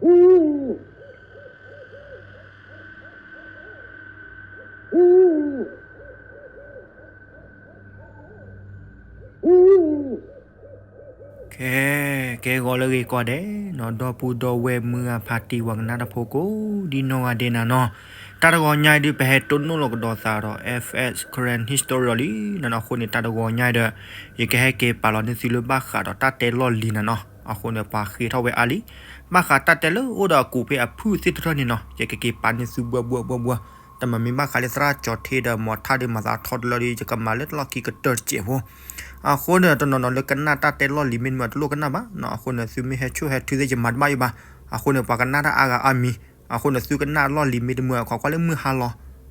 ကဲ ကဲဂီၤလၢအဂ့ၤကိးဂၤဒဲးနီၤ, ဒီပုၢ်ဒီဝဲၢ်မုၢ်ဂၤဖးတံၢ် ပှၤကနၣ်တၢ်ဖိကိးဒ်နီၢ်ဂၤဒဲးနၤနီၤ, တၢ်တဂီၤညါအံၤဒုး ပဟဲတိၢ်နီၣ်လီၤကဒီးသးဒီး F S Karen History လီၤလံနၤနီၤ. အဃိန့ၣ် တၢ်တဂီၤညါအံၤဒီး ယကဟဲက့ၤပာ်လီၤန့ၢ်သုလၢဘၣ်ဃးဒီးတၢ်တဲလီၢ်လံၤနၤနီၤ. အဃိန့ၣ် ပှၤဃ့ထီၣ်ဝဲအါလံ, ဘၣ်ဃးတၢ်တဲလၢအိၣ်ဒီးအကူးဖဲအဖုၣ်သ့ၣ်တဖၣ်န့ၣ်နီၤ, ယကက့ၤပာ်န့ၢ်သုဘှဲဘှဲဘှဲဘှဲ, တမ့ၢ်မ့ၢ်ဘၣ်ဃးလၢသရၣ်ကၠီၤထ့ဒီးမီၤထါဒီးမၤသးထီတလၢဒီး ယကမၤလၢတလီၢ်ခံကတၢၢ်တစဲးဖိ. အဃိန့ၣ် တနီၤနီၤလၢကနၣ်တၢ်တဲလီၢ်လံၤမ့ၢ်တမုာ် တလိၣ်ကနၣ်ဘၣ်နီၤ. အဃိန့ၣ် သုမ့ၢ်ဟဲဆိၣ်ဟဲထုသ့ၣ် ယမၤတဘၣ်ယဘၣ်. အဃိန့ၣ် ပှၤကနၣ်တၢ်အါဂၤအါမံၤ, အဃိန့ၣ် သုကနၣ်လီၢ်လံၤမ့ၢ်တမုာ် အခီကွၢ်လၢမုၢ်ဟါလီၤ.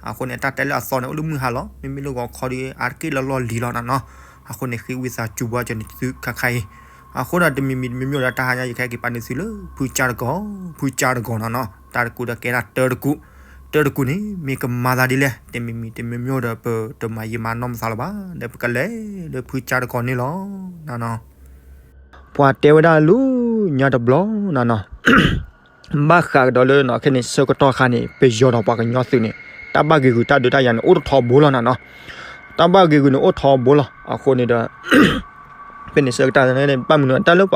အဃိန့ၣ် တၢ်တဲလၢအသီန့ၣ် အိၣ်လၢမုၢ်ဟါလီၤ, မ့မ့ၢ်လၢဂီၤခီဒီး အါတက့ၢ်လၢလီၢ်လံၤလီၤနၤနီၤ. အဃိန့ၣ် ဃ့ဝံသးစူၤဘၣ်ကန့ၣ်သုခါခါအံၤ. အဃိဒီးတမံၤမံၤတမံၤမံၤဒီး တၢ်ဟါညါ ယကဟဲက့ၤပာ်န့ၢ်သုလၢ ဖုကၠါတကီၢ်, ဖုကၠါတကီၢ်နၤနီၤ. တၢ်တကူးဒီးကဲဒၣ်တၢတကူး, တၢတကူးန့ၣ် မ့ၢ်ကမၤသးဒ်လဲၣ်, တမံၤမံၤတမံၤမံၤဒီး ပတမၤယံာ်မၤနီၢ်မသးလၢၤဘၣ်, ဒီးပကလဲၤလၢဖုကၠါတကီၢ်န့ၣ်လီၤနၤနီၤ. ပှၤတဲဝဲဒၣ်လၢညါတဘျီနၤနီၤ, ဘၣ်ဃးကဒီးလၢနီၤ ခဲန့ၣ်ဆၢကတီၢ်ခါန့ၣ် ပယီၤဒီးပှၤကညီသုးန့ၣ် တၢ်ဘၣ်ဂ့ၤဂုာ်တၢ်ဒုးတၢ်ယၤန့ၣ် အိၣ်တထီဘိလီၤနၤနီၤ. တၢ်ဘၣ်ဂ့ၤဂုာ်န့ၣ်အိၣ်ထီဘိလီၤ. အဃိန့ၣ်ဒီး ဖဲန့ၣ်ဆၢကတီၢ်န့ၣ် ဘၣ်မနုၤတၢ်လၢ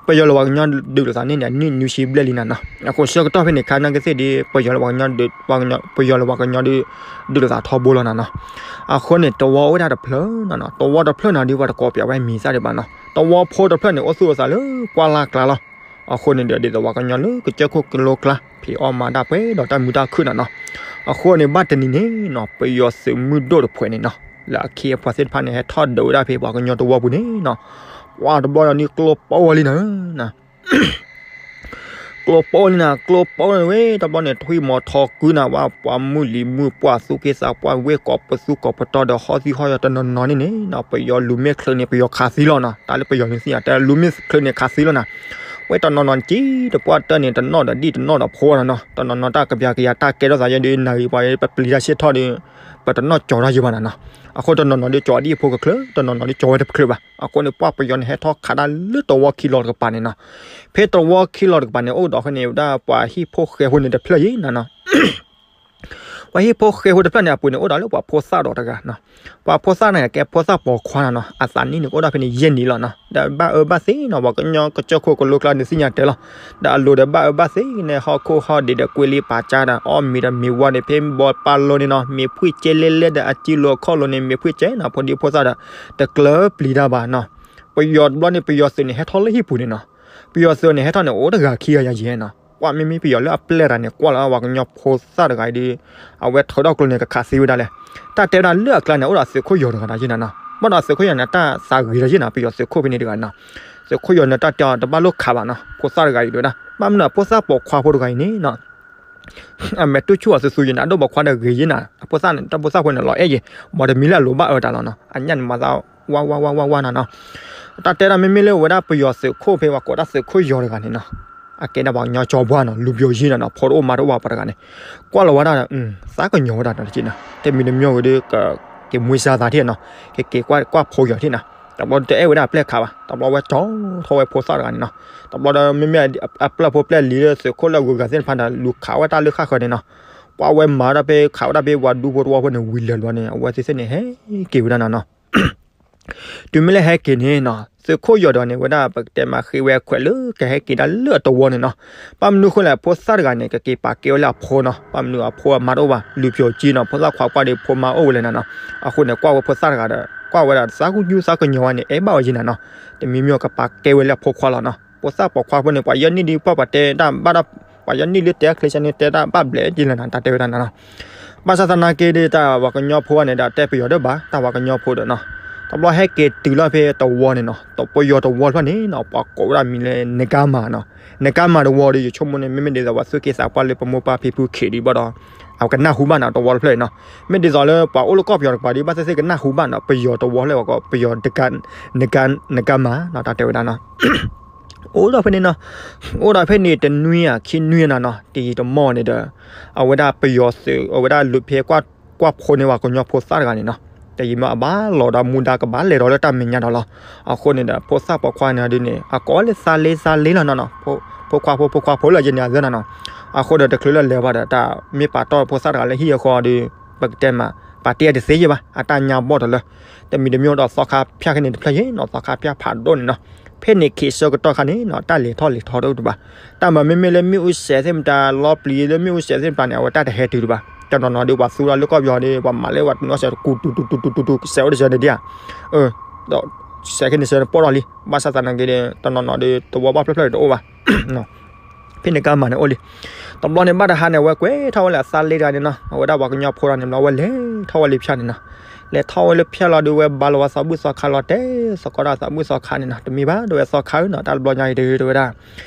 ပယီၤလၢပှၤကညီဒုးလိာ်သးန့ၣ်န့ၣ် နံၣ်နွံဆံဘျဲၣ်လံနၤနီၤ. အဃိဆၢကတီၢ်ဖဲန့ၣ် ခါနာ်က့သ့ၣ်ဒီး ပယီၤလၢပှၤကညီဒုး ပယီၤလၢပှၤကညီဒုး ဒုးလိာ်သးထီဘိလီၤနၤနီၤ. အဃိန့ၣ် တဝီအိၣ်ဝဲဒၣ်တဖျၢၣ်နၤနီၤ, တဝီတဖျၢၣ်နၤဒီး ပှၤတကိးပၠးဝဲမံၤသၣ်ဒံးဘၣ်နီၤ. တဝီဖိတဖျၢၣ်န့ၣ် အိၣ်သူၣ်အိၣ်သးလၢကွၢ်လၢ်ကျါလီၤ. အဃိန့ၣ်ဒီး ဒ်သိးပှၤကညီလၢကစၢၢ်ခိၣ်ကလိကျါ ဖံးအီၣ်မၤတၢ်ပှဲၤဒီးတၢ်မုာ်တၢ်ခုၣ်နၤနီၤ. အဃိန့ၣ် ဘၣ်တနံၤန့ၣ်နီၤ ပယီၤသုးမုၢ်ဒိၣ်တဖှဲးန့ၣ်နီၤ လၢအခ့အပှၤသ့ၣ်တဖၣ်န့ၣ် ဟဲထီၣ်ဒုးဝဲဒၣ်ဖဲပှၤကညီတဝီပူၤန့ၣ်နီၤ. ပှၤတဘျီဒီးန့ၣ်ကျိပိၢ်ဝဲလံနၤ ကျိပိၢ်လံနၤ, ကျိပိၢ်ဝဲတဘျီန့ၣ် ထွံၣ်မီၤထီကုနၤ ဝဲပှၤမုၢ်လံၤမုၢ်ပှၢ်သူၣ်က့သးပှၢ်ဝ့ၢ်ကိးပသူကိးပတီၤဒီး ဟီၣ်သံၣ်ဟီၣ်ယီၤတနီၤနီၤန့ၣ်န့ၣ်နီၤ ပယီၤလူၤမ့ၢ်ချၢန့ၣ် ပယီၤခးသံလီၤနီၤ. တၢ်လၢပယီၤန့ၣ်သ့ၣ်ညါ တၢ်လူၤမ့ၢ်ချၢန့ၣ်ခးသံလီၤနၤ. ဝဲတနီၤနီၤကံတပှၢ်တၢၢ်န့ၣ် တနီၣ်ဒီးဒံၣ်တနီၣ်ဒီးဖိနၤနီၤ. တနီၤနီၤတၢ်ကပျးကယၤတၢ်ကဲထီၣ်သးယဲဒုး နၣ်ဂံၢ်ပှၤ ပပျံၤတၢ်ဆ့ၣ်ထီၣ်ဒီး ပတနီၣ်ကၠီၤတၢ်ယံၤဘၣ်နၤနီၤ. အဃိတနီၤနီၤဒုးကၠီၤဒံၣ်အဖိကချၢ, တနီၤနီၤဒုးကၠီၤဝဲတဖျၢၣ်ဘၣ်. အဃိန့ၣ် ပှၤပယီၤန့ၣ်ဟဲထီၣ်ခးတၢ်လၢတဝီခံလီၤတကပၤန့ၣ်နီၤ. ဖဲတဝီခံလီၤတကပၤန့ၣ် အိၣ်ဒီးဖဲန့ၣ်ဝဲဒၣ်ပှၤဟံၣ်ဖိဃဲဖိန့ၣ်တဖျၢၣ်ယံၤနၤနီၤ. ပှၤဟံၣ်ဖိဃဲဖိတဖျၢၣ်န့ၣ် အပူၤန့ၣ် အိၣ်ဒီးလၢပှၤဖိသၣ်ဒီးတဂၤနီၤ. ပှၤဖိသၣ်န့ၣ် ကဲဖိသၣ်ပိာ်ခွါနၤနီၤ. အသးနံၣ်န့ၣ်ကအိၣ်ဒၣ်ဖဲန့ၣ်ယဲၢ်နံၣ်လီၤနီၤ. ဒီးဘၣ်အၢဘၣ်သီနီၤ ပှၤကညီကစၢၢ်ခိၣ်ကလိကျါန့ၣ်သ့ၣ်ညါတဲလီၤ. ဒီးအလိၤဒီးဘၣ်အၢဘၣ်သီန့ၣ် ဟီၣ်ခိၣ်ဟီၣ်ဒံးဒီးကွ့လံပာ်ကၢ်ဒီး အီၣ်မ့ၤဒီးမ့ၤဝါန့ၣ် ဖဲဘီပာ်လိၤန့ၣ်နီၤ မ့ၤဖှံၣ်ကဲလဲလဲဒီးအစုလိၤအခီၣ်လိၤန့ၣ် မ့ၤဖှံၣ်ကဲနီၤ ဖိဒံဖိသၣ်ဒီး တကျၢၤပျံၤတၢ်ဘၣ်နီၤ. ပယီၤတဘျီန့ၣ် ပယီၤသုးန့ၣ် ဟဲထီၣ်လၢဟံၣ်ပူၤန့ၣ်နီၤ. ပယီၤသုးန့ၣ် ဟဲထီၣ်န့ၣ် အိၣ်တဂၤခံဂၤယဲၢ်နီၤ. ပှၤမ့မ့ၢ်ပယီၤလၢအပျဲၢ်တဂၤန့ၣ် ကွၢ်လီၤဝဲပှၤကညီဖိသၣ်တဂၤအံၤဒီး အဝဲထုးထီၣ်ကျိန့ၣ် ကခးသံဝဲဒၣ်လဲၣ်. တၢ်တဲဝဲဒၣ်လၢအကျါန့ၣ် အိၣ်ဒီးသုးခိၣ်ယီၤတဂၤဒၣ်ယဲၢ်နၤနီၤ. ဘၣ်ဒီးသုးခိၣ်ယီၤန့ၣ် တၢ်သးဂ့ၤဒီးယဲၢ်နၤ ပယီၤသုးခိၣ်ဖဲန့ၣ်တဂၤနီၤ. သုးခိၣ်ယီၤန့ၣ် တၢ်တဲအီၤတဘၣ်လိၣ်ခးဘၣ်နီၤ ဖိသၣ်တဂၤအံၤဒၣ်ဝဲဒၣ်. ဘၣ်မနုၤအဖိသၣ်ပိာ်ခွါဖိတဂၤအံၤန့ၣ်နီၤ အမဲာ်တူၢ်ဆူၣ်အီၤသုးသုးယဲၢ်န့ၣ် အဒိၣ်ပိာ်ခွါဒီးဂ့ၤယဲၢ်နၤ အဖိသၣ်န့ၣ် တၢ်ဖိသၣ်ဖိန့ၣ် လီၤအဲၣ်ယဲၢ် ဘၣ်တမံၤလၢအလိၤဘၣ်အၢတၢ်လီၤနီၤ. အညၣ်န့ၣ်မၤသး ဝါဝါဝါဝါဝါနၤနီၤ. တၢ်တဲဒၣ်မ့မ့ၢ်လၢဝဲဒၣ်ပယီၤသုးခိၣ်ဖဲပှၤကိးဒၣ်သုးခိၣ်ယီၤတဂၤန့ၣ်နီၤ အကဲဒၣ်ပှၤကညီကၠီပှၢ်နီၤ လူၤပျိၤယံၤနၤနီၤ ဖိတအိၣ်မါတအိၣ်ဘၣ်ပှၤတဂၤန့ၣ် ကွၢ်လီၤဝဲဒၣ်ဒီး သးကညီၤဝဲဒၣ်တက့ၢ်နီၤ တမံၤတမံၤဝဲဒီး ကက့ၤမွေးစားသးထံၣ်နီၤ ကက့ၤကွၢ်ကွၢ်ဖိယီၤထံၣ်နၤ တဘျီတအဲၣ်ဝဲဒၣ်အပျဲၢ်ခးဘၣ် တဘျီဝဲကၠီထီၣ်ဝဲဖိသၣ်တဂၤန့ၣ်နီၤ တဘျီဒီးမ့မ့ၢ်အပျဲၢ်ဖိပျဲၢ်လံၤလၢသုးခိၣ်လၢအဂုၤအဂၤသ့ၣ်တဖၣ်ဒီး လူၤခးဝဲတၢ်လၢဃၣ်ဃၢၤန့ၣ်နီၤ ကွၢ်ဝဲမၤဒၣ်ဖဲခးဝဲဒၣ်ဖဲပှၤဒူဖိတဝီဖိန့ၣ် ဝံၤလၢာ်လီၤန့ၣ် အဝဲသ့ၣ်သ့ၣ်န့ၣ် ဟဲက့ၤဝဲဒၣ်နၤနီၤ တုၤမ့ၢ်လၢဟဲက့ၤန့ၣ်နီၤ သုးခိၣ်ယီၤဒီးန့ၣ်ဝဲဒၣ် ပကတဲမးဃ့ဝဲအခွဲးလၢကဟဲက့ၤဒၣ်လၢအတဝီန့ၣ်နီၤ ဘၣ်မနုၤအဃိလဲၣ် ဖိသၣ်တဂၤန့ၣ် ကက့ၤပာ်ကဲဝဲလၢအဖိနီၤ ဘၣ်မနုၤအဖိအမါတအိၣ်ဘၣ် လူၤပျိၤကံနီၤ ဖိသၣ်ခွါကွၢ်ဒီးဖိမါအိၣ်ဝဲလဲၣ်နၤနီၤ အဃိန့ၣ် ကွၢ်ဝဲဖိသၣ်တဂၤဒီး ကွၢ်ဝဲဒၣ်သးကူၣ်ယူၢ်သးကညီၤဝဲန့ၣ် အဲၣ်ဘၣ်ဝဲယံၤနၤနီၤ တမံၤမံၤကပာ်ကဲဝဲလၢအဖိခွါလီၤနီၤ ဖိသၣ်ပိာ်ခွါဖိန့ၣ် ပှၤယဲၢ်နံၣ်ဒ်ပှၢ်ပှၤတဲတၢ်ဘၣ်ဒီး ပှၤယဲၢ်နံၣ်လၢတဲအချ့ဆဲန့ၣ် တဲတၢ်ဘၣ်ဘျဲၣ်က့ၤလၢနၤ တၢ်တဲဝဲဒၣ်နၤနီၤ ဘၣ်ဆၣ်သနာ်က့ဒီး တၢ်ပှၤကညီဖိန့ၣ်ဒီး တဲပယီၤဒၢၣ်ဘၣ် တၢ်ပှၤကညီဖိဒီးနီၤ တဘျီဟဲက့ၤတုၤလီၤဖဲတဝီန့ၣ်နီၤ ပယီၤတဝီတဖျၢၣ်န့ၣ်နီၤ ပှၤကိးဝဲဒၣ်မံၤလၢ နကါမၤနီၤ နကါမၤတဝီဒီး ယဆိကမိၣ်န့ၣ် မ့မ့ၢ်ဒ်သိးပှၤသူၣ်က့သးပှၢ်လၢပမိၢ်ပၢ်ဖံဖုခ့ဒံးဘၣ်ဒီး အကနၢ်ဟူဘၣ်နီၤ တဝီတဖျၢၣ်အံၤနီၤ မ့ၢ်ဒ်သိးလၢပှၤအိၣ်လၢကီၢ်ပယီၤတကပၤဒီး ဘၣ်သ့ၣ်သ့ၣ်ကနၢ်ဟူဘၣ်နီၤ ပယီၤတဝီလၢပှၤကိး ပယီၤ နကါမၤနီၤ တၢ်တဲဝဲဒၣ်နီၤ အိၣ်ဒီးဖဲန့ၣ်နီၤ အိၣ်ဒီးဖဲန့ၣ်တနွံဧါခံနွံနၤနီၤ တယံာ်တမီၢ်န့ၣ်ဒီး အဝဲဒၣ်ပယီၤသုး အဝဲဒၣ်လူၤဖဲ ကွၢ်ဖိန့ၢ်ပှၤကညီဖိသၣ်တဂၤန့ၣ်နီၤ တယံာ်မီၢ်အဘၣ်လီၤဒီးမူဒါကဘၣ်လဲၤဒီးလၢတၢ်မဲာ်ညါဒီးလီၤ အဃိန့ၣ်ဒီး ဖိသၣ်ပိာ်ခွါန့ၣ်ဒ်န့ၣ် အကိးလၢသးလ့သးလ့လီၤနီၤနီၤ ဖိ ဖိခွါဖိ ဖိခွါဖိလၢယန့ၣ်အသၢနၤနီၤ. အဃိဒီးတချုးလၢလဲၤဘၣ်ဒီး တၢ်မ့ၢ်ပာ်တီၢ်ဖိသၣ်တဂၤလၢဟံၣ်အဃိဒီး ပကတဲမး ပာ်တ့ၢ်တသ့ယဲဘၣ် အတၢ်ညါဘီၣ်တလၢ တမံၤတမံၤဒီးသီခါဖၠၣ်ခဲန့ၣ်တဖျၢၣ်ယဲနီၤ သီခါဖၠၣ်ဖးဒိၣ်န့ၣ်နီၤ. ဖဲန့ၣ်ခံဆၢကတီၢ်ခါန့ၣ်နီၤ တၢ်လဲၤထီၣ်လဲၤထီတအိၣ်တဘၣ်. တၢ်မၤမ့မ့ၢ်လၢမ့ၣ်အူစဲးသ့ၣ်မတၤ လီပျံၤလၢမ့ၣ်အူစဲးသ့ၣ်မတၤန့ၣ် အဝဲတၢ်တဟဲတုၤတဘၣ်. တနီၤနီၤဒီးပှၤသူဒီးလၢကီၢ်ပယီၤဒီး ပှၤမၤလၢပှၤတူၢ်နီၣ်စဲးတကူတူတူတူတူတူ စဲးအိၣ်တစဲးန့ၣ်ဒံးဧါ. စဲးခဲန့ၣ်စဲးန့ၣ်ပီၣ်ထီၣ်လံ ဘၣ်ဆၣ်သနာ်က့ဒီး တနီၤနီၤဒီးသဝီဘၣ်ဖျၢၣ်ဖျၢၣ်ဒီးတအိၣ်ဘၣ်. ဖဲန့ၣ်ကါမၤန့ၣ်အိၣ်လံ. တဘျီန့ၣ်ဘၣ်တဟါန့ၣ် အဝဲကွဲးထီၣ်ဝဲလၢအသးလ့တဂၤန့ၣ်နီၤ အဝဲဒၣ်ပှၤကညီဖိတဂၤန့ၣ် ဘျီဝဲလဲၤထီၣ်ဝဲလၢဖၠၣ်န့ၣ်နီၤ. လဲၤထီၣ်ဝဲလၢဖၠၣ်လီၤဒီး ဝဲဘါလီၤဝဲသးဘူၣ်သီခါလီၤ တဲသကိးတၢ်သးဘူၣ်သီခါန့ၣ်နီၤ တမ့ၢ်ဘၣ် တဲဝဲသီခါဧၢနီၤ တၢ်တဘျီညါအံၤတဂ့ၤ တဲဝဲဒၣ်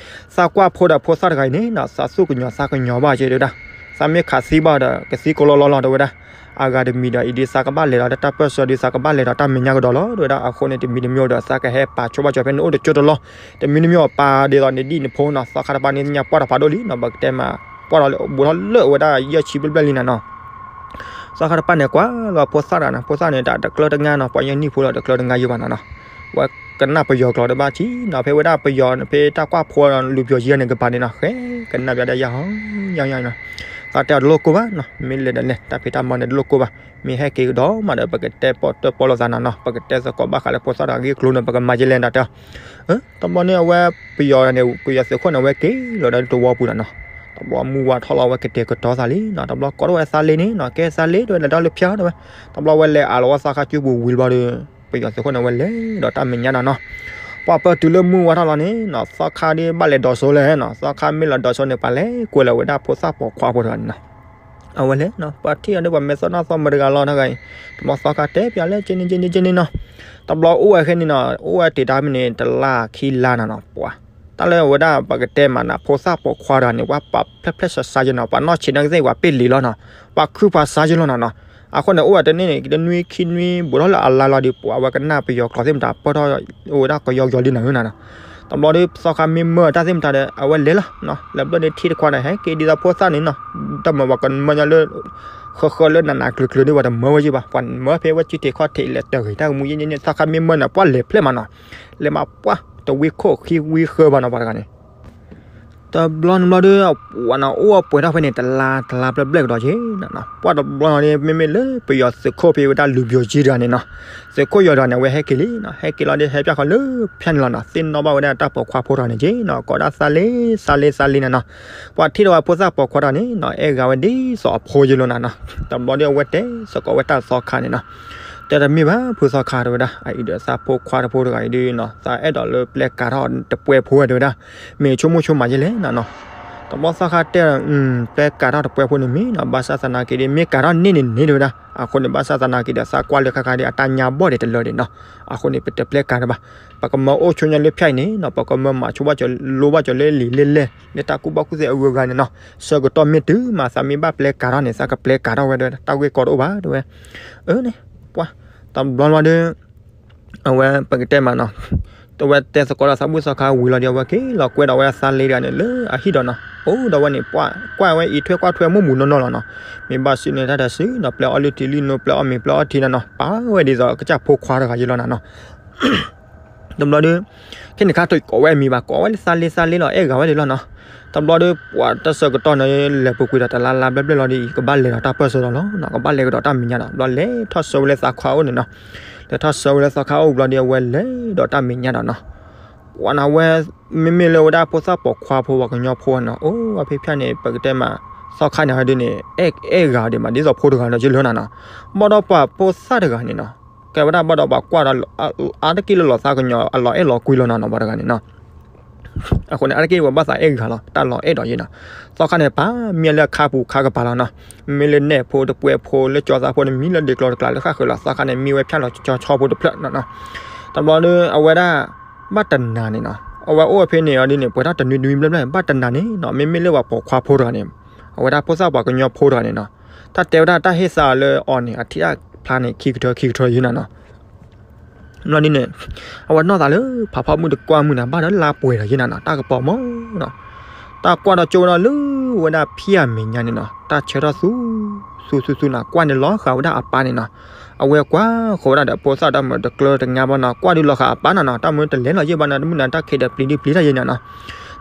သးကွၢ်ဖိဒီးဖိသၣ်တဂၤအံၤန့ၣ်နီၤ သးသူၣ်ကညီၤသးကညီၤဘၣ်က့ၤ တဲဝဲဒၣ်. သးမ့ၢ်ခးသံဘၣ်ဒီး ကသံကိလီၤလီၤလီၤ တဲဝဲဒၣ်. အဂၤတမံၤဒီး အံၤဒ်သးကဘၣ်လဲၤဒီးတၢ်ပၢၢ်ဆၢဒီး သးကဘၣ်လဲၤဒီးတၢ်မဲာ်ညါကဒီးလီၤ တဲဝဲဒၣ်. အဃိန့ၣ် တမံၤတမံၤဒီး သးကဟဲပာ်ဆိဘၣ်ကၠီၤဖဲန့ၣ်အိၣ်တကၠိတလီၢ် တမံၤတမံၤအီၤပာ်ဒ်သိးန့ၣ် ဒ်နဖိနီၤ သီခါတပၤန့ၣ်ညါပှၢ်ထီၣ်ဖးဒိၣ်လံနီၤ ပကတဲမး ပှၢ်ထီၣ်လၢဘူးထီၣ်လၢအဝဲဒၣ်ယဲၢ်ဆံဘျဲၣ်ဘျဲၣ်လံနၤနီၤ. သီခါတပၤန့ၣ် ကွၢ်လီၤဖိသၣ်တဂၤန့ၣ် ဖိသၣ်န့ၣ် တၢ်တကျၢတငါနီၤ ပှၤယဲၢ်နံၣ်ဖိလီၤတကျၢတငါယိဘၣ်နၤနီၤ. ဝဲကနၣ်ပယီၤကျိာ်တဘၣ်ဆံနီၤ ဖဲဝဲဒၣ်ပယီၤန့ၣ် ဖဲတၢ်ကွၢ်ဖိလူၤပယီၤယံၤန့ၣ်ကပၤန့ၣ်နီၤ ဃဲကနၣ်ပျီဒၣ်ယါဟီ ယါယါနီၤ. သးတဲအီၤတလိၣ်ကိၢ်ဘၣ်နီၤ မ့ၢ်လဲၤဒီးလဲၤ တၢ်ဖံးတၢ်မၤန့ၣ်တလိၣ်ကိၢ်ဘၣ် မ့ၢ်ဟဲက့ၤကဒီးမးဒီး ပကတဲပီၢ်တၢၢ်ပီၢ်လိာ်သးနၤနီၤ ပကတဲသကိးဘၣ်ဃးလၢဖိသၣ်တဂၤဂ့ၢ်ကျိၤန့ၣ် ပကမၤယဲလဲၣ်နတၢ်တဲအီၤ တဘျီန့ၣ် အဝဲပယီၤန့ၣ် ပယီၤသုးခိၣ်န့ၣ် အဝဲက့ၤလီၤဒီးသဝီပူၤနၤနီၤ. တဘျီမုၢ်ဝါထီၣ်လီၤ အဝဲကတဲာ်ကတီၤသးလံနီၤ တဘျီကိးထီၣ်ဝဲသးလ့န့ၣ်နီၤ ကဲသးလ့ တဲဝဲလဲၤထီၣ်လၢဖၠၣ်တဲဝဲ. တဘျီဝဲလဲၤအးလီၤဝဲသီခါကၠူပူၤဝံၤတဘျီဒီး ပယီၤသုးခိၣ်န့ၣ် အဝဲလဲၤဒီးတၢ်မဲာ်ညါနၤနီၤ. ပှၤပၢၢ်တုၤလၢမုၢ်ဝါထီၣ်လီၤန့ၣ်နီၤ သီခါဒ်ဘၣ်လဲၤဒိးစိလၢနီၤ သီခါမ့ၢ်လီၤဒိးစိန့ၣ် ပှၤလဲၤကွဲးလီၤဝဲဒၣ်ဖိသၣ်ပိာ်ခွါဖိတဂၤန့ၣ်နီၤ အဝဲလဲၤနီၤ ပှၤထံၣ်အီၤဒီးပှၤမဲာ်သီၣ်နီၢ်သီမုာ်တဂၤလီၤ တဂၤအံၤ တဘျီသီခါတဲပၠးလၢက့န့ၣ်က့န့ၣ်က့န့ၣ်နီၤ. တဘျီအိၣ်ဝဲခဲန့ၣ်နီၤ အိၣ်ဝဲတ့ၢ်တၢ်မ့ၢ်န့ၣ် တလါခံလါနၤနီၤ ပှၤ တၢ်လၢအဝဲဒၣ်ပကတဲမးနၤ ဖိသၣ်ပိာ်ခွါတဂၤန့ၣ် ပှၤပာ်ဖျဲၣ်ဖျဲၣ်ဆါဆါယဲနီၤ ပှၤနီၢ်ဆံးနီၢ်ကသ့ၣ် ပှၤပ့ၢ်လံၤလီၤနီၤ ပှၤခုၣ်ပှၤဆါယဲလီၤနၤနီၤ. အဃိန့ၣ် အိၣ်ဝဲတန့ၢ်န့ၣ် တနွံခံနွံ ဘူးထီၣ်လၢအလါလီၤဒီး ပှၤဝဲကနၣ်ပယီၤကျိာ်သ့ၣ်မတၤ ပၢၢ်ထီၣ်အိၣ်ဝဲဒၣ်ကယီကယီလံနၤဧၢနၤနီၤ. တဘျီဒီးသီခါမ့ၢ်မၢတၢ်သ့ၣ်မတၤဒီး အဝဲလဲၤလီၤနီၤ လဲၤဘျီန့ၣ်ထံတခွါန့ၣ် ဟဲက့ၤဒ်သိးဖိသၣ်န့ၣ်နီၤ တၢ်မၤပှၤကမၢညါလၢ ဃၢဃၢလၢနးနးကျၢၤကျၢၤန့ၣ် ပှၤတမၢဝဲယဲဘၣ် ပှၤမၢဖဲဝဲစုထံးခီၣ်ထံး လဲၤတဂ့ၤတၢ်ကမူယဲန့ၣ် သီခါမ့ၢ်မၢန့ၣ် ပှၤလဲၤဖျဲၣ်မးနီၤ လဲၤမးပှၤတဝံခိၣ်ခံဝံဃၢဘၣ်နီၤ ပှၤတဂၤန့ၣ် တဘျီန့ၣ်ဘျီဒီး ပှၤနီၤ အိၣ်ပှဲၤထီၣ်ဖဲန့ၣ် တလါ တလါဘျဲၣ်ဘျဲၣ်ကဒီးက့ၤနီၤနီၤ ပှၤတဘျီန့ၣ် မ့မ့ၢ်လၢပယီၤသုးခိၣ်ဖဲဝဲဒၣ်လူၤပယီၤကၠံတဂၤန့ၣ်နီၤ သုးခိၣ်ယီၤတဂၤန့ၣ် အဝဲဟဲက့ၤလံနီၤ ဟဲက့ၤလီၤဒီး ဟဲပၠၣ်ဃီလၢဖၠၣ်န့ၣ်လီၤနီၤ သ့ၣ်နီၣ်ဘၣ်ဝဲဒၣ်တၢ်ပိာ်ခွါဖိတဂၤန့ၣ်က့ၤနီၤ ကိးဒၣ်သးလ့ သးလ့ သးလ့နၤနီၤ ပှၤထံၣ်ဒီးဝဲဖိသၣ်ပိာ်ခွါတဂၤန့ၣ်နီၤ အဲၣ်ဂၤဝဲဒ်သိးအဖိယဲလီၤနၤနီၤ တဘျီဒီးအဝဲတဲသကိးဝဲတၢ်သီခါန့ၣ်နီၤ တဲတမ့ၢ်ဘၣ် ဖုသီခါတဲဝဲဒၣ် အအံၤဒီးသးဖိခွါတဖိတဂၤအံၤဒုးနီၤ သးအဲၣ်ဒိးလၢပျဲကၤထီၣ်တပှဲၤဖိဝဲတဲဝဲဒၣ် မ့ၢ်ဆိကမိၣ်ဆိမးယဲလဲၣ်နၤနီၤ တဘျီသီခါတဲ ပျဲကၤထီၣ်တပှဲၤဖိန့ၣ်မ့ၢ်နီၤ ဘၣ်ဆၣ်သနာ်က့ဒီး မ့ၢ်ကၤထီၣ်န့ၢ်န့ၣ်န့ၣ်တဲဝဲဒၣ် အဃိန့ၣ် ဘၣ်ဆၣ်သနာ်က့ဒီး သးကွၢ်လၢခါခါဒီး အတၢ်ညါဘီၣ်ဒံးတလၢဒံးနီၤ အဃိန့ၣ် ပတပျဲကၤတဘၣ် ပကမၢအိၣ်ဆိညါလၢဖၠၣ်အံၤန့ၣ်နီၤ ပကမၢမၤဆိဘၣ်ကၠီၤ လိဘၣ်ကၠီၤလၢလံာ်လဲၢ်လဲၢ် လၢတၢ်ကူၣ်ဘၣ်ကူၣ်သ့အဂုၤအဂၤန့ၣ်နီၤ ဆၢကတီၢ်မ့ၢ်တုၤမး သးမ့ၢ်ဘၣ်ပျဲကၤထီၣ်န့ၣ် သးကပျဲကၤထီၣ်ဝဲဒီး တၢ်ဂ့ၢ်ကီတအိၣ်ဘၣ်တဲဝဲ အၢန့ၣ် ပှၤ တဘျီဘျီဒီး အဝဲပကတဲမးနီၤ တဝဲတဲသကိးဒီးသးဘူၣ်သီခါဝံၤလီၤဒီး အဝဲက့ၤလီၤကွဲဒီးဝဲသးလ့တဂၤန့ၣ် လၢအဟံၣ်ဒီးနီၤ အိၣ်ဒီးဝဲန့ၣ် ပှၤကွၢ်ဝဲအံးထွဲကွၢ်ထွဲမုၢ်မုၢ်နီၢ်နီၢ်လီၤနီၤ မ့ၢ်ဘၣ်စုန့ၣ်တၢ်တစုနီၤ ပျဲအီလုၢ်ထံလုၢ်နိ ပျဲအီမ့ၤပျဲအီထံနီၤနီၤ ပာ်ဝဲဒ်သိးကစၢ်ဖိခွါတဂၤယဲလီၤနၤနီၤ တဘျီဒီး ခဲန့ၣ်ခါတကိးဝဲအမံၤဘၣ် ကိးဝဲလၢသးလ့သးလ့လီၤ အဲၣ်ဂၤဝဲဒၣ်လီၤနီၤ တဘျီဒီး ပှၤတၢ်ဆၢကတီၢ်န့ၣ် လဲၤပူၤကွံာ်ဒီးတလါလါဘျဲၣ်ဘျဲၣ်လီၤဒီး ကဘၣ်လဲၤဒီးတၢ်ပၢၢ်ဆၢဒီးလီၤနီၤ ကဘၣ်လဲၤကဒီးတၢ်မဲာ်ညါဒီး ဘျီလဲၤထီၣ်ဆၢဝဲလၢသးခွါအိၣ်န့ၣ်နီၤ လဲၤထီၣ်ဆၢဝဲလၢသီခါအိၣ်ဘျီဒီး အဝဲလဲၤဒီးတၢ်မဲာ်ညါဒီးနီၤ ပှၤနၤဝဲ မ့မ့ၢ်လၢဝဲဒၣ်ဖိသၣ်ပိာ်ခွါဖိ ပှၤကညီဖိနီၤ အိၣ်အဖဲဖၠၣ်န့ၣ် ပကတဲမး သီခါန့ၣ်ဟဲဒ်န့ၣ် အဲၣ်ဂၤဒံးမး ဒ်သိးဖိတဂၤဒီးယလၢနၤနီၤ ဘၣ်ဒီးပှၤဖိသၣ်တဂၤန့ၣ်နီၤ ကဲဝဲဒၣ်ဘၣ်ဒီးပှၤကွၢ်ဒီး အါတက့ၢ်လၢလီၤသးကညီၤ အလီၤအဲၣ်လီၤကွံလီၤနၤနီၤ ပှၤတဂၤန့ၣ်နီၤ အဃိန့ၣ် အါတက့ၢ်ပှၤဘၣ်သးအဲၣ်ဂၤလီၤ တၢ်လီၤအဲၣ်ဒီးယဲနီၤ သီခါန့ၣ် ပာ်မံလၢခါပူၤခါကပၤလီၤနီၤ မ့မ့ၢ်လၢနဲၣ်ဖိတပှဲၤဖိလၢကၠီသးဖိန့ၣ် မံလၢဒ့ကျီတကျးလၢဃၣ်ဃၢၤလီၤ သီခါန့ၣ် မံဝဲဖၠၣ်လီၤကၠီဆီဖိတဖျၢၣ်နီၤနီၤ တဘျီဒီး အဝဲဒၣ် ဘၣ်တနၤန့ၣ်နီၤ အဝဲအိၣ်ဝဲဖဲန့ၣ်အီၤဒ်န့ၣ် ပှဲၤထီၣ်တနွံတနွံဘျဲၣ်ဘျဲၣ် ဘၣ်တနၤန့ၣ်နီၤ မ့မ့ၢ်လၢပှၤပိာ်ခွါဖိတဂၤန့ၣ် အဝဲဒၣ်ဖိသၣ်ပှၤကညီဖိတဂၤန့ၣ်နီၤ တၢ်တဲဝဲဒၣ်တၢ်ဟ့ၣ်သးလၢအီၤန့ၣ် အထံၣ်တၢ်ဖျါန့ၣ် ခံကထၢခံကထၢယဲနီၤနီၤ ဘျီဒ်န့ၣ် အဝဲနီၢ်သးလၢ ဖးဖီမုၢ်တကွၢ်မုၢ်နၤ ဘၣ်ဒီးလါပှဲၤဒီးယဲနၤနီၤ တၢ်ကပီၤမီၢ်နီၤ တၢ်ကွၢ်ဒီးကၠိဝဲဒၣ်လၢဝဲဒၣ်ဖံးအမဲာ်ညါန့ၣ်နီၤ တၢ်ဆၢထီၣ်သူ သူသူသူနီၤ ကွၢ်န့ၣ်လီၤဃာ်ဝဲဒၣ်အပၢ်န့ၣ်နီၤ အဝဲကွၢ်ဃီၤဝဲဒၣ်ဒီးဖိသၣ်တၢ်မုာ်တကျၢတငါဘၣ်နီၤ ကွၢ်ဒုးလီၤဃာ်အပၢ်နီၤနီၤ တၢ်မုာ်တလဲၤလီၤယဲၢ်ဘၣ်နီၤ တမုၢ်နၤတၢ်ခံးဒီးပျံၤဒုးပျံၤတၢ်ယဲန့ၣ်နီၤ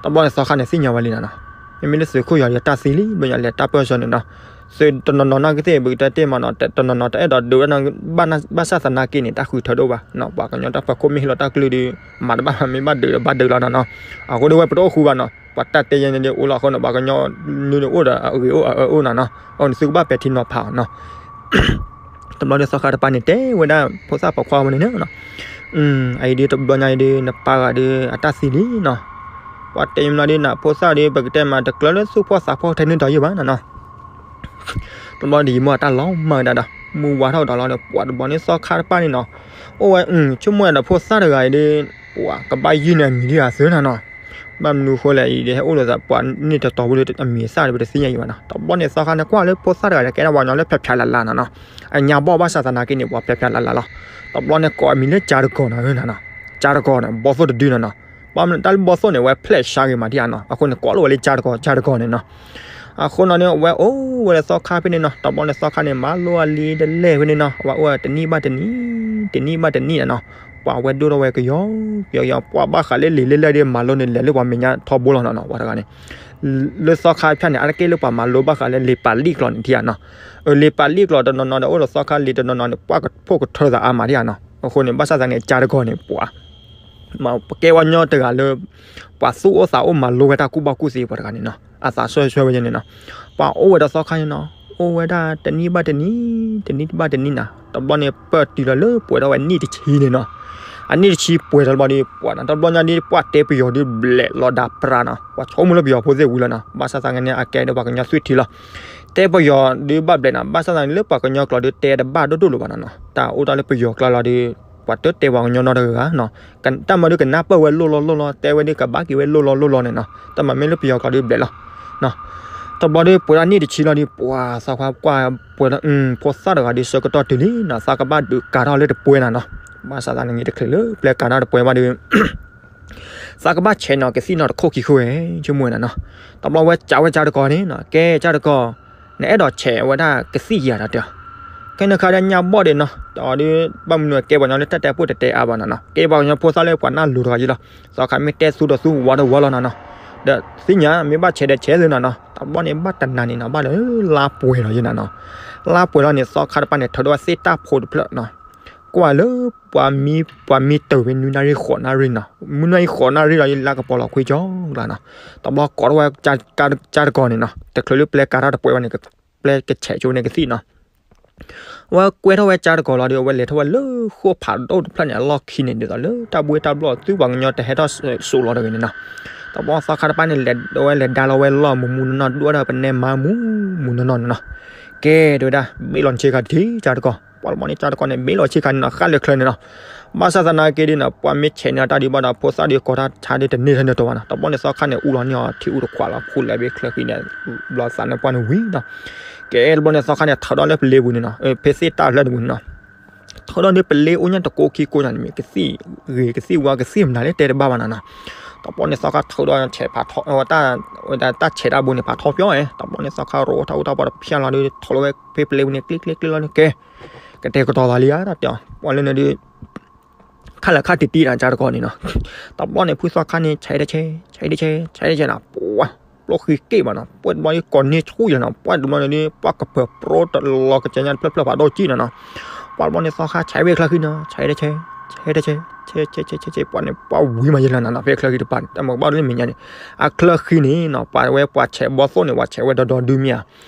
တ တဘျီန့ၣ်သီခါန့ၣ်သ့ၣ်ညါဝဲလံနီၤနီၤ, မ့မ့ၢ်လၢသုးခိၣ်ယီၤဒီးတၢ်သံလံ ဘျီညါလဲၤတၢ်ပၢၢ်စီန့ၣ်နီၤ, သုးတနီၤနီၤနာ်က့သ့ၣ် ပကတဲတ့ၢ်မးနီၤ တနီၤနီၤတအဲၣ်ဒိးဒုးဝဲ ဘၣ်ဆၣ်သနာ်က့န့ၣ် တၢ်ဃုထၢဒိၣ်ဘၣ်နီၤ, ပှၤကညီတၢ်ပၢၤခိၣ်မ့ၢ်ဟ့ၣ်လီၤတၢ်ကလုၢ်ဒီး မၤတဘၣ်ဘၣ် မ့ၢ်ဘၣ်ဒုးဒီးဘၣ်ဒုးလီၤနီၤနီၤ, အဃိဒီးဝဲပတအိၣ်ဃူဘၣ်နီၤ, ပှၤတၢ်တဲယဲန့ၣ်ဒ်အိၣ်လီၤအဃိန့ၣ် ပှၤကညီနုန့ၣ်အိၣ်ဒီးအဂ့ၤအိၣ်အအၢအိၣ်နီၤနီၤ, အဃိန့ၣ်သုကဘၣ်ပဲာ်ထံနီၤဖးအီၤနီၤ တဘျီဒီးသီခါတပၤန့ၣ် တဲဝဲဒၣ်ဖိသၣ်ပိာ်ခွါဝဲန့ၣ်နီၤ, အအံၤဒ်တဘျီညါအံၤဒ် နပၢ်ဂၤဒီး အတၢ်သံလံနီၤ, ပှၤတဲမးဒီးနၤ ဖိသၣ်ဒီး ပကတဲမး တကျၢၤလၢသူၣ်ဖှီၣ်သးဖှီၣ်ထဲန့ၣ်ဒီးယံာ်ဘၣ်နီၤနီၤ, တဘျီဒီးယမိၢ်အတၢ်လီၤမၢ်ဝဲဒၣ်ဒီး မုၢ်ဝါထီၣ်ဒီးလီၤဒီး ပှၤတဘျီန့ၣ်သီခါတပၤန့ၣ်နီၤ, အိၣ်ဝဲ ဆိကမိၣ်ဝဲဒီးဖိသၣ်တဂၤအံၤဒီး ပှၤကဘၣ်ယုၢ်န့ၢ်အမံၤဒ်ဂၤသၢနီၤနီၤ ဘၣ်မနုၤဃိလဲၣ်အံၤဒီး ဟဲအိၣ်ဒီးသးပှၤန့ၣ်တတီၤဖိဒီးအမံၤအသၣ်ဒီး ပတသ့ၣ်ညါအံၤဘၣ်နီၤ, တဘျီန့ၣ်သီခါန့ၣ် ကွၢ်လၢဖိသၣ်တဂၤန့ၣ် ကဲဒၣ်ပှၤကညီလၢဖျါဖျါလၢ်လၢ်နီၤနီၤ, အညါဘီၣ်ဘၣ်ဆၣ်သနာ်က့န့ၣ် ပှၤဖျါဖျါလၢ်လၢ်လီၤ, တဘျီန့ၣ်ကိးအမံၤလၢကၠါတကီၢ်နီၤနီၤ, ကၠါတကီၢ်န့ၣ် ဘီၣ်သိၣ်တဒုနီၤနီၤ, ဘၣ်မနုၤတၢ်လၢဘီၣ်သိၣ်န့ၣ် အဝဲဖျဲၣ်ဆါဂ့ၤမးဒ်ဧါနီၤ, အဃိန့ၣ် ကိးလီၤဝဲလၢကၠါတကီၢ် ကၠါတကီၢ်န့ၣ်နီၤ အဃိနီၤန့ၣ် အဝဲအိၣ်ဝဲလၢသီခါဖဲန့ၣ်နီၤ, တဘျီန့ၣ်သီခါန့ၣ် မၤလိအလံာ်တလဲၢ်ဖဲန့ၣ်နီၤ, အဝဲအိၣ်ဝဲတနံၣ်ဘၣ်တနံၣ်, တနံၣ်ဘၣ်တနံၣ်နီၤ, ပှၤဝဲဒိၣ်ထီၣ်ဝဲကယီကယီကယီ, ပှၤဘၣ်ဃးလၢလံာ်လဲၢ်လဲၢ်ဒီးမၤလိန့ၣ် လဲၤလၢပှၤမဲာ်ညါထီဘိလီၤနီၤနီၤ, ပှၤတဂၤန့ၣ် လၢသီခါဖၠၣ်န့ၣ် အါတက့ၢ်လၢပှၤမၤလိဘၣ်ဃးလၢလံာ်ပာ်လံာ်ကျိာ်န့ၣ်ဒ်ဧါနီၤ, လံာ်ပာ်လံာ်ကျိာ်တနီၤနီၤဒီးအိၣ်ဒီးသီခါလံာ်တနီၤနီၤန့ၣ် ပှၤကဖိၣ်ကထၢသးအါမးဒ်ဧါနီၤ, အဃိန့ၣ် ဘၣ်ဆၣ်သနာ်က့န့ၣ် ကၠါတကီၢ်န့ၣ် ပှၤ ပကဲဝဲညီတဂၤလၢ ပှၤသူၣ်အိၣ်သးအိၣ်မၤလိဝဲတၢ်ကူၣ်ဘၣ်ကူၣ်သ့ပှၤတဂၤန့ၣ်နီၤ, အသးဆၢဆၢဝဲန့ၣ်နီၤ, ပှၤအိၣ်ဝဲဒီးသီခါန့ၣ်နီၤ, အိၣ်ဝဲဒၣ်တနံၣ်ဘၣ်တနံၣ်, တနံၣ်ဘၣ်တနံၣ်နီၤ, တဘျီန့ၣ် ပၢၢ်တုၤလီၤလၢပှဲၤထီၣ်ဝဲနံၣ်တဆံန့ၣ်နီၤ, အနံၣ်တဆံပှဲၤထီၣ်တဘျီဒီး ပှၤနီၤ တဘျီညါဒီး ပှၤတဲပယီၤဒုးဘျဲးလီၤဒၣ်ပြးနီၤ, ပှၤဆိကမိၣ်လၢပယီၤဖိသ့ၣ်ဝံၤလီၤနီၤ, ဘၣ်ဆၣ်သနာ်က့န့ၣ် အကဲဒီးပှၤကညီသွံၣ်ထံလီၤ, တဲပယီၤဒုးဘၣ်ဘျဲးနီၤ, ဘၣ်ဆၣ်သနာ်က့လၢပှၤကညီကျိာ်ဒုးတဲတဘၣ်ဒိၣ်ဒိၣ်လၢၤဘၣ်နီၤနီၤ, တၢ်အိၣ်တၢ်လၢပယီၤကျါလီၤဒီး ပှၤတတဲပှၤကညီနီတဂၤနီၤ, တၢ်မၤဒုးကနၢ်ပၢၢ်ဝဲလိၣ်လီၤလိၣ်လီၤ, တဲဝဲဒုးကဘၣ်က့ၤဝဲလိၣ်လီၤလိၣ်လီၤန့ၣ်နီၤ, တၢ်မၤမ့ၢ်လၢပယီၤကျါဒုးဘျဲးလီၤ တဘျီဒီးပှဲၤဒၣ်နံၣ်တဆံလီၤဒီး ပှၤသးခွါကွၢ်ပှဲၤဒီး ဖိသၣ်တဂၤဒီးဆၢကတီၢ်တုၤလံနီၤ, သးကဘၣ်ဒုးကၤထီၣ်လၢတပှဲၤနီၤနီၤ, ဘၣ်ဆၣ်သနာ်က့တချုးလၢပျဲကၤထီၣ်တပှဲၤဘၣ်ဒီး သးကဘၣ်ဆဲးနီၤကသံၣ်နီၤတခိၣ်ခံခိၣ်ဝဲ, ဆိကမိၣ်ဝဲနီၤနီၤ, တဘျီဝဲကးဝဲကၠါတကီၢ်န့ၣ်နီၤ, ကဲကၠါတကီၢ်, နအဲၣ်ဒိးဆဲးဝဲဒၣ်ကသံၣ်ယၤဒီးတဲ, ခဲန့ၣ်ခါဒီးညါဘီၣ်ဒံးနီၤ, ဒီးဒုးဘၣ်မနုၤကဲပှၤကညီလၢတၢ်တဲပိၢ်တတဲအါဘၣ်နီၤနီၤ, ကဲပှၤကညီဖိသၣ်လၢပှၤနၢ်လိၤတဂၤယံၤလီၤ, သီခါမ့ၢ်တဲသူဒီးသူဝါတဝါလီၤနီၤနီၤ, ဒီးသ့ၣ်ညါမ့ၢ်ဘၣ်ဆဲးဒီးဆဲးသုနီၤနီၤ, တဘျီန့ၣ်ဘၣ်တနၤန့ၣ်နီၤ ဘၣ်လၢလါပှဲၤလီၤယံၤနီၤနီၤ, လါပှဲၤလီၤန့ၣ် သီခါတပၤန့ၣ် ထုးထီၣ်ဝဲသ့ၣ်တၢ်ဖိတဖျၢၣ်နီၤ ကွၢ်လၢ ပှၤမံတၢ်ဖဲနွံနၣ်ရံၣ်ဃိးနၣ်ရံၣ်နီၤ, မုၢ်နွံနၣ်ရံၣ်ဃိးနၣ်ရံၣ်လီၤ လါကပီၤလီၤခွံကၠီကျါနီၤ, တဘျီကိးထီၣ်ဝဲကၠါတကီၢ်န့ၣ်နီၤ, တချုးလၢပျဲကၤထီၣ်တပှဲၤဘၣ်န့ၣ် ပျဲကဆဲးဆိဝဲန့ၣ်ကသံၣ်နီၤ, အဝဲကွဲထီၣ်ဝဲကၠါတကီၢ်လီၤဒီး အဝဲလဲၤထီၣ်ဝဲလၢဃိာ်ဖးဒိၣ်တဖျၢၣ်န့ၣ် အလီၢ်ခံန့ၣ် ဒ်သိးလၢတၢ်ဘှ့ၣ်တၢ်ဘျီၣ်သုပှၤကညီတဟဲထီၣ်စိးလီၤတဂ့ၤန့ၣ်နီၤ, တဘျီသီခါတပၤန့ၣ် လဲၤဝဲလဲၤဒါလီၤဝဲလီၢ်မူးမူးနီၢ်နီၢ် ဒွဲၣ်ထီၣ်ပနဲမါမူးမူးနီၢ်နီၢ်န့ၣ်နီၤ, ကဲ တဲဝဲဒၣ် ဘ့ၣ်လီၤဆ့ခါတ့ၢ်ကၠါတကီၢ်, ပှၤတဘျီန့ၣ် ကၠါတကီၢ်န့ၣ် ဘ့ၣ်လီၤဆ့ခါန့ၣ်နီၤ ဃၣ်လၢချၢန့ၣ်နီၤ, ဘၣ်ဆၣ်သနာ်က့ဒ်နီၤ ပှၤမ့ၢ်ဆဲးန့ၢ်အတၢ်ဒံးဘၣ်ဒီး ဖိသၣ်ဒံးကိးတၢ်ဆါဒံးတန့ၢ်ထဲန့ၣ်တဝဲနီၤ, တဘျီန့ၣ်သီခါန့ၣ် အူလီၤန့ၢ်အီၤထံအူတခွးလီၤ ခူၣ်လဲၤဘ့ၣ်ချၢဃံန့ၣ် ဘျီသးန့ၣ်ပှၢ်န့ၣ်ဝံၤနီၤ, ကဲ တဘျီန့ၣ်သီခါန့ၣ် ထုးထီၣ်လၢပလ့ပူၤန့ၣ်နီၤ, ဖဲသ့ၣ်တၢ်ဖျၢၣ်တပူၤန့ၣ်နီၤ ထုးထီၣ်န့ၢ်ပလ့အိၣ်ညါတကိးခံကိးညါန့ၣ်မ့ၢ် ကသံၣ်ဂ့ၤကသံၣ်ဝါကသံၣ်မနုၤလဲၣ်တဲတဘၣ်ဘၣ်နီၤနီၤ, တဘျီန့ၣ်သီခါထုးထီၣ်ဆဲးဖးထီ တၢ်ဆဲးတၢ်ဘိန့ၣ် ဖးထီပျီ တဘျီန့ၣ်သီခါရိးထီၣ်အိၣ်တၢ်ပှၤတဖျၢၣ်လီၤဒီး ထုးလီၤဝဲဖဲပလ့ပူၤန့ၣ် ကျ့ကျ့ကျ့လီၤန့ၣ် ကဲ ကတဲာ်ကတီၤသးလံဧါ တၢ်တဲအီၤ ပှၤလၢန့ၣ်ဒုး ခါလၢခါတံၢ်တံၢ်ဒီးကၠါတကီၢ်န့ၣ်နီၤ, တဘျီန့ၣ်ဖုသီခါန့ၣ် ဆဲးတဆဲး ဆဲးတဆဲး ဆဲးတဆဲးနီၤ ပှၤ ပျိဃံက့ၢ်ဘၣ်နီၤ, ပှၤတဘျီန့ၣ်ကိးန့ၢ်ဆူၣ်ယဲနီၤ, ပှၤတဘျီန့ၣ်ဒုး ပှၤကပၢၤပြီတလီၤကစဲညါတဖျၢၣ်ဖျၢၣ်ဖးဒိၣ်ကံၢ်နီၤနီၤ, ပှၤတဘျီန့ၣ်သီခါဆဲးဝဲချၢဃံနီၤ, ဆဲးတဆဲး ဆဲးတဆဲး ဆဲးဆဲး ဆဲးဆဲး ပှၤန့ၣ် ပှၤဝံၤမးယဲလီၤနီၤနီၤ, ဖဲချၢဃံတပၤန့ၣ် တၢ်မၤကဘၣ်လၢမဲာ်ညါန့ၣ် အချၢဃံန့ၣ်နီၤ ပှၤဝဲပှၤဆဲးဘီသိၣ်န့ၣ် ပှၤဆဲးဝဲဒီဒီဒုမ့ၢ်ဧါ,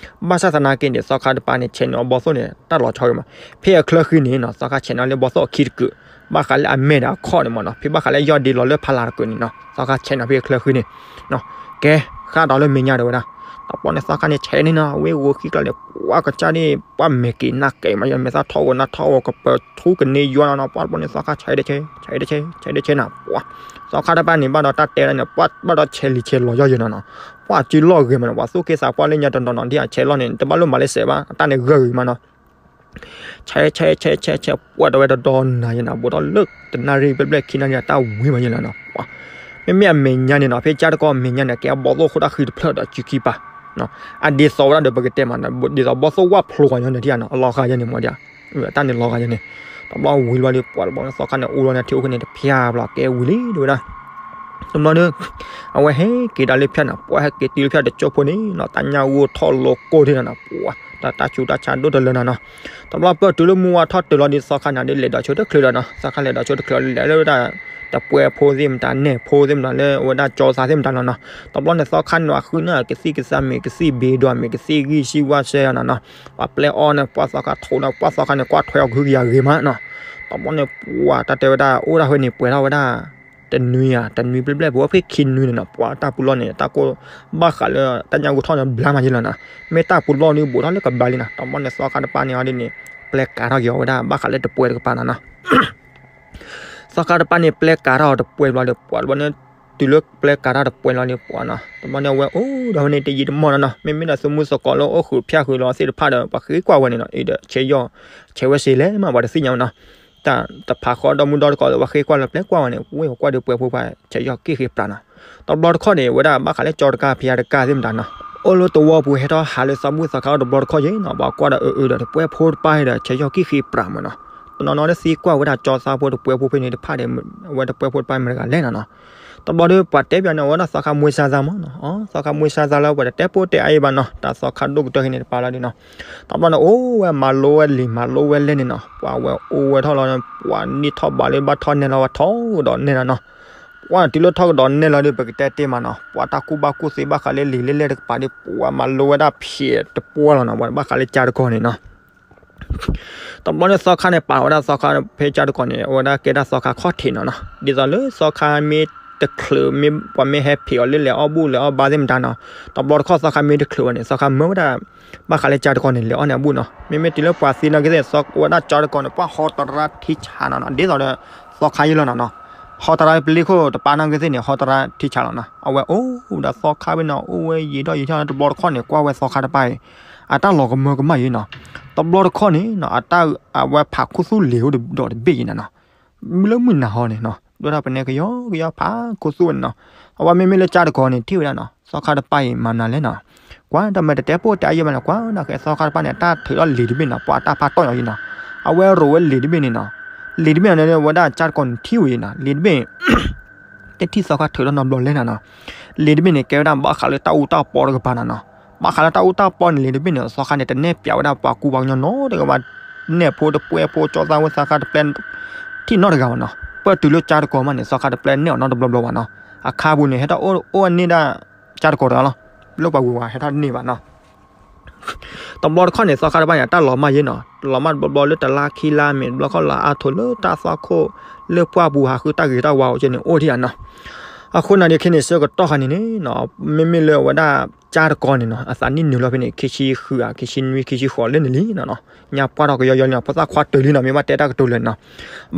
ဘၣ်ဆၣ်သနာ်က့န့ၣ် သီခါတပၤန့ၣ် ဆဲးန့ၢ်အီၤဘီသိၣ်န့ၣ် တၢ်လီၤဆီဂ့ၤမး, ဖဲအချၢဃံန့ၣ်နီၤ သီခါဆဲးန့ၢ်လၢဘီသိၣ်အခံတကုာ်, ဘၣ်ဃးလၢအမဲာ်ဒီးအခီၣ်န့ၣ်မးနီၤ, ဖဲဘၣ်ဃးလၢယီၢ်ဒ့လီၤလၢဖးလၢ်တကုာ်န့ၣ်နီၤ သီခါဆဲးန့ၢ်ဖဲအချၢဃံန့ၣ် ကဲ ဃၣ်ဒီးလၢမဲာ်ညါဒီးဝဲဒၣ်, တဘျီန့ၣ်သီခါန့ၣ် ဆဲးန့ၢ်နီၤ ဝဲဂိၤခံကျါန့ၣ် ပှၤကစၢ်န့ၣ် ပှၤမဲာ်က့ၤနၢ်က့ၤမးယဲ မဲာ်သၣ်ထီၣ်ဂီၤနၢ်ထီၣ်ဂီၤ ကပၢၤထူကန့ၢ်ယွၤနီၤနီၤ, ပှၤတဘျီန့ၣ်သီခါဆဲးတဆဲး ဆဲးတဆဲး ဆဲးတဆဲးနီၤ, ပှၤ သီခါတပၤန့ၣ် ဘၣ်ဒီးတၢ်တဲဒၣ်န့ၣ် ပှၤဘၣ်ဒီး ဆဲးလံၤဆဲးလီၤယီၢ်ယဲနီၤနီၤ, ပှၤစုလီၢ်ဂ့ၤမးနီၤ, ပှၤသူၣ်က့သးပှၢ်လၢညါတနီၤနီၤ ဒ်အဆဲးလီၢ်န့ၣ် တဘၣ်လိၣ်မၤလၢစဲးဘၣ် အတၢ်န့ၣ်ဂၢၢ်ဂ့ၤမးနီၤ ဆဲးဆဲးဆဲးဆဲးဆဲး ပှၤတဝဲတဒီနၤယဲနီၤ, ဘူးထီၣ်လၢတနၣ်ရံၣ်ဘျဲၣ်ဘျဲၣ်ခံနၣ်ရံၣ် အတၢ်ဝံၤမးယဲနီၤနီၤ, မ့မ့ၢ်အမဲာ်ညါန့ၣ်နီၤ ဖဲကၠါတကီၢ်အမဲာ်ညါန့ၣ် ကဲအဘီသိၣ်ခိၣ်တၢ်ဃံတဖျၢၣ်ဒီးစုခံပၤ, အဒ်သိးဝဲဒၣ်ဒီးပကတဲမးနီၤ ဒ်သိးဘီသိၣ်ဝၣ်ဖျိကွၢ်ညီန့ၣ်ထံၣ်နီၤ အလီၤဂာ်ယဲန့ၣ်မးဒ် အတၢ်န့ၣ်လီၤဂာ်ယဲန့ၣ်, တဘျီဝံၤလီၤဒီး ပှၤတဘျီန့ၣ်သီခါန့ၣ် အိၣ်လီၤန့ၣ်ထံအိၣ်ခဲန့ၣ် တဖျါဘျီ ကဲဝံၤလံ တဲဝဲဒၣ် တဘျီဒီး အဝဲဟဲက့ၤဒၣ်လၢဖၠၣ်နီၤ, ပှၤဟဲက့ၤတုၤလၢဖၠၣ်တကၠိဖိန့ၣ်နီၤ, တၢ်ညၣ်ဂိၢ်ထီၣ်လိၤကိၢ်ဒံးနီၤနီၤ, ပှၤ တၢ်တၢ်ဆူးတၢ်ဆါဒိၣ်တလၢနီၤနီၤ. တဘျီပၢၢ်တုၤလၢမုၢ်ဝါထီၣ်တုၤလီၤဒီး သီခါန့ၣ်ဒ်လဲၤဒီးဆိတချုးဒီးနီၤ, သီခါလဲၤဒီးဆိတချုးဒီး လဲၤလၢဝဲဒၣ် တပွဲဖိသ့ၣ်မတၤ နဲၣ်ဖိသ့ၣ်မတၤ လၢအဝဲဒၣ်ကၠီသးသ့ၣ်မတၤလီၤနီၤ. တဘျီန့ၣ် သီခါန့ၣ် အဃုန့ၣ် ကသံၣ်ကသါမ့ၢ် ကသံၣ်ဘ့ဒိၣ်မ့ၢ် ကသံၣ်ဂံၢ်ဆံဝါစဲနီၤနီၤ, ပှၤပျဲအီၤန့ၣ် ပှၤသီခါထိးန့ၣ် ပှၤသီခါန့ၣ် ကွၢ်ထွဲအီၤကဟုကယာ်ဂ့ၤမးနီၤ. တဘျီန့ၣ် ပှၤတၢ်တဲဝဲဒၣ် အိၣ်ဒၣ်ဖဲန့ၣ် ပှဲၤထီၣ်ဝဲဒၣ် တနွံဧါ တနွံဘျဲၣ်ဘျဲၣ် ပဝဲဖဲခံနွံန့ၣ်နီၤ, ပှၤတၢ်ပူၤလီၢ်န့ၣ် တၢ်ကိၢ်ဘၣ်ဃးလၢတၢ်ညၣ်ဂိၢ်ထီၣ်န့ၣ် ဘျါမးယ့လီၤနီၤ, မ့ၢ်တၢ်ပူၤလီၢ်ဒုးဘူးထီၣ်လၢကဘျါလံနီၤ. တဘျီန့ၣ် သီခါတပၤန့ၣ်အီၤဒ်န့ၣ် ပျဲကၤထီၣ်က့ၤအီၤဝဲဒၣ် ဘၣ်ဃးလၢတပွဲတကပၤနီၤနီၤ. သီခါတပၤန့ၣ် ပျဲကၤထီၣ်တပွဲဘျီဒီး ပှၤတဘျီန့ၣ် တုၤလၢပျဲကၤထီၣ်တပွဲလီၤဒီး ပှၤနီၤ, တဘျီန့ၣ် အဝဲအိၣ်ဒီးဖဲန့ၣ် တယံာ်တမီၢ်နီၤနီၤ, မ့မ့ၢ်ဒီးသမူသကိးလၢအိၣ်ဃုာ်ဖၠၣ်ဃုာ်လီၤသ့ၣ်တဖၣ်ဒီး ပှၤဃ့ကွၢ်ဝဲန့ၣ်နီၤ, အံၤဒီး ဆဲးယီၢ် ဆဲးဝဲစ့လဲၣ်မး ပှၤတသ့ၣ်ညါနီၤ. တၢ်တဖးဃီဒီမုၢ်ဒီတကိးဒီး ပှၤဃ့ကွၢ်လီၤပျဲကွၢ်ဝဲန့ၣ် ဝဲကွၢ်ဒီးပှဲၤဖိဖး ဆဲးယီၢ်ကံၣ်ဃ့ပြးနီၤ. တဘျီတခီၣ်န့ၣ် ဝဲဒၣ်ဘၣ်ဃးလၢကၠီတကါဖံးတကါသ့ၣ်မတၤနီၤ, အိၣ်လၢသဝီပူၤ ဟဲထီၣ်ဟးလၢသးဘူၣ်သးခါအီၤတဘျီတခီၣ်ယ့နီၤ, ပှၤကွၢ်ဒီးအၢအၢဒီး တပှဲၤဖိတပၤဒီး ဆဲးယီၢ်ကံၣ်ဃ့ပြးမးနီၤ. တနီၤနီၤလၢသံကွၢ်ဝဲဒၣ်ကၠီသးဖိတပှဲၤဖိဖဲန့ၣ်တဖၣ်ဒီး အဝဲတပှဲၤဖိတပၤမတၤတဂၤလဲၣ်နီၤနီၤ. တဘျီဒီး ပှၤတဲပၠးန့ၣ် အဝဲဒၣ်သီခါမွေးစားသားမးနီၤ, အီ သီခါမွေးစားသားလၢပှၤတတဲပိာ်တဲအါအံၤဘၣ်နီၤ, တၢ်သီခါဒိၣ်ကတၢၢ်ခဲန့ၣ်တပၤလီၤဒုးနီၤ. တဘျီန့ၣ် အိၣ်ဝဲမၤလိဝဲလံာ်မၤလိဝဲလဲၢ်န့ၣ်နီၤ, ပှၤဝဲအိၣ်ဝဲထီၣ်လီၤ, ပှၤနံၣ်ထီၣ်ဘးလၢဘၣ်ထီၣ်နဲၣ်လီၤ ပှၤထီၣ်ကဒီးနဲၣ်လီၤနီၤ. ပှၤတုၤလၢထီၣ်ကဒီးနဲၣ်လီၤဒီး ပကတဲတ့ၢ်မးနီၤ, ပှၤတၢ်ကူၣ်ဘၣ်ကူၣ်သ့ဘၣ်ဃးလၢလံာ်လၢလဲၢ်တကပၤဒီး ပှၤမၤလိဝဲဒၣ်ဖျဲးတပှဲၤလီၤနီၤ, ပှၤဘၣ်ဃးလၢကၠီတကီၤန့ၣ်နီၤ. တဘျီန့ၣ်သီခါန့ၣ် ပာ်ဝဲဒၣ်သီခါဖဲကၠီတကီၤန့ၣ် အဝဲဒၣ်ကဲဒၣ်သီခါခီၣ်ထံးနီၤနီၤ, ဒ်သိးလၢသီခါမ့ၢ်တချုး မ့ၢ်ပှၤမ့ၢ်ဟဲဖံးအီၤလၢလဲၤအီၣ်ဘူၣ်လဲၤအီၣ်ဘါသ့ၣ်မတၤနီၤ, တဘျီတခီၣ်သီခါမ့ၢ်တချုးဝဲန့ၣ် သီခါမၢဝဲဒၣ် ဘၣ်ဃးလၢကၠီတကီၤန့ၣ် လဲၤအီၣ်န့ၢ်အဘူၣ်နီၤ, မ့မ့ၢ်တုၤလၢပှၤသံနီၢ်ကသ့ၣ် သီဝဲဒၣ်ကၠီတကီၤန့ၣ် ပှၤဟီတရါထံဆးနီၤနီၤ, ဒ်သိးဒီး သီခါယ့လီၤနီၤနီၤ, ဟီတရါပလ့ခိၣ်တပၤနီၢ်ကသ့ၣ်န့ၣ် ဟီတရါထံဆးလီၤနီၤ, အဝဲအိၣ်ဒီးသီခါဖဲနီၤ အိၣ်ဝဲယံာ်ထီၣ်ယံာ်ထီၣ် တဘျီတခီၣ်န့ၣ် ကွၢ်ဝဲသီခါတပၤအံၤ အတၢ်လီၤကမၢကမၣ်ယ့နီၤ, တဘျီတခီၣ်န့ၣ်နီၤ အတၢ် အဝဲဖးခူသူၣ်လံာ်အိၣ်ဒီးတဘ့ၣ်ယ့နီၤနီၤ, လၢမုၢ်နၤဟီန့ၣ်နီၤ ဒိၣ်ထီၣ်ပနဲကယီကယီဖးခူသူၣ်န့ၣ်နီၤ, အဝဲမ့မ့ၢ်လၢကၠီတကီၤန့ၣ် ထံၣ်ဝဲဒၣ်နီၤ သီခါတပၤအံၤမၤနၤလဲၣ်နီၤ, ကွၢ်တၢ်မ့ၢ်တတဲပိာ်တဲအါယံၤဘၣ်နီၤ, ကွၢ်ဒၣ်ဃဲသီခါတပၤန့ၣ် အတၢ်ထုးထီၣ်လံာ်တဘ့ၣ်နီၤ, ပှၤတၢ်ဖးတီၢ်ညီယ့နီၤ, အဝဲရိးဝဲလံာ်တဘ့ၣ်န့ၣ်နီၤ, လံာ်တဘ့ၣ်န့ၣ် ဝဲဒၣ်ကၠီတကီၤန့ၣ်ထံၣ်ဝဲယ့နီၤ, လံာ်တဘ့ၣ် တထံၣ်သီခါထုးထီၣ်နီတဘျီလဲၣ်နီၤနီၤ, လံာ်တဘ့ၣ်န့ၣ် ကဲဝဲဒၣ်ဘၣ်ဃးလၢတၢ်အူတၢ်ပီတကပၤနီၤနီၤ, ဘၣ်ဃးလၢတၢ်အူတၢ်ပီန့ၣ် လံာ်တဘ့ၣ်န့ၣ် သီခါန့ၣ် တနဲၣ်ပၠးဝဲဒၣ်ပှၤကူပှၤကညီနီတဂၤဘၣ်, နဲၣ်ဖိတပှဲၤဖိ ကၠီသးဝဲသီခါတပျဲ ထံၣ်နီတဂၤဘၣ်နီၤ, ပၢၢ်တုၤလၢကၠီတကီၤမးန့ၣ် သီခါတပျဲနဲၣ်အီၤနီတဘျီဘျီဘၣ်နီၤ, အခါပူၤန့ၣ် ဟဲထီၣ်အိၣ်အန့ၢ်ဒၣ်ကၠီတကီၤတဂၤလီၤ, လၢပှၤဝံၤဝဲဟဲထီၣ်တန့ၢ်ဘၣ်နီၤ တဘျီတခီၣ်န့ၣ် သီခါတပၤန့ၣ် အတၢ်လီၤမၢ်ယ့နီၤ, လီၤမၢ်တဘျီဘျီလၢတလါခံလါမ့ၢ်တဘျီခီၣ်လီၤအါထိးလၢတၢ်သွၣ်ခိၣ် လၢပှၢ်ပူၤဟးဃုတၢ်ဂ့ၤတၢ်ဝါအိၣ်ကဲန့ၣ် အိၣ်ထံၣ်ဧါနီၤ. အဃိန့ၣ်ဒီးခဲန့ၣ် ဆၢကတီၢ်ခါန့ၣ်န့ၣ်နီၤ, မ့မ့ၢ်လၢအဝဲဒၣ်ကၠီတကီၤန့ၣ်နီၤ အသးနံၣ်နုာ်လီၤဖဲန့ၣ် ခံဆံဃုဧါ ခံဆံနွံ ခံဆံဃိးလၢန့ၣ်လံနီၤနီၤ, ညါပှၢ်ထီၣ်ကယီယီလံနီၤ, ဖိသၣ်ခွါတၢၢ်လံနီၤ, မ့ၢ်ဘၣ်တဲတၢ်ကတိၤလၢာ်နီၤ,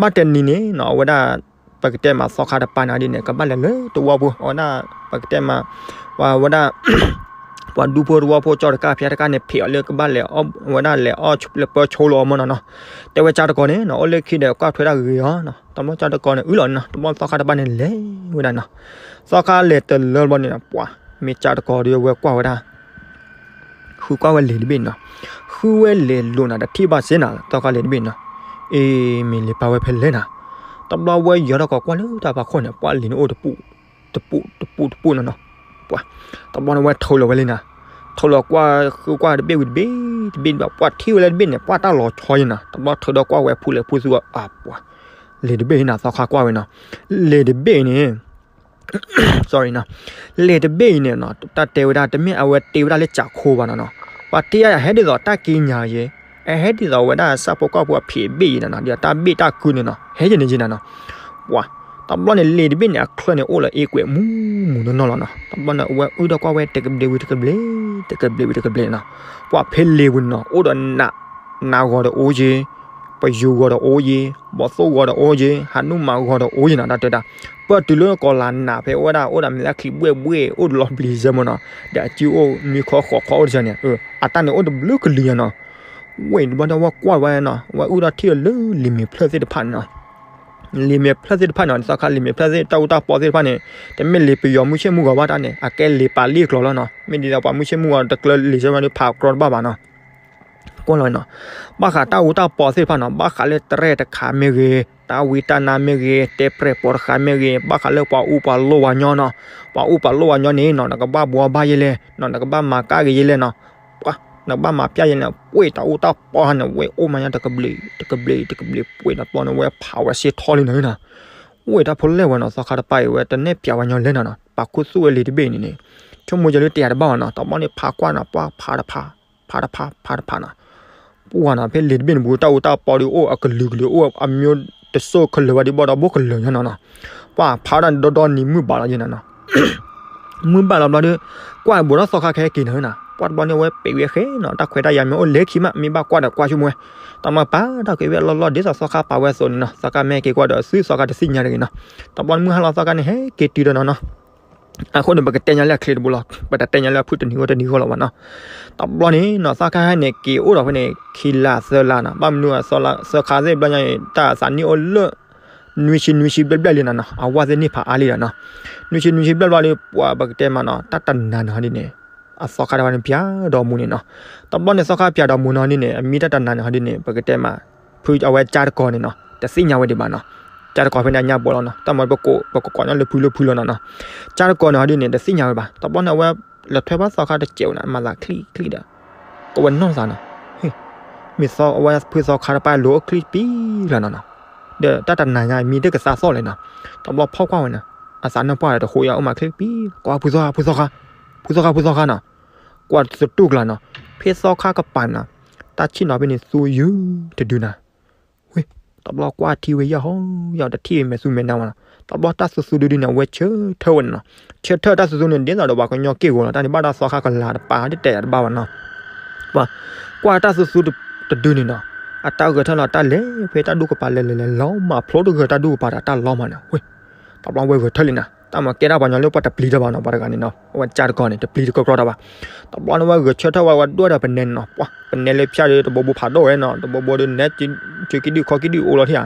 ဘၣ်တနံၤန့ၣ်နီၤ အဝဲဒၣ် ပကတဲမးသီခါတပၤန့ၣ်ဒ်န့ၣ် ကဘၣ်လဲၤလၢသဝီပူၤ အဝဲဒၣ် ပကတဲမး ပှၤဝဲဒၣ် ပှၤဒူဖိသဝီဖိကၠီတကါဖဲတကါန့ၣ် ဖံးအီၤလၢကဘၣ်လဲၤအီၣ်ဝဲဒၣ်လဲၤအီၣ်လၢပၢဆိလိာ်အီၤမးနီၤနီၤ, တဲဝဲကၠီတကီၤန့ၣ်နီၤ အိၣ်လၢခံဒီးကွၢ်ထွဲတၢ်ဂ့ၤဂ့ၤအီၤနီၤ, တဘျီကၠီတကီၤန့ၣ် အုလီၤနီၤ, တဘျီသီခါတပၤန့ၣ်လဲၤဝဲဒၣ်နီၤ, သီခါလဲၤတလၢဘျီန့ၣ်နီၤ ပှၤ မ့ၢ်ကၠီတကီၤဒီးဝဲကွၢ်ဝဲဒၣ် ဃုကွၢ်ဝဲလံာ်တဘ့ၣ်နီၤ, ဃုဝဲလံာ်လိာ်နၤတထံၣ်ဘၣ်စ့နီၤ သီခါလံာ်တဘ့ၣ်နီၤ, အ့ မ့ၢ်လံာ်ပာ်ဝဲဖဲလဲၣ်နီၤ, တဘျီဝဲယီၤထီၣ်ကီးကွၢ်လၢတၢ်ဖးခိၣ်န့ၣ် ပှၤလံာ်န့ၣ်အိၣ်တပူၤ တပူၤတပူၤတပူၤနီၤနီၤ, ပှၤ တဘျီန့ၣ်ဝဲထိးလီၤဝဲလံနီၤ, ထိးလီၤကွၢ်ဃုကွၢ်တဘ့ၣ်ဝံၤတဘ့ၣ် တဘ့ၣ်ဘၣ် ပှၤထံၣ်ဝဲလၢတဘ့ၣ်န့ၣ် ပှၤတၢ်လီၤဆီယံၤနီၤ, တဘျီထုးဒီးကွၢ်ဝဲဖူလဲၤဖူသူအပှၤ လံာ်တဘ့ၣ်နီၤ သီခါကွၢ်ဝဲနီၤ, လံာ်တဘ့ၣ်န့ၣ် sorry နီၤ, လံာ်တဘ့ၣ်အံၤန့ၣ်နီၤ တၢ်တဲဝဲဒၣ် တမ့ၢ်အဝဲတ့ဝဲဒၣ်လၢကၠးခိဘၣ်နီၤနီၤ, ပှၤတ့အဟဲဒ်သိးတၢ်ကံးညာ်ယ့, အဟဲဒ်သိးဝဲဒၣ် စၢ်ဖိကီၢ်ဖိအဖံးအဘ့ၣ်ယံၤနီၤနီၤ, ဒီးတၢ်ဘ့ၣ်တၢ်ကုန့ၣ်နီၤ ဟဲယံၤန့ၣ်ယံၤနီၤနီၤ, ပှၤ တဘျီန့ၣ် လံာ်တဘ့ၣ်န့ၣ် အချၢန့ၣ်အိၣ်လီၤအ့ကွဲးမူမူနီၢ်နီၢ်လီၤနီၤ, တဘျီန့ၣ် အဝဲအုၣ်ဒီးကွၢ်ဝဲတကဘျံးဝံၤတကဘျံး တကဘျံးဝံၤတကဘျံးနီၤ, ပှၤဖဲလံာ်ပူၤန့ၣ်နီၤ အိၣ်ဒီးနး နးဂီၤဒီးအိၣ်ယ့ၢ်, ပယူၤဂီၤဒီးအိၣ်ယ့ၢ်, ဘီသိၣ်ဂီၤဒီးအိၣ်ယ့ၢ်, ဟးနူၣ်မးဂီၤဒီးအိၣ်ယ့ၢ်နီၤ တၢ်တဲဒၣ်, ပၢၢ်တုၤလၢကီၤလၤနးဖဲအိၣ်ဝဲဒၣ် အိၣ်ဒီးမဲာ်ချံဘှဲၣ်ဘှဲၣ် အိၣ်ဒီးလီၤဘျံးစဲမ့ၢ်နီၤ, ဒီးအစုအိၣ်နွံခီဃိးခီအိၣ်တစဲန့ၣ် အတၢ်န့ၣ်အိၣ်တဘျုးကလုာ်ညါနီၤ, ဝဲတဘျီဒီးဝဲကွၢ်ဝဲနီၤ ဝဲအုၣ်ဒီးထံၣ်လၢလံာ်မဲာ်ဖျၢၣ်သ့ၣ်တဖၣ်န့ၣ်နီၤ လံာ်မဲာ်ဖျၢၣ်သ့ၣ်တဖၣ်န့ၣ် သီခါလံာ်မဲာ်ဖျၢၣ်သ့ၣ် တၢ်အူတၢ်ပီသ့ၣ်တဖၣ်န့ၣ် တမ့ၢ်လံာ်ပယီၤမုၢ်ဆ့ၣ်မုၢ်ဂီၤဘၣ်တၢ်န့ၣ် အကဲလံာ်ပာ်လံာ်ကျိာ်လီၤနီၤ, မ့ၢ်ဒ်သိးပှၤမုၢ်ဆ့ၣ်မုၢ်ဂီၤတကျၢၤလံာ်ဆ့ၣ်မုၢ်ဂီၤဒီးဖးကျီတဘၣ်ဘၣ်နီၤ, ကွၢ်လီၤနီၤ, ဘၣ်ဃးတၢ်အူတၢ်ပီသ့ၣ်တဖၣ်နီၤ ဘၣ်ဃးလၢတရဲၣ်တခါမ့ၢ်ဂ့ၤ အဝံတၢ်နါမ့ၢ်ဂ့ၤ, တဲပြဲၢ်ပိာ်တဃာ်မ့ၢ်ဂ့ၤ, ဘၣ်ဃးလၢပှၤအူပှၤလိၣ်ဝၤညီနီၤ, ပှၤအူပှၤလိၣ်ဝၤညီန့ၣ်နီၤ နကဘၣ်ဘှီဘၣ်ယဲလဲၣ်နီၤ, နကဘၣ်မၤကၣ်က့ၤယဲလဲၣ်နီၤ, ပှၤ နကဘၣ်မၤပျၢ်ယဲလဲၣ်နီၤ, ပှ့ၤတၢ်အူတၢ်ပီဟါန့ၣ် ဝဲအိၣ်မးညါတကဘျံး တကဘျံး တကဘျံး ပှ့ၤနီၤ တဘျီန့ၣ် ဝဲဖးဝဲစ့ၢ်ထီၣ်လံနီၤနီၤ, အိၣ်ဝဲတၢ်ဖိလဲၣ်ဝဲနီၤ သီခါတပၢ်အံၤ ဝဲတနဲၣ်ပျးဝဲညီလဲၣ်နီၤနီၤ, ပာ်ခူသူၣ်ဝဲလံာ်တဘ့ၣ်န့ၣ်န့ၣ်, ဆိကမိၣ်ယဲလၢတယၤတဘၣ်ဘၣ်နီၤ, တဘျီန့ၣ်ဖးကွၢ်နီၤ ပှၤဖးတဖး ဖးတဖး ဖးတဖးနီၤ ပှၤနီၤ ဖဲလံာ်တဘ့ၣ်န့ၣ်ပူၤ တၢ်အူတၢ်ပီဒီးအိၣ်အကလုာ်ကလုာ် အိၣ်အမံၤတစိၢ်ကလၢာ်ဝဲဒ်ဘၣ်ဒီး ဘိၣ်ကလၢာ်ညါနီၤနီၤ, ပှၤဖးဒၣ်ဒီဒီနံၤမုၢ်ဘၣ်လီၤယဲနီၤနီၤ, မုၢ်ဘၣ်လီၤဘျီဒီး ကွၢ်ဘူးဒီးသီခါခဲက့ၤနီၤနီၤ, ပှၤတဘျီန့ၣ်ဝဲပ့ၤဝဲဃဲနီၤ တၢ်ခွဲးတၢ်ယာ်မ့ၢ်အိၣ်လဲၤခံမး မ့ၢ်ဘၣ်ကွၢ်ဒီးကွၢ်ဆိကမိၣ်ဝဲ, တၢ်မၤပာ်တၢ်ကွဲးဝဲအလီၢ်လီၢ် ဒ်သိးသီခါပာ်ဝဲအသိးန့ၣ်နီၤ, သီခါမ့ၢ်ဟဲက့ၤကွၢ်ဒီး သုသီခါတသ့ၣ်ညါတဂ့ၤနီၤ, တဘျီန့ၣ်မုၢ်ဟါလီၤသီခါန့ၣ် ဟဲက့ၤတုၤဒီးနီၤနီၤ အဃိန့ၣ် ပကတဲညါလၢအချ့တဘိလီၤ, ပတတဲညါလၢအဖုၣ်တနံၤဂီၢ်တနံၤဂီၢ်လီၤဘၣ်နီၤ, တဘျီန့ၣ်နီၤ သီခါဟဲန့ၣ် က့ၤအိၣ်ဒီးဖဲန့ၣ် ခံလါသၢလါနီၤ, ဘၣ်မနုၤသီခါသ့ၣ်တဖၣ်ညါအံၤ တၢ်သးနံၣ်အိၣ်လၢ နွံဆံနွံဆံဘျဲၣ်ဘျဲၣ်လံနီၤနီၤ, အဝဲသ့ၣ်န့ၢ်ဖးအါလံဒီးနီၤ, နွံဆံနွံဆံဘျဲၣ်ဘျီဒီး ပှၤပကတဲမးနီၤ တၢ်တနၤန့ၣ်ဟီဒ်န့ၣ် အသီခါတဖၣ်န့ၣ် ပၠးဒီးမူန့ၣ်နီၤ, တဘျီန့ၣ်သီခါပၠးဒီးမူန့ၣ်ဟီဒ်န့ၣ် အမံၤတၢ်တနၤန့ၣ်ဟီဒ်န့ၣ် ပကတဲမး ဖုအဝဲကၠါတကီၤန့ၣ်နီၤ တသ့ၣ်ညါဝဲဒံးဘၣ်နီၤ, ကၠါတကီၤဖဲန့ၣ်အညါဘီလီၤနီၤ, တၢ်မၤပကကိးကီးညါလၢဖုလၢဖုလီၤနီၤနီၤ, ကၠါတကီၤန့ၣ်ဟီဒ်န့ၣ် တသ့ၣ်ညါဝဲဘၣ်, တဘျီန့ၣ်အဝဲ လဲၤထွဲဘၣ်သီခါတစဲးဝဲန့ၣ် မၤသးချံချံဒီး ကဝဲနီၢ်သးနီၤ, မ့ၢ်သီအဝဲဖုသီခါတပၢ်လိၤအိၣ်ချံပံလီၤနီၤနီၤ, ဒီးတၢ်တနၤညါမံၤတကသးသီၣ်လဲၣ်နီၤ, တဘျီဖီၣ်ကွၢ်ဝဲန့ၣ် အသးနၢ်ပှၢ်ဒီးတဃိယအိၣ်မးချံပံ, ကွၢ်ဖုသီခါ ဖုသီခါ, ဖုသီခါ ဖုသီခါနီၤ, ကွၢ်သတူၢ်ကျါနီၤ, ဖဲသီခါကပၤနီၤ, တၢ်ဆ့ၣ်နီၤဖဲန့ၣ်သူယုၢ်တဒုနီၤ ဝ့ၢ်, တဘျီကွၢ်ထံဝဲယဲၢ်ဟီယဲၢ် တထံၣ်မဲာ်သူမဲာ်နါဝဲနီၤ, တဘျီတၢ်သူသူဒုဒုန့ၣ် အဝဲဆၢထၢၣ်ဝဲန့ၣ်နီၤ, ဆၢထၢၣ်တၢ်သူသူန့ၣ် ဒ်သိးဒီးပှၤကညီက့ၢ်ဂီၤလီၤ, တၢ်န့ၣ်ဘၣ်တၢ်သီခါကလၤတပၤ တတဲာ်တဘၣ်ဘၣ်နီၤ, ပှၤကွၢ်တၢ်သူသူတဒုန့ၣ်နီၤ, အတၢ်ဂဲၤထၢၣ်လီၤ တၢ်လဲၤဖဲတၢ်ဒူၣ်ကပၤလဲၤလဲၤလဲၤ လီၤမၢ်ဖျိတဂၢၢ်တၢ်ဒူၣ်ကပၤဒီးတၢ်လီၤမၢ်န့ၣ် ဝ့ၢ် တဘျီဝဲဂဲၤထၢၣ်လံနီၤ, တၢ်မၤကဲတၢ်ပှၤညီလၢပှၤတပျံၤတၢ်ဘၣ်နီၤ, ပှၤတဂၤန့ၣ်နီၤ အဝဲကၠါတကီၤန့ၣ် တပျံၤတကြၢးတၢ်ဘၣ်, တဘျီန့ၣ်ဝဲဂဲၤဆၢထၢၣ်ဝဲ ဝဲဒွဲၣ်ဒီးပနဲနီၤ, ပှၤ ပနဲလၢဖၠၣ်ဒီး တဘိဘိဖးဒိၣ်ဝဲနီၤ, တဘိဘိဒီးနဲ ကၠုကံဒုၣ်ခီကံဒုၣ်အိၣ်လီၤထံဧါ,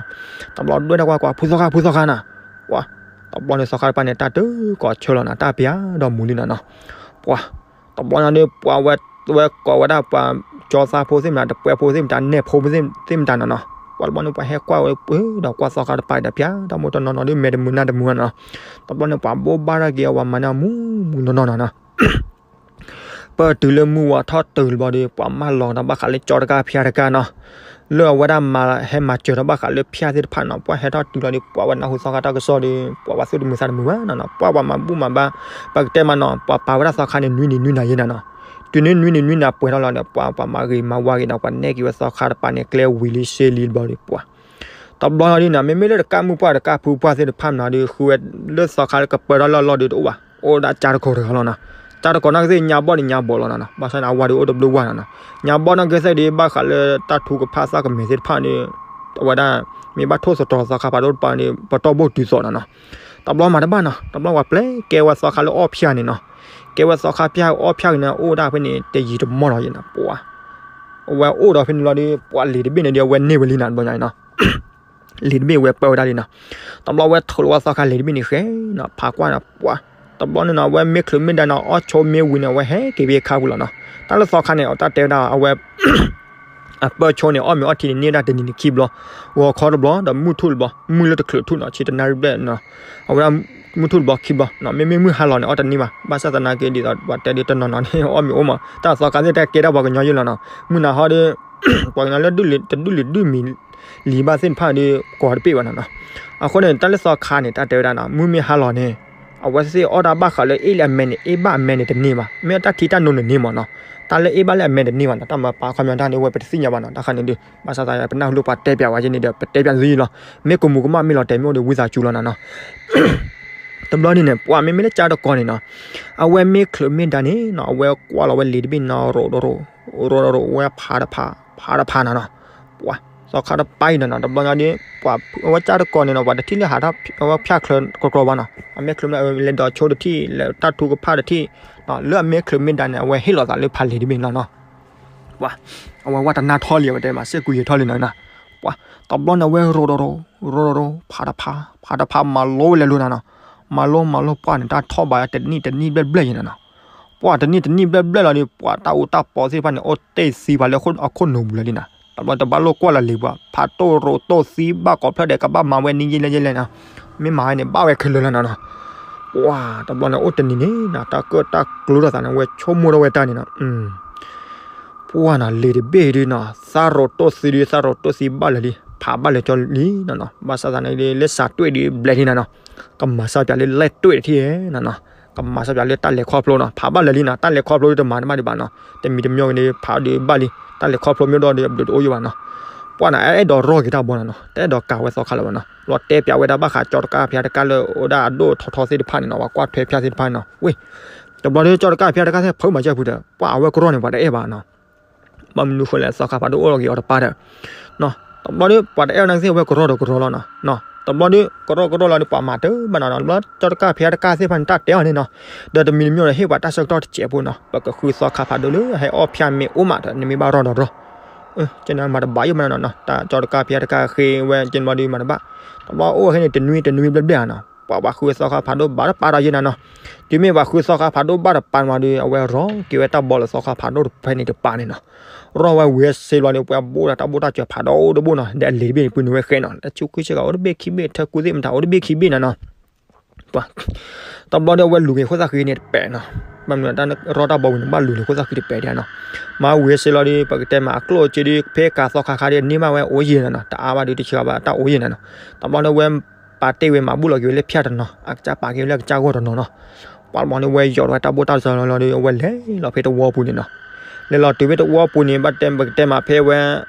တဘျီဒွဲၣ်တၢ်ကွၢ်ကွၢ် ဖုသီခါ ဖုသီခါနီၤ, ပှၤ တဘျီန့ၣ်သီခါတပၤန့ၣ် တၢ်တကိးဆၢလီၤနီၤ, တၢ်ပၠးဒီးမူလံနီၤနီၤ, ပှၤ တဘျီန့ၣ်ဒီး ပှၤဝဲ ဝဲကိးဝဲဒၣ်ပှၤကၠီသးဖိသ့ၣ်မတၤ တပှဲၤဖိသ့ၣ်မတၤ နဲၣ်ဖိသ့ၣ်မတၤနီၤနီၤ, ပှၤတဘျီန့ၣ် ပှၤဟဲကွၢ်ဝဲပှဲၤဒီးကွၢ်သီခါတပၤဒီး ပၠးဒီးမိၢ်တနီၤနီၤဒီး မဲာ်တမုာ်နါတမုာ်နီၤနီၤ, တဘျီန့ၣ် ပှၤဘိးဘၣ်ထီၣ်က့ၤအဝဲမၤန့ၢ်မူမူနီၢ်နီၢ်နီၤနီၤ ပတုၤလၢမုၢ်ဝါထီၣ်တုၤလံဘျီဒီး ပှၤမၢလီၤတၢ်ဘၣ်ဃးလၢကၠီတကါဖၠါတကါနီၤ, လၢအဝဲဒၣ်မၤဟဲမၤစၢၤတၢ်ဘၣ်ဃးလၢဖၠါသ့ၣ်တဖၣ်နီၤ, ပှၤဟဲထီၣ်တုၤလီၤဒီး ပှၤဝဲနၢ်ဟူသီခါတၢ်ကစီၣ်ဒီး ပှၤဝဲသူၣ်တမုာ်သးတမုာ်ဘၣ်နီၤနီၤ, ပှၤပှၤမၤဘူၣ်မၤဘါ, ပကတဲမးနီၤ ပှၤပာ်ဝဲဒၣ်သီခါန့ၣ် နွံနံၤနွံနၤယဲနီၤနီၤ, တုၤန့ၣ်နွံနံၤနွံနၤပှဲၤထီၣ်လီၤဒီး ပှၤပှၤမၤဂ့ၤမၤဝါဂ့ၤဒီး ပှၤနဲၣ်က့ၤဝဲသီခါတပၤန့ၣ် ကျဲဝံၤလံစ့လံတဘျီဒီး ပှၤ တဘျီနီၤဒ်နီၤ မ့မ့ၢ်လၢတကၢ်မုၢ်ပှၢ်တကၢ်ဖုပှၢ်သ့ၣ်တဖၣ်မးဒီး ဃုဝဲလၢသီခါလၢကပၢထီၣ်လၢအလီၢ်ဒီးတအိၣ်ဘၣ်, အိၣ်ဒၣ်ကၠါတကီၤတဂၤလီၤနီၤ, ကၠါတကီၤနီၢ်ကသ့ၣ်ညါဘီၣ်န့ၣ်ညါဘီၣ်လီၤနီၤနီၤ, ဘၣ်ဆၣ်န့ၣ် အဝၤဒီးအိၣ်တဘျုးဝၢ်နီၤနီၤ, ညါဘီၣ်နီၢ်ကသ့ၣ်ဒီး ဘၣ်ဃးလၢတၢ်ထုကဖၣ်သၣ်ကမဲာ်သ့ၣ်တဖၣ်ဒီး အဝဲဒၣ် မ့ၢ်ဘၣ်ထိၣ်သတြီၤသီခါဖးဒိၣ်တပၤန့ၣ် ပတီၢ်ဘိၣ်တုၤသိးနီၤနီၤ, တဘျီမၤတဘၣ်နီၤ, တဘျီဝဲပျဲကဲဝဲသီခါလၢအီၣ်ဖၠၣ်န့ၣ်နီၤ, ကဲဝဲသီခါဖၠၣ်အီၣ်ဖၠၣ်က့ၤန့ၣ် အိၣ်ဒၣ်ဖဲန့ၣ် တယံာ်တမီၢ်လီၤယဲနီၤ, ပှၤ အဝဲအိၣ်ဒီးဖဲန့ၣ်လီၤဒီး ပှၤလံာ်တဘ့ၣ်န့ၣ်ဒီး အဝဲန့ၢ်ဝဲလံနီၤ တဘျီညါအံၤနီၤ လံာ်တဘ့ၣ်ဝဲပၢဝဲဒၣ်လံနီၤ, တဘျီဝဲထုးလီၤဝဲသီခါလံာ်တဘ့ၣ်န့ၣ်ဃဲနီၤ ဖးကွၢ်နီၤ ပှၤ တဘျီန့ၣ်နီၤ အဝဲမ့ၢ်ချုးမ့ၢ်ဒါနီၤ အီၣ်ဆိမ့ၢ်ဝံၤန့ၣ် အဝဲဟဲက့ၤဖဲခါပူၤလီၤနီၤ, တၢ်လၢသီခါန့ၣ် အတၢ်တဲဝဲဒၣ် အဝဲ အပၢဆိန့ၣ် အီၣ်မ့ၤအီထံန့ၣ် န့ၢ်ဝဲဒၣ်တနံၤန့ၣ်ခံဘျီ, ဂီၤခီတဘျီ ဒီးမုၢ်ထူၣ်တဘျီ မုၢ်လၢတချုးထူၣ်နီၤ ဆံတနၣ်ရံၣ်ဘျဲၣ်နီၤ, အဝဲဒၣ် မုၢ်ထူၣ်တဘျီခံဘျီနီၤ, မ့မ့ၢ်မုၢ်ဟါလီၤန့ၣ် အီၣ်တန့ၢ်ဘၣ်, ဘၣ်ဆၣ်သနာ်က့ဒ်သိး ပှၤတဲဒ်တနီၤနီၤန့ၣ် အီၣ်မ့ၤအိၣ်မး တၢ်သီခါသ့ၣ်တၢ်ကဲဒၣ်ပှၤကညီယဲလီၤနီၤ, မုၢ်နၤဟီဒီး ပှၤကညီလၢတဒုးလံၤဒုးမံၤလံၤဘၣ်သ့ၣ်တဖၣ်ဒီး ကိးတပ့ၢ်ဘၣ်နီၤနီၤ, အဃိန့ၣ် တၢ်လၢသီခါန့ၣ် တၢ်တဲဝဲဒၣ်နီၤ မုၢ်မ့ၢ်ဟါလီၤန့ၣ် အဝဲသ့ၣ်အီၣ်တၢ်ဘၣ်ဃးလၢအ့ၣ်လၢအမဲန့ၣ် အ့ၣ်ဘၣ်အမဲန့ၣ်တန့ၢ်ဘၣ်, မ့ၢ်တၢ်ထံတၢ်နိန့ၣ်န့ၢ်မးနီၤ, တၢ်လၢအ့ၣ်ဘၣ်လၢအမဲတန့ၢ်ဘၣ်နီၤ, တၢ်မၤပာ်ခီပညီတၢ်န့ၣ် အဝဲပတသ့ၣ်ညါဘၣ်နီၤ, တၢ်ခါန့ၣ်ဒီး ဘၣ်ဆၣ်သနာ်က့ ပနၢ်ဟူလၢပှၤတဲပၠးဝဲက့ၤန့ၣ်ဒီး ပတဲပၠးသုလီၤ, မ့ၢ်ကမူၤကမၣ်မ့ၢ်လီၤတဲာ်မ့ၢ်အိၣ်ဒီးဝံသးစူၤလီၤနီၤနီၤ တဘျီန့ၣ်န့ၣ် ပှၤမ့မ့ၢ်လၢကၠါတကီၤန့ၣ်နီၤ, အဝဲမ့ၢ်ချုးမ့ၢ်ဒါန့ၣ်နီၤ အဝဲကွၢ်လီၤဝဲလံာ်တဘ့ၣ်နီၤ ရိးရိးရိး ရိးရိးရိး ဝဲဖးတဖး ဖးတဖးနီၤနီၤ, ပှၤ သီခါတပၤအံၤနီၤနီၤ တဘျီညါဒီး ပှၤအဝဲကၠါတကီၤန့ၣ်နီၤ ပှၤတထံၣ်လၢဟးထီၣ် အဝဲဖၠၣ်ချၢကီကီဘၣ်နီၤ, အမ့ၢ်ချုးမ့ၢ်ဒါ လဲၤဒီးဆိတထံၣ် လဲၤတၢ်ထုကဖၣ်တထံၣ်, လၢအမ့ၢ်ချုးမ့ၢ်ဒါန့ၣ် အဝဲဟ့ၣ်လီၤသးလၢဖးလံာ်တဘ့ၣ်နီၤနီၤ ပှၤ အဝဲဝဲတနၢ်ထီၣ်လံ အဝဲတဲမး စ့ၢ်ကူယဲၤထီၣ်လံနီၤနီၤ, ပှၤ တဘျီန့ၣ် အဝဲရိးရိးရိး ရိးရိးရိး ဖးတဖး ဖးတဖး မၤလိဝဲလဲၤလိာ်နီၤနီၤ, မၤလိမၤလိပှၢ်န့ၣ် တၢ်ထီၣ်ဘးတနံၣ်တနံၣ်ဘျဲၣ်ဘျဲၣ်ယဲနီၤနီၤ, ပှၢ်တနံၣ်တနံၣ်ဘျဲၣ်ဘျဲၣ်လီၤဒီး ပှၤတၢ်အူတၢ်ပီသ့ၣ်တဖၣ်န့ၣ် အိၣ်တ့ၢ်သံပှၤလၢအခိၣ်နူာ်ပူၤလီၤဒ်နီၤ, တဘျီတဘၣ်လိၣ်ကွၢ်လီၤလံၤပှၤ ဖးတိၢ်ရိးတိၢ်သံဘၣ်ကိးဖျၢၣ်ဒီး ကဘၣ်မၤဝဲန့ၣ်ယဲလဲၣ်ယဲလဲၣ်နီၤ, မ့ၢ်မၤဝဲန့ၣ် ဘၣ်ဝဲခဲလၢာ်လီၤနီၤနီၤ, ပှၤတဘျီန့ၣ်အိၣ်တနံၤန့ၣ်နီၤ တၢ်ကၢၣ်တၢ်ကျူထီၣ်သးန့ၣ် ဝဲဆိကမိၣ်ထီၣ်ဝဲတၢ်န့ၣ်နီၤ ပှၢ်နီၤ လံၤတဘ့ၣ်ဒုနီၤ သးရိးတိၢ်သံဒု သးရိးတိၢ်သံဘၣ်လၢာ်လံ ဖးဘၣ်လၢာ်ကၠီလံနီၤနီၤ, ဘၣ်ဆၣ်သနာ်က့ လၢစးတွ့ၣ်ဒုဘျဲးလံနီၤနီၤ, ကမၤစၢ်ပၠးလၢလဲၢ်တွ့ၣ်တထံၣ်နီၤနီၤ, ကမၤစၢ်ပၠးလၢတၢ်လဲၤခီဖျိနီၤ ဖးဘၣ်လၢာ်လံနီၤ, တၢ်လဲၤခီဖျိဒုတမၤတဘၣ်ဒံးဘၣ်နီၤ, တမံၤတမံၤက့ၤဒု ဖးဒုဘၣ်လံ, တၢ်လဲၤခီဖျိမ့ၢ်ဒီးဘျုးတအိၣ်ယိာ်ဘၣ်နီၤ, ပှၢ်နီၤ အဲၣ်ဒိးရီၢ်က့ၤတၢ်ဘီနီၤနီၤ, တအဲၣ်ဒိးကၤဝဲသီခါလၢၤဘၣ်နီၤ, လီၤတဲပၠးဝဲဒၣ်ဘၣ်ဃးကၠီတကၣ်ဖဲတကၣ်လၢအိၣ်ဒၣ်အဒိၣ်ထီထီသ့ၣ်တဖၣ်န့ၣ်နီၤ, ပှၤကွၢ်ထွဲဖၠၣ်သ့ၣ်တဖၣ်န့ၣ်နီၤ, ဝ့ၢ် တဘျီဒု ကၠီတကၣ်ဖဲတကၣ်သ့ၣ်ဖုးမၤစၢၤဖုးဒီး ပှၢ်အဝဲကရီန့ၣ် ပှၤတအဲၣ်ဘၣ်နီၤ, ဘၣ်မနုၤဃိလဲၣ် သီခါဖးဒိၣ်အိၣ်လီၤက့ၤအီၤတပၢ်ဒီး, တဘျီဒု ပှၤတအဲၣ်ဝဲနာ်က့သ့ၣ် အဝဲကရီဒီးကရီလီၤနီၤ, တဘျီဒု ကရီကရီလီၤဒု ပှၤမၤတဘၣ်နီၤနီၤ, တဘျီကၠီတကၣ်ဖဲတကၣ်သ့ၣ်တဖၣ်န့ၣ် တၢ်တဲအီၤန့ၣ်နီၤ, ဒီးတမံၤတမံၤဒီး ဟ့ၣ်ပှၤတၢ်ဆၢကတီၢ်တစဲးဖိနီၤ, ပကဃုသီခါဖးဒိၣ်လၢဟဲအီၣ်ဖၠၣ်မ့ၢ်အိၣ်မးဒီး နမ့ၢ်ဘၣ်ရီၢ်ဒီးရီၢ် ကဲန့ၣ်မၤတဘၣ်ယိၣ်မးနီၤနီၤ, တၢ်ကၠီတကၣ်ဖဲတကၣ်ဃ့ဝဲကဲန့ၣ်ဘျီဒုမၤတဘၣ်, တဘျီအိၣ်ဝဲခဲန့ၣ် တနွံတနွံဘျဲၣ်ဘျဲၣ်နီၤ, ပှၤဘၣ်ဃုသီခါဖးဒိၣ်ဘၣ်တပၢ်ဒီးယဲနီၤနီၤ, တုၤမ့ၢ်ပှၤဃုသီခါဖးဒိၣ်ဘၣ်တပၢ်မးဒု အဝဲရီၢ်က့ၤဝဲတၢ်ဘီလၢသီခါဖးဒိၣ်တဖဲန့ၣ်တပၢ်န့ၣ်နီၤ, ရီၢ်ဝဲဝံၤစ့လီၤန့ၣ် ပှၤဘိၣ်ဒီးတၢ်ဘိၣ်တၢ်စၢၤဖးဒိၣ်အိၣ်တဘိနီၤ, ဒီးအလံၤတဘ့ၣ်န့ၣ် ပုၢ်နုာ်ဝဲဃဲနီၤ, လၢဆူခုဆ့ကၤအိၣ်တဘ့ၣ်ခံဘ့ၣ် ထၢကူသ့ၣ်မတၤအိၣ်တဘ့ၣ်ခံဘ့ၣ်နီၤနီၤ ပှၤ တဘျီဒီးအဝဲလူၤက့ၤခိၣ်သၣ်ဃံန့ၣ်တပဲာ်နီၤ, ဘၣ်မနုၤတၢ်ရီၢ်တၢ်ဘီဝံၤန့ၣ် ဘၣ်လူၤလၢခိၣ်သၣ်ဃံတပဲာ်ဒံးနီၤ, မၤဝံၤစ့လီၤဒု ပကတဲမးအကျိၣ်အစ့ဒု ဖဲကၤသီခါခါဒု န့ၢ်ဘၣ်ဝဲအိၣ်ယံၤနီၤနီၤ, တအါဘၣ်ဒု တဆှၢဘၣ်တၢ်အိၣ်ယံၤနီၤနီၤ, တဘျီဒီးဝဲ ပာ်တ့ၢ်ဝဲမၤဘူၣ်လီၤက့ၤဝဲလၢဖၠၣ်တနီၤ အကစၢ်ပာ်က့ၤဝဲလၢအကစၢ်ဂီၢ်တနီၤနီၤ, ပှၤတဘျီန့ၣ်ဝဲယိးထီၣ်ဝဲတၢ်ဘိၣ်တၢ်စၢၤလီၤလီၤဒီး အဝဲလဲၤလီၤဖဲတဝီပူၤန့ၣ်နီၤ, လဲၤလီၤတုၤဖဲတဝီပူၤန့ၣ် ဘၣ်တဲပကတဲမးဖဲဝဲ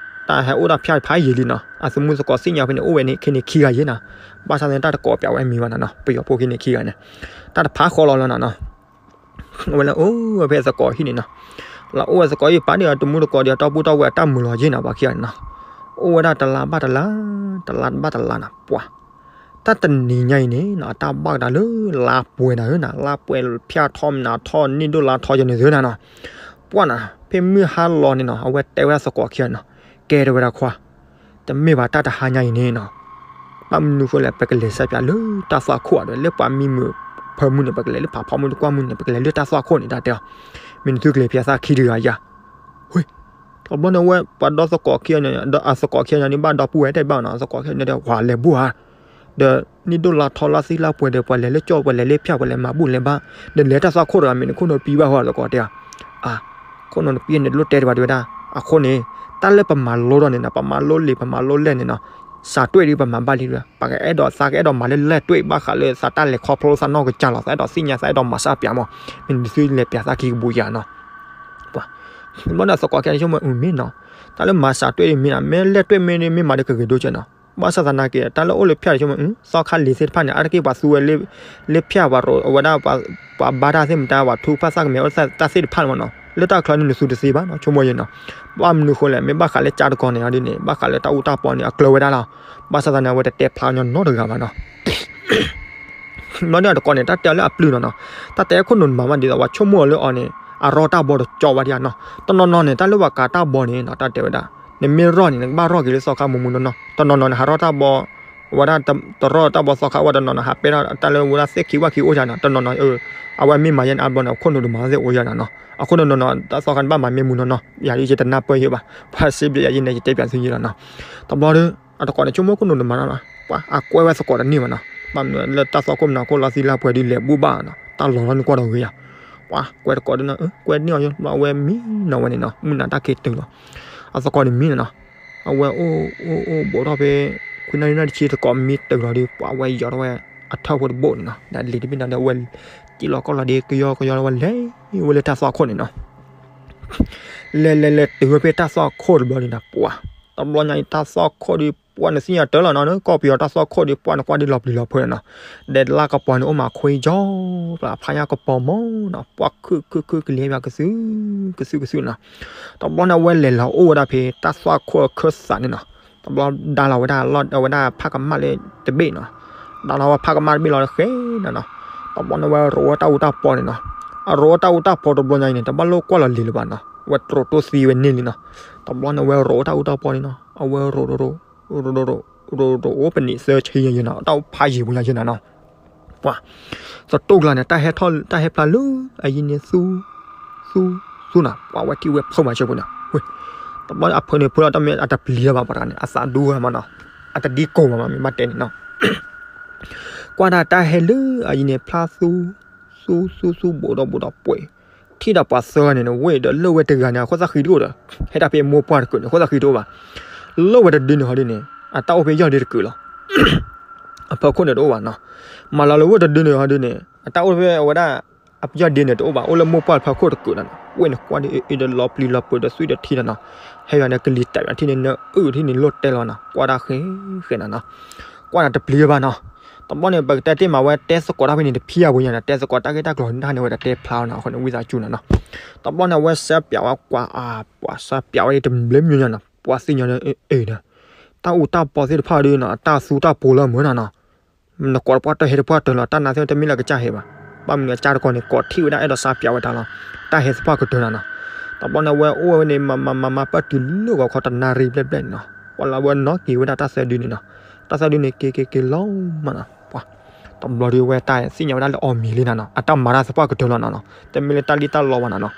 တၢ်ဟဲအိၣ်တၢ်ဖၠၣ်ဖးယံာ်လံနီၤ, အသမူသကိးသ့ၣ်ညါဖဲန့ၣ် အိၣ်ဝဲန့ၣ်ခဲန့ၣ်ခံဂၤယဲနီၤ, ဘၣ်ဆၣ်သနာ်က့တၢ်တကိးပၠးဝဲမံၤဘၣ်နီၤနီၤ, ပယီၤဖိခံန့ၣ်ခံဂၤန့ၣ် တၢ်တဖးဃီလီၤလီၤနီၤနီၤ, အဝဲလၢအိၣ်ဝဲဖဲသကိးဟံၣ်န့ၣ်နီၤ, လၢအိၣ်ဝဲသကိးဟံၣ်ပာ်ဒံးအတမူတကိးဒီး တၢ်ဘူၣ်တၢ်ဝဲၢ်အတၢ်မုာ်လီၤယဲနီၤ ပှၤခံဂၤန့ၣ်နီၤ, အိၣ်ဝဲဒၣ်တလါဘၣ်တလါ, တလါဘၣ်တလါနီၤ, ပှၤ တၢ်တနံၤညါအံၤန့ၣ်နီၤ အတၢ်ဘၣ်ကဒါလၢလါပှဲၤနၤဧၢနီၤ, လါပှဲၤဖၠၣ်ထီၣ်မနၤထီၣ် နံၣ်ဒိၣ်လါထီၣ်ယဲန့ၣ်သ့နီၤနီၤ, ပှၤနီၤ ဖဲမုၢ်ဟါလီၤန့ၣ်နီၤ အဝဲတဲဝဲဒၣ်သကိးခံဂၤနီၤ, ကဲတဲဝဲဒၣ်ခွါ တမ့ၢ်ဘၣ်တၢ်တဟါညါအံၤန့ၣ်နီၤ, ဘၣ်မနုၤဃိလဲၣ် ပကလဲၤစၢ်ပၠးလၢတၢ်သွၣ်ခိၣ်ဒီး လၢပှၤမံမုာ်ဖၢမုၢ်န့ၣ် ပကလဲၤလၢဖးဖီမုၢ်တကွၢ်မုၢ်န့ၣ် ပကလဲၤလၢတၢ်သွၣ်ခိၣ်န့ၣ် တၢ်တဲအီၤ, မ့ၢ်နသုကလဲၤဖဲအသၣ်ခံတဂၤယၤ, ဟ့, တဘျီန့ၣ်ဝဲ ပှၤဒီသကိးခံဂၤန့ၣ် အသကိးခံဂၤန့ၣ် ဘၣ်ဒီပုၢ်ဝဲၢ်တဘၣ်နီၤ, အသကိးခံဂၤန့ၣ်ဒီး ပှၤလဲၤဘူၣ်ဧါ ဒီးနံၣ်ဒိၣ်လါထီၣ်လါသံလါပှဲၤဒီး ပှၤလဲၤလၢကၠီၣ် ပှၤလဲၤလၢဖၠၣ် ပှၤလဲၤမၤဘူၣ်လဲၤဘါ, ဒီးလဲၤတၢ်သွၣ်ခိၣ်တဂၤ မ့ၢ်နခိၣ်နူာ်ပံဘၣ်ဃိသကိးတဲ, အခိၣ်နူာ်နပံန့ၣ် တလိၣ်တဲတဘၣ်တဲဝဲဒၣ်, အဃိန့ၣ် တၢ်လၢပမၤလိထီၣ်န့ၣ်နီၤ ပမၤလိလံာ် ပမၤလိလဲၢ်န့ၣ်နီၤ, စးတွဲၣ်ဒုးပမၤဘၣ်လံ, ပကအဲၣ်ဒိးသးကအဲၣ်ဒိးမၤလၢလဲၢ်တွဲၣ်ဘၣ်ဃးလၢသးတၢ်လဲၤခီဖျိသးနီၢ်ကစၢ်လီၤ, သးအဲၣ်ဒိးသ့ၣ်ညါ သးအဲၣ်ဒိးမၤစၢ်ပၠးမး, မ့ၢ်နသုလဲၤပၠးသးခံကပူၤယၤနီၤ ပှၤ ဘျီန့ၣ်အသကိးခံဂၤန့ၣ်ဆိကမိၣ် အမ့ၢ်နီၤ, တၢ်လၢမၤစးတွဲၣ်ဒ်မ့ၢ်နီၤ မ့ၢ်လဲၢ်တွဲၣ်မ့ၢ်ဒ်မ့ၢ်မၤဒီးကဂ့ၤဒိၣ်ကဲနီၤ, ဘၣ်ဆၣ်သနာ်က့ တၢ်လၢအိၣ်လၢဖၠၣ်န့ၣ်ဆိကမိၣ် သီခါလံၤသ့ၣ်တဖၣ်န့ၣ် အါတက့ၢ်ပှၤသူဝဲလၢဖၠၣ်ပှၤရိးဝဲဒၣ် ပှၤဘါတၢ်သ့ၣ်မတၤ ပှၤထူပှၤသၣ်ကမဲာ်အိၣ်တၢ်သ့ၣ်တဖၣ်န့ၣ်မ့ၢ်နီၤ လၢတၢ်ချၢန့ၣ်နသူတသ့ဘၣ်နီၤ ဆိကမိၣ်ယဲနီၤ, ဘၣ်မနုၤဃိလဲၣ် မ့ၢ်ဘၣ်ဃးလၢကၠါတကီန့ၣ်ဒ်န့ၣ် ဘၣ်ဃးလၢတၢ်အူတၢ်ပီန့ၣ် အကျၢၤဝဲဒၣ်လီၤ, ဘၣ်ဆၣ်သနာ်က့ အဝဲတတဲဖျါညီနီတဂၤဘၣ်နီၤ ဘျီန့ၣ်အတကိးန့ၣ် တၢ်တဲအီၤလၢအပျုၢ်နီၤနီၤ, တၢ်တဲခိၣ်နူာ်နမၤမးဒ်သိး ပှၤဆိကမိၣ်အီၤလၢအီၤန့ၣ် အရီတၢ်ဘီတကၠီဘၣ်ဒံးနီၤ, တနီၤနီၤန့ၣ် တၢ်လၢပှၤကၤတၢ်ဘီန့ၣ်နီၤ တၢ်တဲဝဲဒၣ် နမ့ၢ်ရီၢ်န့ၣ် နကဘၣ်ရီၢ်က့ၤလၢသီခါမူမူနီၤနီၤ, တနီၤနီၤန့ၣ် ဟးရီၢ်တၢ်ဘီ ဝဲဒၣ်တရီၢ်တၢ်ဘီသီခါဝဲ တနီၤနီၤ ဟးပဲထီၣ်တၢ်လၢဝဲဒၣ်သ့ၣ်ခံဝၣ်ခံအိၣ်ယါနီၤ, တနီၤနီၤ အဝဲမ့ၢ်မၤယဲန့ၣ် အဘျီန့ၣ် ခိၣ်နူာ်တမၤသ့ၣ်အိၣ်ယါနီၤနီၤ, အခိၣ်နူာ်နီၤနီၤ တၢ်သီခါန့ၣ်ဘၣ်မၤမ့ၢ်မူနီၤနီၤ, ယၤဒ်ယတနၢ်ပၢၢ်ယဲဘၣ်, ပှၤစံးဘျုးယၤယဲန့ၣ် ယတဲပၠးသုယဲလီၤနီၤ, တဘျီဒီး အတကိးန့ၣ် ဆိကမိၣ်ခိၣ်နူာ်တမၤနီၤနီၤ, ပှၤအကွဲဝဲသကိးတန့ၢ်ဘၣ်နီၤ, ဘၣ်မနုၤလၢတၢ်သွၣ်ခိၣ်မနၤခိၣ်လီၤသံလၢပှဲၤဒ်လဲၣ်ဘူၣ်ဘၣ်နီၤ, တၢ်လီၤလီၤန့ၣ်ကွၢ်ဒီးဂ့ၤယါ, ပှၤကွဲတကိးဒ်နီၤ, ကွဲန့ၢ်အီၤယဲ ဘျီအဝဲမံနီၤဝဲန့ၣ်နီၤ, မုၢ်နၤတၢ်ခံးတုၤလီၤ, အသကိးန့ၣ်မံနီၤနီၤ, အဝဲအိၣ်အိၣ်အိၣ်ဘူးထီၣ်ဖဲ ခွံနၣ်ရံၣ်နၣ်တဆံ သကိးမံတုၤလီၤဒီး ပှၤအဝဲယီၤထီၣ်ဝဲ အထၢၣ်ဖိတဘိၣ်န့ၣ်နီၤ, ဒီးလံၤတဘ့ၣ်နီၤဒီး အဝဲ ကံၣ်လီၤကီၢ်လီၤဒီး ကယီကယီဝဲလဲၤဝဲလၢတၢ်သွၣ်ခိၣ်န့ၣ်နီၤ လဲၤလဲၤလဲၤတုၤဝဲဖဲတၢ်သွၣ်ခိၣ်တဘျီန့ၣ်နီၤ, ပှၤ တဘျီညါအံၤတၢ်သွၣ်ခိၣ်ဒီး ပှၤနသ့ၣ်ညါတၢ်လီၤနီၤ, ကီၢ်ပယီၤတၢ်သွၣ်ခိၣ်ဒီး ပှၤနကွၢ်ဒ်လီၤပျံၤလီၤဖုးနီၤ, ဒီးလါကပီၤန့ၣ် အိၣ်မးခွ့ကၠီ, ပှၤဖးညါကပီၤမးနီၤ, ပှၤခုၣ်ခုၣ်ခုၣ်ကလံၤဘၣ်ကသုၣ် ကသုၣ်ကသုၣ်နီၤ, တဘျီန့ၣ် အဝဲလဲၤလီၤအိၣ်ဝဲဒၣ်ဖဲ တၢ်သွၣ်ခိၣ်အခၢၣ်သးန့ၣ်နီၤ, တဘျီဒါလီၤဝဲဒၣ်လီၤဝဲဒၣ်ဖးကမၣ်လၢတဘ့ၣ်နီၤ, ဒါလီၤဝဲဖးကမၣ်တဘ့ၣ်လီၤဃဲနီၤနီၤ, တဘျီန့ၣ် အဝဲရိးဝဲတၢ်အူတၢ်ပီန့ၣ်နီၤ, အရိးဝဲတၢ်အူတၢ်ပီတဘျီညါအံၤန့ၣ် တဘၣ်လိၣ်ကွၢ်လီၤလံၤလၢၤဘၣ်နီၤ, အဝဲတရိးတိၢ်သံဝဲန့ၢ်လံနီၤ, တဘျီန့ၣ် အဝဲရိးဝဲတၢ်အူတၢ်ပီန့ၣ်နီၤ, အဝဲရိးရိး ရိးရိး အိၣ်ပနံးသၢဆံယဲနီၤ, တၢ်အိၣ်ဖးယံာ်ပူၤညါယဲနီၤနီၤ, ပှၤ သတူၢ်ကျါန့ၣ် တၢ်ဟဲထီၣ် တၢ်ဟဲဖျါလၢအယံၤန့ၣ် သူ သူ သူနီၤ, ပှၤဝဲထံၣ်ဝဲဖုးမၤစၢၤပူၤနီၤ, ဝဲ တဘျီအဖၢန့ၣ်ဖၢလီၤတၢ်မ့ၢ်အတပျံၤဘၣ်ပှၤတဂၤန့ၣ် အသးဒူဝဲမးနီၤ, အတဒံကိာ်ဘၣ်မး မ့ၢ်ဘၣ်တဲန့ၣ်နီၤ. ကွၢ်တၢ်တၢ်ဟဲလၢအယံၤန့ၣ် ဖျါသူ သူ သူ သူ ဘူးဒီးဘူးဒီးပှဲၤ, ထံၣ်ဒီးပှၤသၢဂၤန့ၣ် ဝဲဒီးလၢဝဲတဂၤန့ၣ် အခိၣ်သၣ်ဃံတအိၣ်ဒီး ဟဲတၢ်ဖဲမိၢ်ပှၢ်တကုာ်န့ၣ် အခိၣ်သၣ်ဃံတအိၣ်ဘၣ်. လၢဝဲတဒုန့ၣ်ဟီဒ်န့ၣ် အတၢ်အိၣ်ဖဲယီၢ်ဒ့တကုာ်လီၤ. အဖီခိၣ်န့ၣ်တအိၣ်ဘၣ်နီၤ. မၤလီၤလၢဝဲတဒုန့ၣ်ဟီဒ်န့ၣ် အတၢ်အိၣ်ဖဲအဝဲဒၣ် အယီၢ်ဒ့န့ၣ်တအိၣ်ဘၣ် အိၣ်လၢမိၢ်ပှၢ်ဖီခိၣ်တကုာ်လီၤနီၤ. ဝဲန့ၣ်ကွၢ်ဒ်အံၤဒီးလီၤပျံၤလီၤပှဲၤဒီးသွံၣ်ဒီးထံလီၤနီၤ. ဟဲယၤန့ၣ်ကလံၤတၢ်ယၤထံၣ်န့ၣ် နအုၣ်ထံၣ်န့ၣ်လိၣ်တဲလီၤနီၤ. ကွၢ်တၢ်ဃဲဃဲနီၤနီၤ. ကွၢ်တၢ်တပျံၤဘၣ်နီၤ. တဘျီန့ၣ် ပကတဲတ့ၢ်မးဝဲတဲသကိးတၢ်ဖဲန့ၣ်တဖံးအဝဲညါနီၤ, တဲသကိးတၢ်ဂ့ၢ်တၢ်ကျိၤန့ၣ်ဝဲဒၣ်တဲဖျါနီၤ, အဃိန့ၣ်ဝံသးစူၤနီၤနီၤ. တဘျီန့ၣ် အဝဲစဲးပၠးဝဲကွၢ်အါ ပှၤစဲးပၠးဝဲတဘျီမံၤညါနီၤ, ပှၤသ့ၣ်ညါဒီးအ့ၣ်ဒီး တၢ်အူတၢ်ပီသ့ၣ်တဖၣ်ဒီးနီၤ အတၢ်သူတၢ်ပိၤလၢအမုာ်နီၤနီၤ. နကိးတပှၢ်တၢၢ်ဟဲတပှၢ်တၢၢ်လီၤ, တၢ်နာ်သ့ၣ်တမ့ၢ်လၢကစၢ်ဟဲဘၣ်. ဘၣ်မနုၤအကၢ်တကီန့ၣ် ကိးထံၣ်ဝဲဒၣ်အဲၣ်ဒိးစဲးပၠးဝဲတၢ်လီၤ, တၢ်ဟဲသပှၢ်ကတၢၢ်နီၤနီၤ. တဘျီန့ၣ် အဝဲအိၣ်ဝဲန့ၣ် မၤမၤမၤမၤပၢၢ်တုၤလၢဂီၤခီတနၣ်ရံၣ်ဘျဲၣ်ဘျဲၣ်န့ၣ်နီၤ, ပှၤလၢအဝဲနီၣ်က့ၤဝဲဒၣ်တၢ်သၢဒုန့ၣ်နီၤ. တၢ်သၢဒုန့ၣ် က့ၤက့ၤက့ၤလီၤမးနီၤ. ပှၤ တဘျီဒီးဝဲတၢ်သ့ၣ်ညါဝဲဒၣ်လၢအီၤမံၤလံနီၤနီၤ, အတၢ်မၤတၢ်သပှၢ်ကတၢၢ်လီၤနီၤနီၤ, တမ့ၢ်လၢတၢ်လံၣ်တၢ်လီဘၣ်နီၤနီၤ.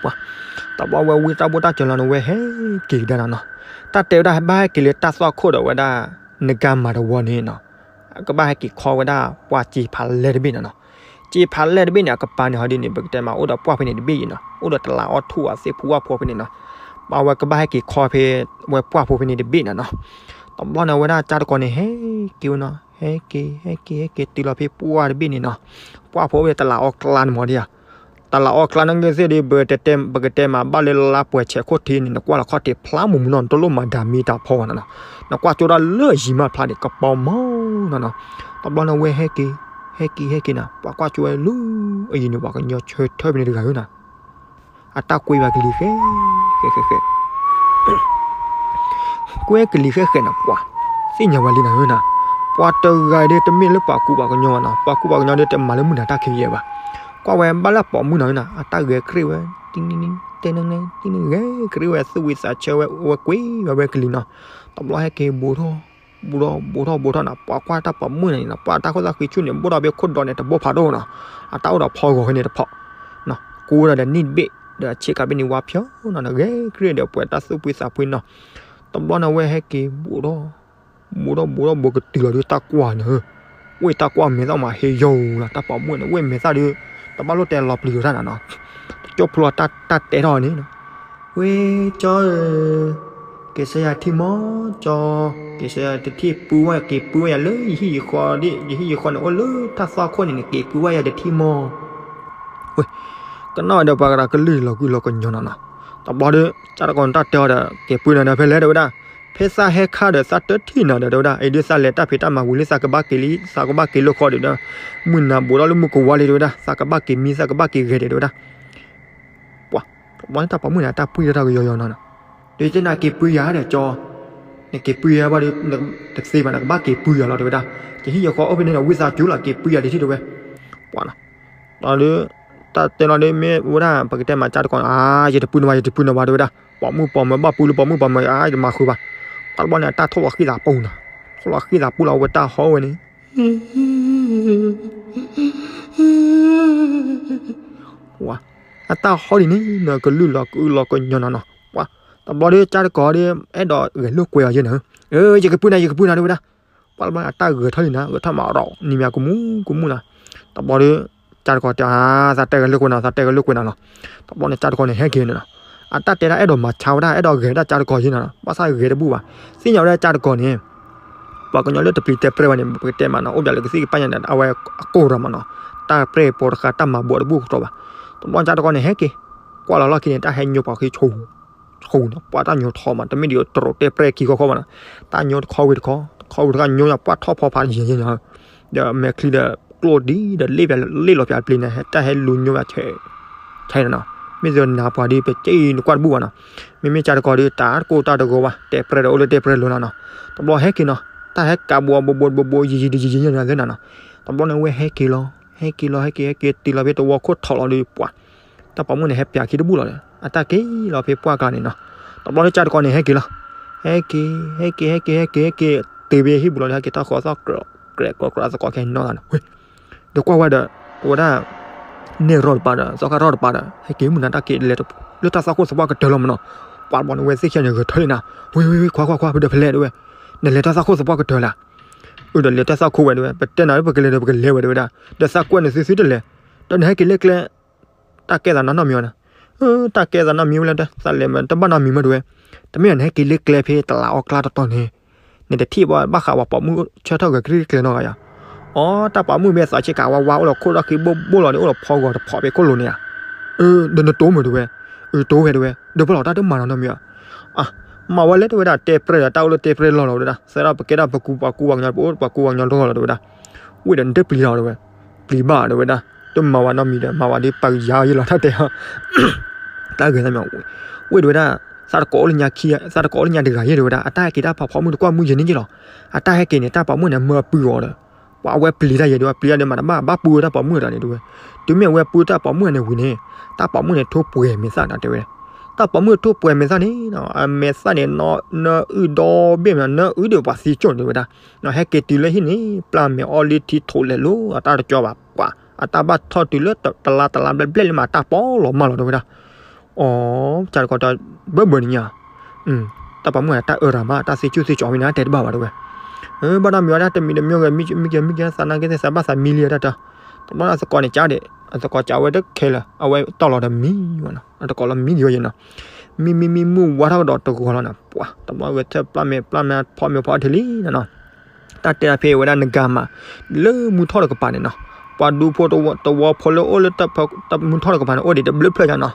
ပှၤ တဘျီဝဲဝံတၢ်ဘိၣ်တၢ်စၢၤလီၤန့ၣ် ဝဲဟဲက့ၤကဒါနီၤနီၤ. တၢ်တဲဝဲဒၣ်ဘၣ်ဟဲက့ၤလၢတၢ်သွၣ်ခိၣ်ဒီးဝဲဒၣ် နကါမၤတဝီန့ၣ်နီၤ, ကဘၣ်ဟဲက့ၤခီဝဲဒၣ်ပှၢ်စ့ဖးလဲၢ်တဘ့ၣ်နီၤနီၤ. စ့ဖးလဲၢ်တဘ့ၣ်န့ၣ် အကပၤန့ၣ်ဟီဒ်န့ၣ် ပကတဲမးအိၣ်ဒီးပှၢ်ဖဲန့ၣ်တဘ့ၣ်အံၤနီၤ, အိၣ်ဒီးတလးအီထူၣ်အသ့ၣ်ဖူဝၣ်ဖိဖဲန့ၣ်နီၤ. ပှၤဝဲကဘၣ်ဟဲက့ၤခီဖဲ ဝဲပှၢ်ဖိဖဲန့ၣ်တဘ့ၣ်နီၤနီၤ. တဘျီန့ၣ် ဝဲဒၣ်ကၢ်တကီန့ၣ် ဟဲက့ၤဝဲနီၤ, ဟဲက့ၤ ဟဲက့ၤ ဟဲက့ၤ ဟဲက့ၤတုၤလီၤဖဲပှၢ်တဘ့ၣ်န့ၣ်နီၤ. ပှၢ်ဖိအိၣ်ဖဲတလးအီကျါန့ၣ်မးဒ်ဧါ. တလးအီကျါန့ၣ်ဂ့ၤသ့ၣ်ဒီး ပကတဲမးဘၣ်လၢလါပှဲၤဆဲးခိၣ်ထံးန့ၣ် နကွၢ်လီၤခီၣ်ထံးဖျါမူးမူးနီၤ, နတလိၣ်မၤဒၣ်မ့ၢ်တၢ်ဖီဝဲနီၤနီၤ. နကွၢ်ကၠိဒၣ်လၢယံၤမးဖျါန့ၣ် ကပီၤမီၤနီၤနီၤ. တဘျီန့ၣ်ဝဲဟဲက့ၤ ဟဲက့ၤ ဟဲက့ၤနီၤ, ပှၤကွၢ်ကၠိဝဲလၢအယံၤန့ၣ် ပှၤကညီဆၢထၢၣ်ဖဲန့ၣ်တဂၤဧၢနီၤ. အတၢ်ကွ့ဘၣ်ကလံၤဃဲ ဃဲ ဃဲ ဃဲ ကွဲကလံၤဃဲဃဲနီၤ, ပှၤသ့ၣ်ညါဝဲလံနီၤနီၤ. ပှၤတဂၤဒီးတမ့ၢ်လၢပှၤကူပှၤကညီဘၣ်နီၤ, ပှၤကူပှၤကညီဒီးတမၤလၢမုၢ်နၤတၢ်ခံယဲၢ်ဘၣ်. ကွၢ်ဝဲဘၣ်လၢပိာ်မုၣ်နီၤနီၤ, အတၢ်ဂဲၤကြ့ၢ်ဝဲ တနံၤနံၤ တဲနံၤနံၤ တနံၤဂဲၤကြ့ၢ်ဝဲ သူၣ်ဝံသးဆၢဝဲ ဝဲကွ့ဝဲဝဲကလံၤနီၤ. တဘျီဟဲက့ၤဘူးထီၣ် ဘူးထီၣ် ဘူးထီၣ် ဘူးထီၣ်နီၤ, ပှၤကွၢ်တၢ်ပိာ်မုၣ်န့ၣ်နီၤ, ပှၤတၢ်ခိၣ်သၣ်ဃံဆူၣ်န့ၣ် ဘိၣ်ထီၣ်ဖဲခိၣ်ဒီးန့ၣ် တဘိဖးဒိၣ်နီၤ, အတၢ်အိၣ်ဒီးဖီဂီၤဖဲန့ၣ်တဖီ ကူဒီးနံၣ်တဘ့ၣ် ဒီးဆ့ကၤဘ့ၣ်န့ၣ်ဝါဖျိနီၤ, ဂဲၤကြ့ၢ်ဒီးပှဲၤတၢ်သူၣ်ဖှံသးဖှံနီၤ. တဘျီန့ၣ်ဝဲဟဲက့ၤဘူးထီၣ် ဘူးထီၣ် ဘူးထီၣ် ဘူးကတုၤလီၤဒီးတၢ်ကွၢ်န့ၣ်, ဝဲတၢ်ကွၢ်မဲာ်သၣ်မးဟ့ယိာ်လီၤ, တၢ်ပိာ်မုၣ်န့ၣ် ဝဲမဲာ်သၣ်ဒီး တဘၣ်လိၣ်တဲလီၤပျံၤလီၤတၢ်နီၤနီၤ, တကၠိဖျိတၢ်တဲထီၣ်န့ၣ် ဝဲကၠီဧၢ, က့ၤဆှၢယၤထံၣ်မီၢ်ကၠီ, က့ၤဆှၢယၤတထံၣ်ပူဝဲ က့ၤပူဝဲယၤလၢယဟံၣ်ယဃီဒ် ယဟံၣ်ယဃီန့ၣ်အိၣ်လၢတၢ်သွၣ်ခိၣ်န့ၣ်န့ၣ် က့ၤပူဝဲယၤတထံၣ်မီၢ်. ဝဲ ကနီၣ်ဒီးပှၤကဒီးကလုၢ်လီၤကုလီၤကညီနီၤနီၤ, တဘျီဒီး ကၠီတကီၢ်န့ၣ်တၢ်တဲအီၤဒီး က့ၤပူနၤဒီးဖဲလဲၣ်တဲဝဲဒၣ်, ဖဲသးဟဲခါဒီးသးတထံၣ်နၤဒီးတဲဝဲဒၣ်, အံၤဒ်သးလဲၤတၢ်ဖံးတၢ်မၤဝံၤလံ သးကဘၣ်က့ၤလံ သးကဘၣ်က့ၤလိာ်ဃီဒီး မုၢ်နၤဘူးထီၣ်လၢမုၢ်ကဝါလံတဲဝဲဒၣ်, သးကဘၣ်က့ၤမံ သးကဘၣ်က့ၤဂဲၤဒီးတဲဝဲဒၣ်. ပှၤ တဘျီန့ၣ်တၢ်ပိာ်မုၣ်န့ၣ် တၢ်ပှံၢ်ထီၣ်တၢ်ကယီယီနီၤနီၤ, ဒီးတဲနၤက့ၤပူယၤဒီးကၠီ, နက့ၤပူယၤဘၣ်ဒီး တသ့ဘၣ် နကဘၣ်က့ၤပူယၤလီၤတဲဝဲဒၣ်, ယဟံၣ်ယဃီအိၣ်ဖဲန့ၣ်ဒီး ဝံသးစူၤလီၤ က့ၤပူယၤတထံၣ်တဲဝဲ. ပှၤနီၤ ဒီး တၢ်တဲလီၤဒီး မ့ၢ်ဝဲဒၣ် ပကတဲမၤကၠီတကီၢ်န့ၣ် ယတပူနၤဘၣ် ယတပူနၤဘၣ်တဲဝဲဒၣ်, ပိာ်မုၣ်ပိာ်မၢၤဘၣ်ပူလၢပိာ်မုၣ်ပိာ်မၢၤ ယတမၤဃုာ်ဘၣ်. တဘျီန့ၣ် အတၢ်ထီၣ်လီၤဃံသးပူနီၤ, ထီၣ်လီၤဃံသးပူလီၤ အဝဲတၢ်ဟီဝဲန့ၣ် ပှၤ အတၢ်ဟီဒ်န့ၣ်နီၤ ကလုၢ်လီၤကုလီၤကညီနီၤနီၤ, ပှၤ တဘျီဒီး ကၠီတကီၢ်ဒီး အဲၣ်ဒိးဂဲၤလိာ်ကွဲအီၤယဲနီၤ, ယကပူနၤ ယကပူနၤတဲဝဲဒၣ်, ပှၤလၢအတၢ်ဂဲၤထီၣ်လံနီၤ ဂဲၤထီၣ်မးဒီး နံၤမးကမူကမူနီၤ, တဘျီဒီး ကၠီတကီၢ်တဲ သးတဲဂဲၤလိာ်ကွဲနီၤ သးတဲဂဲၤလိာ်ကွဲနီၤလီၤ, တဘျီန့ၣ် ကၠီတကီၢ်န့ၣ် ဟဲက့ၤန့ၣ်နီၤ, အတၢ်တဲဒၣ်အဲၣ်ဒိးမၤဆါဝဲဒၣ် အဲၣ်ဒိးဂဲၤဒၣ်ကၠီတကီၢ်ယဲနီၤနီၤ, ဘၣ်ဆၣ်ဂဲၤတဘူၣ်ဘၣ်, သ့ၣ်ညါဝဲဒၣ်ကၠီတကီၢ်န့ၣ် ပှၤကညီလၢတပျံၤတဲပြဲၢ်ဘၣ်န့ၣ် ပကတဲမးနီၤ အိၣ်ဘၣ်လၢကသံၣ်ကပၣ်ညါန့ၣ် အဝဲအကိၢ်ဒီးမးနီၤ, တၢ်ပြဲၢ်ပိာ်တဃာ်တၢ်မၤဘှီးတဘူၣ်ကတီၢ်ဘၣ်, တဘျီကၠီတကီၢ်န့ၣ် ဟဲက့ၤ ကွၢ်လီၤလီၢ်ခံန့ၣ် တၢ်ဟဲညိပှၤခံဆိ ဆိနီၤ ပှၤတၢ်ညိထီမး တမ့ၢ်ဒ်တရိးတဲပြဲၢ်ခံခီခီဘၣ်နီၤ, တၢ်ညိတခီဝံၤတခီ တခီဝံၤတခီ ညိပှၤထီၣ်ဖီဖးယဲၢ်ယဲၢ်နီၤ, ဒီးမဲာ်ချံဒီးကျိၣ်ဒံးဒီးလ့ၣ်ပၠးလ့ၣ်လီၤပၠးပျ့ၤန့ၣ် တၢ်ဟဲလူၤညိပှၤဆဲး ဆဲးနီၤနီၤ, မ့ၢ်သနာ်ပှၤဒ်ပက့နကွၢ်တဘူၣ်ဘၣ်နီၤ, မ့မ့ၢ်ကၠီတကီၢ်ဒီး တၢ်တကိၢ်တၢ်တဂီၤဘၣ် တဲပြဲၢ်ဒီးအိၣ်လၢတဲပြဲၢ်လီၤနီၤနီၤ, တဘျီဟဲက့ၤနီၤ တၢ်ဟဲကးဘိးဘိးဘိးဘိးယံာ်ယံာ်ဒ်ယံာ်ယံာ်နီၤသ့နီၤနီၤ, တဘျီန့ၣ်ဝဲဟဲက့ၤလီၤ ဟဲက့ၤလီၤ ဟဲက့ၤ ဟဲက့ၤတုၤလီၤဖဲ တဝီခိၣ်ထီၣ်လီၤဒီးပှၤ တၢ်ပိာ်မုၣ်န့ၣ် ဟဲပၠးခံတဘူၣ်လီၤဒီး အတၢ်က့ၤလီၤဖဲပှၢ်ကျါန့ၣ်နီၤ, တဘျီဒီးကၠီတကီၢ်န့ၣ် ဟဲက့ၤလီၤ ဟဲက့ၤ ဟဲက့ၤ ဟဲက့ၤ ဟဲက့ၤ ဟဲက့ၤ တုၤဖဲဟံၣ်ပူၤလီၤဒီး ဟဲက့ၤတၢ်ဃီသီၣ်ကြၢး ကြဲးကြၢးကြၢးသကိးခဲနီၤသးန့ၣ်, ဒီးကွၢ်ဝဲဒီး အဝဲဒၣ် နဲၣ်ရီၣ်တပၤဒီး သီခါရီၣ်တပၤဒီး ဟဲက့ၤမုၢ်နၤတၢ်က့ၤလဲၤ လၢတၢ်သွၣ်ခိၣ်သပှၢ်ကတၢၢ်လီၤမးနီၤ, ပှၤဘီန့ၣ်ဝဲသ့ၣ်ခံဂၤန့ၣ်ဂဲၤထၢၣ်လံနၤ, ဝ့ၢ်ဝ့ၢ်ဝ့ၢ် ခွါခွါခွါ ပဒၢးဖဲလဲၣ်တဲဝဲ, နလဲၤတၢ်သၣ်ခိၣ်သပှၢ်ကတၢၢ်လၢ အၢ ဒီးလဲၤတၢ်သၣ်ခိၣ်ဝဲတဲဝဲ, ပတဲနၤလၢပကလဲၤဒီးပကလဲၤဝဲတဲဝဲဒၣ်, ဒီးသးကွၢ်န့ၣ်သုသုတလဲၤ, ဒီးနဟဲက့ၤလၢကျဲ, တၢ်ကဲသးနီၢ်နီၢ်မံၤဝဲန့ၣ်, တၢ်ကဲသးနီၢ်မံၤဝဲလၢ သးလဲၤမ့ၢ်တဘၣ်နီတမံၤမ့ၢ်တဲဝဲ, တမ့ၢ်နဟဲက့ၤလၢကျဲဖဲတလးအီၣ်ကျါတတီၤန့ၣ်, နတထံၣ်ဘၣ်ဘၣ်ဃးပှၤပိာ်မုၣ်ဆၢထၢၣ်ဂဲၤကရံၣ်ကျဲၤနီၢ်ဂၤယၤ, အီ တၢ်ပိာ်မုၣ်မ့ၢ်သးဆ့ကၤဝါဝါအိၣ်လီၤခိၣ်ဒီၣ်ဃံဘိၣ်ဘိၣ်လီၤန့ၣ် အိၣ်လီၤဖီဂီၤတဖီးဖဲခိၣ်လိၤန့ၣ်ဧါ, ဒီးနတိၢ်မုာ်တဲဝဲ, အၢ တိၢ်ဝဲတဲဝဲ, ဒီးပလီၤတၢ်တမၤနီတမံၤဧါ အ မၤဝဲလၢတဲဝဲဒၣ် တဲပြဲၢ်ဒီးတၢ်အိၣ်လၢတဲပြဲၢ်လီၢ်လီၤတဲဝဲဒၣ်, သဲထီၣ်ပကဲဒၣ်ပကူပှၤကူပှၤကညီ ပအိၣ်ပှၤကူပှၤကညီတဂီၢ်လီၤတဲဝဲဒၣ်, ဝ့ၢ်ဒီးနတပျံၤလီၤတဲဝဲ, ပျံၤဘၣ်တဲဝဲဒၣ်, တမၤဝဲနီတမံၤဒီး မၤဝဲဒီးပာ်ကယၤယဲလီၤတၢ်တဲအီၤ, တၢ်ဂ့ၤသးမံၤ, ဝ့ၢ်တဲဝဲဒၣ်, သးတကိးအိၣ်လၢညါခံ, သးတကိးအိၣ်လၢညါတဂၤယဲတဲဝဲဒၣ်, အတၢ်ဟဲက့ၤတၢ်ဖးဖီမုၢ်တကွၢ်မုၢ်ယဲန့ၣ်ယဲလီၤ, အတၢ်ဟဲက့ၤန့ၣ် တၢ်ပိာ်မုၣ်န့ၣ် မၢအပုၢ်အီၤဒီး ပှၤအဝဲပျံၤတၢ်ယဲဒုး ပျံၤတၢ်ဒီးမၤတဘၣ် ဘၣ်ပုၢ်ဝဲတၢ်ပိာ်မုၣ်တဂၤန့ၣ်ဒုးဝဲ, တုၤမ့ၢ်အဝဲပုၢ်တၢ်ပိာ်မုၣ်န့ၣ်ဝံၤန့ၣ်, တၢ်ပိာ်မုၣ်န့ၣ်ထိၣ်ပှဲၤမဲာ်သၣ်ဒီးတဲဝဲ, တၢ်ပိာ်မုၣ်ထိၣ်ပှဲၤမဲာ်သၣ်န့ၣ်, အမဲာ်သၣ်န့ၣ်, နအုၣ်ဒီဘ့ၣ်မး နအုၣ်ဒီးပှၤသံကၠိၣ်န့ၣ်တဲဝဲဒၣ်, ဟဲက့ၤတုၤလၢဟံၣ်န့ၣ် ပျၢ်မဲာ်အီလံထံထိးလဲၤလိၤ အတၢ်တကၠီဘၣ်ပှၤ, အတၢ်ဘၣ်ထီၣ်တုၤလၢတလါတလါဘျဲၣ်ဘျဲၣ်လံမး တၢ်ပီလီၤမၢ်လီၤတဲဝဲဒၣ် အီ ကၢ်တကိးတၢ်ဘၢဘၢန့ၣ်ညါ, တၢ်ပိာ်မုၣ်န့ၣ် တၢ်အၢရၤမး တၢ်သ့ကၠူၣ်သ့ကၠီဝဲန့ၣ် တဲတဘၣ်ဘၣ်တဲဝဲ, ဘၣ်ဒီးမံၤဝဲဒၣ်တမံၤတမံၤဂ့ၤ မံကဲမံကဲသးနာ်က့သ့ၣ်သးဘၣ်သးမံလံတၢ်တၢ်, တဘျီန့ၣ်သကိးန့ၣ်ကၢ်ဒံး, အသကိးကၢ်ဝဲတခဲလၢာ် အဝဲတီၢ်လီၤဒီးမံဝဲနီၤ အတကိးလီၤမံက့ၤဝဲယဲနီၤ, မံမံမံမုၢ်ဝါထီၣ်ကဒီးတဂီၤလီၤန့ၣ် ပှၤ တဘျီဝဲထၢၣ်ပျၢ်မဲာ်ပျၢ်မဲာ်ဖီမ့ၤဖီအထံလံနီၤနီၤ တၢ်တဲတၢ်ဖဲဝဲဒၣ်နဂၤမး, လၢမုၢ်ထီၣ်တကပၤန့ၣ်နီၤ, ပှၤဒူဖိတဝီဖိလၢအိၣ်လၢမုၢ်ထီၣ်တကပၤန့ၣ် အိၣ်ဒံးတဘျုးဖျၢၣ်ညါနီၤ,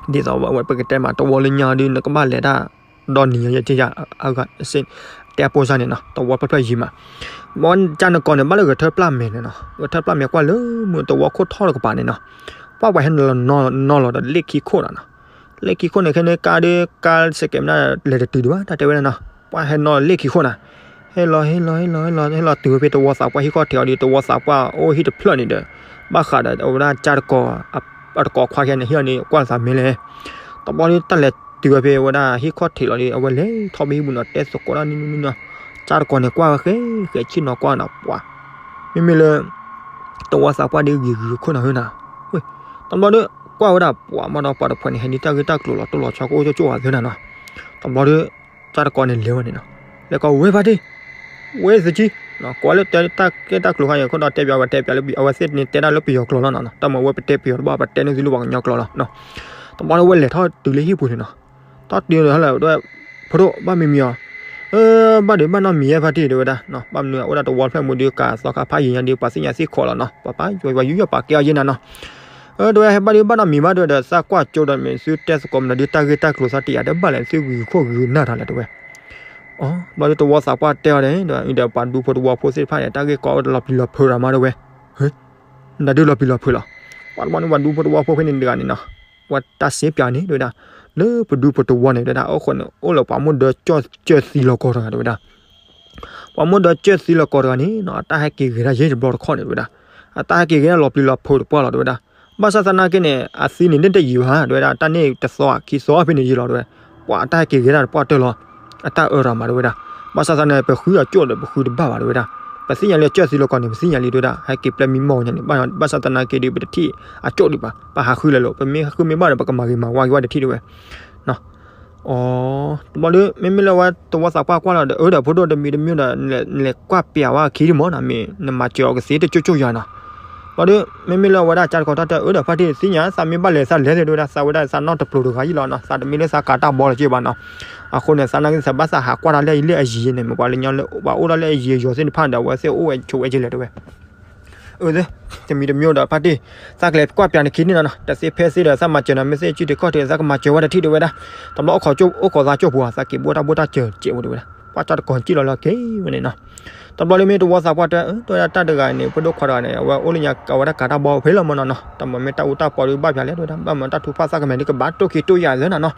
ဒ်သိးဝဲပကတဲမး တဝီလၢညါဒုး နကဘၣ်လဲၤတၢ်ဒီနံၤယဲတ့ၢ်ယၤ, တဲအပိစၢ်န့ၣ်နီၤ တဝီဖျၢၣ်ဖျၢၣ်ယံၤမး, ဘၣ်ကၢ်နကိးန့ၣ် ဘၣ်လၢဂဲၤထၢၣ်ပျၢ်မဲာ်န့ၣ်နီၤ ဂဲၤထၢၣ်ပျၢ်မဲာ်ကွၢ်လၢမုၢ်တဝီခိၣ်ထီၣ်တကပၤန့ၣ်နီၤ, ပှၤပှၤဟဲနုာ်လီၤနီၤလီၤဒီးလ့ၣ်ခံခိၣ်နီၤနီၤ, လ့ၣ်ခံခိၣ်န့ၣ် ခဲန့ၣ်ကါဒုး ကါစဲးကဲးမနုၤလဲၤတတုၤဒံးဘၣ် တၢ်တဲဝဲဒၣ်နီၤ, ပှၤဟဲနီၤလ့ၣ်ခံခိၣ်နီၤ, ဟဲလီၤဟဲလီၤဟဲလီၤဟဲလီၤ ဟဲလီၤတုၤဝဲဖဲတဝီသးပှၢ်ဟံၣ်ခီၣ်ထံးအီၤဒီး တဝီသးပှၢ်အိၣ်ဟံၣ်တဖျၢၣ်န့ၣ်ဒီး, ဘၣ်ဃးဒီးအဝဲဒၣ်ကၢ်တကိး, အတကိးခွါခဲန့ၣ် ဟ့ၣ်အီၤန့ၣ် ကွၢ်သးမ့ၢ်လဲၣ်, တဘျီဒုးတၢ်လဲၤတုၤဝဲဖဲဝဲဒၣ်ဟံၣ်ခီၣ်ထံးလီၤဒီး အဝဲလဲၤထီၣ်ဖဲဟံၣ်ပူၤနီၤ တဲသကိးတၢ်နံၤနံၤနံၤနီၤ, ကၢ်တကိးန့ၣ် ကွၢ်ဝဲဃဲဃဲဆ့ၣ်နီၤကွၢ်နီၤ ပှၤ, မ့မ့ၢ်လၢ တဝီသးပှၢ်ဒုးဂ့ၤဂ့ၤခိၣ်နီၤဟၢနီၤ, ဝ့ၢ်, တဘျီဒုး ကွၢ်ဝဲဒၣ်ပှၤမးဒီးပှၤတဖုန့ၣ် ဟဲဒုးတၢ်ဂ့ၢ်တၢ်ကျိၤလီၤတိၢ်လီၤဆီကအိၣ်ကၠိကၠိဝဲသ့နီၤနီၤ, တဘျီဒုး ကၢ်တကိးန့ၣ်လဲၤဝဲန့ၣ်နီၤ, လဲၤကိးဝဲဖါတံၢ်, ဝဲသကံ, ကိးလၢတဲတၢ်ကဲတၢ်ကျိၤခါန့ၣ် ခိၣ်ဒီးတဲပၠးဝဲတဲပၠးလၢ အဝဲသ့ၣ်န့ၣ်တဲဒၣ်လၢပယီၤကျိာ်လီၤနီၤ, တၢ်မၤဝဲပတဲပယီၤတဘၣ် ပတဲန့ၢ်သုလၢပှၤကညီကျိာ်လီၤ, တဘျီဒုးဝဲလဲၤထီၣ်တုၤလၢဟံၣ်ပူၤန့ၣ်နီၤ, ထီၣ်တုၤန့ၣ်ဟဲလၢ ဖဒိၣ်ဘၣ်မံမံအီၤ, ဘၣ်ဒုးဘၣ်နီတမံၤယဲဖါတံၢ်တဲဝဲဒၣ်, ဘၣ်မနုၤအိၣ်ဒၣ်တဝီဖျၢၣ်မူဒုးကးသီခါဖးယံၤညါဒုး ပှၤသ့ၣ်ညါသ့ၣ်ခိးလီၤနီၤ, ပှၤပာ်ယွၤယူးယီၣ်ပာ်ကဲအီၤယဲနၤနီၤ, တဲဝဲဟဲဘၣ်ဒုးဘၣ်နီတမံၤဘၣ်တဲဝဲဒီး သးကွၢ်ကၠိဒီးမ့ၢ်သုတဲသကိးမနုၤဒုး တၢ်ဂ့ၢ်တၢ်ကျိၤသးတယာ်တဘၣ်လဲၣ် သုဂုာ်ခိၣ်ဂုာ်နၢ်တၢ်လဲၣ်တဲဝဲ, အီ ဘျီဒုးတဝီသးပှၢ်တဲအီၤန့ၣ်ဒီး အံၤဒီးပှၤဒူဖိတဝီဖိသ့ၣ်တဖၣ်န့ၣ် တၢ်ဂ့ၢ်ကီအိၣ်လီၤပျံၤလီၤဖုးရၤမးတဲဝဲ, နဒုးလီၤပျံၤလီၤဖုးလီၤ, ပှၤတဘျီန့ၣ် ပှၤဒူဖိတဝီဖိဖဲန့ၣ်တဂၤန့ၣ်နီၤ, ပှၤတၢ်စ့ပၠးန့ၣ်တဲဝဲဒၣ်, လၢပဒူဖိတဝီန့ၣ်တဲဝဲဒၣ် အဃိန့ၣ် အိၣ်လၢပှၤမိၢ်ဒၢကၠၢၢ်သံလီၤကီၢ်တဂၤတဲဝဲဒၣ်, ပှၤမိၢ်ဒၢကၠၢၢ်သံလီၤကီၢ်တဂၤန့ၣ်နီၤ အတၢ်ဟဲက့ၤဂဲၤဒၣ်ယဲၢ်တဘျီတခီန့ၣ်တဲဝဲဒၣ်, အတၢ်ဟဲက့ၤဂဲၤဒၣ်လီၤပျံၤလီၤဖုးတပှၢ်လီၤတဲဝဲဒၣ်, ဘၣ်ဆၣ်သနာ်က့န့ၣ် အသံန့ၣ်တယံာ်ဘၣ်တဲဝဲဒၣ် တၢ်န့ၣ်တသီခံသီဖဲန့ၣ်ယံာ်လီၤတဲဝဲ, ပှၤအတၢ်ဟဲက့ၤဂဲၤဒၣ်တပှၢ်တၢၢ်လီၤ, အတၢ်အၢရၤမးတဲဝဲဒၣ်, ဘၣ်ဆၣ်သနာ်က့ ပဃုအကၠိၣ်ဒီးပဃုတဘၣ်ဘၣ်တဲဝဲဒၣ်, ပသ့ၣ်ညါလၢကၠၢၢ်သံလီၤကီၢ်န့ၣ် ပသ့ၣ်ညါလံတဲဝဲဒၣ် ဟဲက့ၤပျဲမံမီၢ်ညါန့ၣ်, ဘၣ်ဆၣ်သနာ်က့ဒီး ပတထံၣ်အကၠိၣ်ဒံးဘၣ်, ပဟးဃုလဲၤလိာ် ပမ့ၢ်ဃုမ့ၢ်ဘၣ်ဒီး ပကမၤဂ့ၤမၤဝါက့ၤဝဲတထံၣ်တဲဝဲ အီ တဘျီဒုး မ့မ့ၢ်လၢအဝဲတဝီသးပှၢ်ကွၢ်လီၤဒီး အၢဒီးဖိဒိၣ်တမံၤတမံၤဒီး လဲၤကွၢ်ပျးဝဲအခံဒံးမ့ၢ်နီၤ မ့ၢ်နမၤစၢၤအီၤကသ့တကၠိၣ်ကၠိၣ်ယၤနီၤ, ဘျီဒုး မ့မ့ၢ်လၢအဝဲဒၣ်ကၢ်တကိးတၢ်တဲ အၢဒီးဖါတံၢ်သ့ၣ်ညါ သးမ့ၢ်ဘၣ်လဲၤသးလဲၤသ့ၣ်တဲဝဲဒၣ် သးဝဲဒၣ်သးနီၢ်တပျိၤတဂၤအံၤလီၤနီၤ သးတမ့ၢ်လၢသးကးတၢ်ဘီလၢၤက့ဘၣ်နီၤ, အဃိန့ၣ် သးနာ်က့သးဘၣ်သးဟးကွၢ်တၢ်လၢအံၤလၢအယံၤန့ၣ် မ့ၢ်ပှၤလၢညါလၢ ပှၤအိၣ်ဒၣ်လၢအယံၤအယီၤသ့ၣ်တဖၣ်ဒီး အဝဲသ့ၣ်အိၣ်ဝဲဆိးဝဲက့လဲၣ်တဲဝဲ အၢ တမံၤတမံၤဒီး ဖါတံၢ် သးကလဲၤကွၢ်ပျးနခံန့ၣ်နီၤ တသ့ဖဲသ့ဒီး သးမၤစၢၤနၤ မ့ၢ်သ့စုတခီၣ်ထံး သးကမၤစၢၤဝဲတထံၣ်တဲဝဲဒၣ်, တဘျီအိၣ်ခိးကၠိၣ်အိၣ်ခိးသးကၠိၣ်ပူၤ သးက့ၤဘိၣ်တၢ်ဘိၣ်တၢ်စၢၤစဲးဝဲတဲဝဲဒၣ် ပှၤကၢ်တကိးကံၣ်လီၤလၢက့ၤဝဲန့ၣ်နီၤ, တဘျီလၢမ့ၢ်တဝီသးပှၢ်တဲ တဲဝဲဒၣ်တၢ်တဂၤန့ၣ် ဖိဒိၣ်ခွါတဂၤန့ၣ် အဝဲအိၣ်လၢညါအဝဲဒၣ်ကးတၢ်ဘီဖဲလီၤမ့ၢ်နီၤနီၤ တမ့ၢ်မ့ၢ်တၢ်အူတၢ်ပီဒုးဘၣ်ပျးလဲၣ်တဲဝဲဒၣ် ဘၣ်မ့ၢ်တၢ်ထူဖၣ်သးကမဲာ်ဒုးကဘၣ်တိၢ်ခံတိၢ်ယာ်လၢနၤနီၤ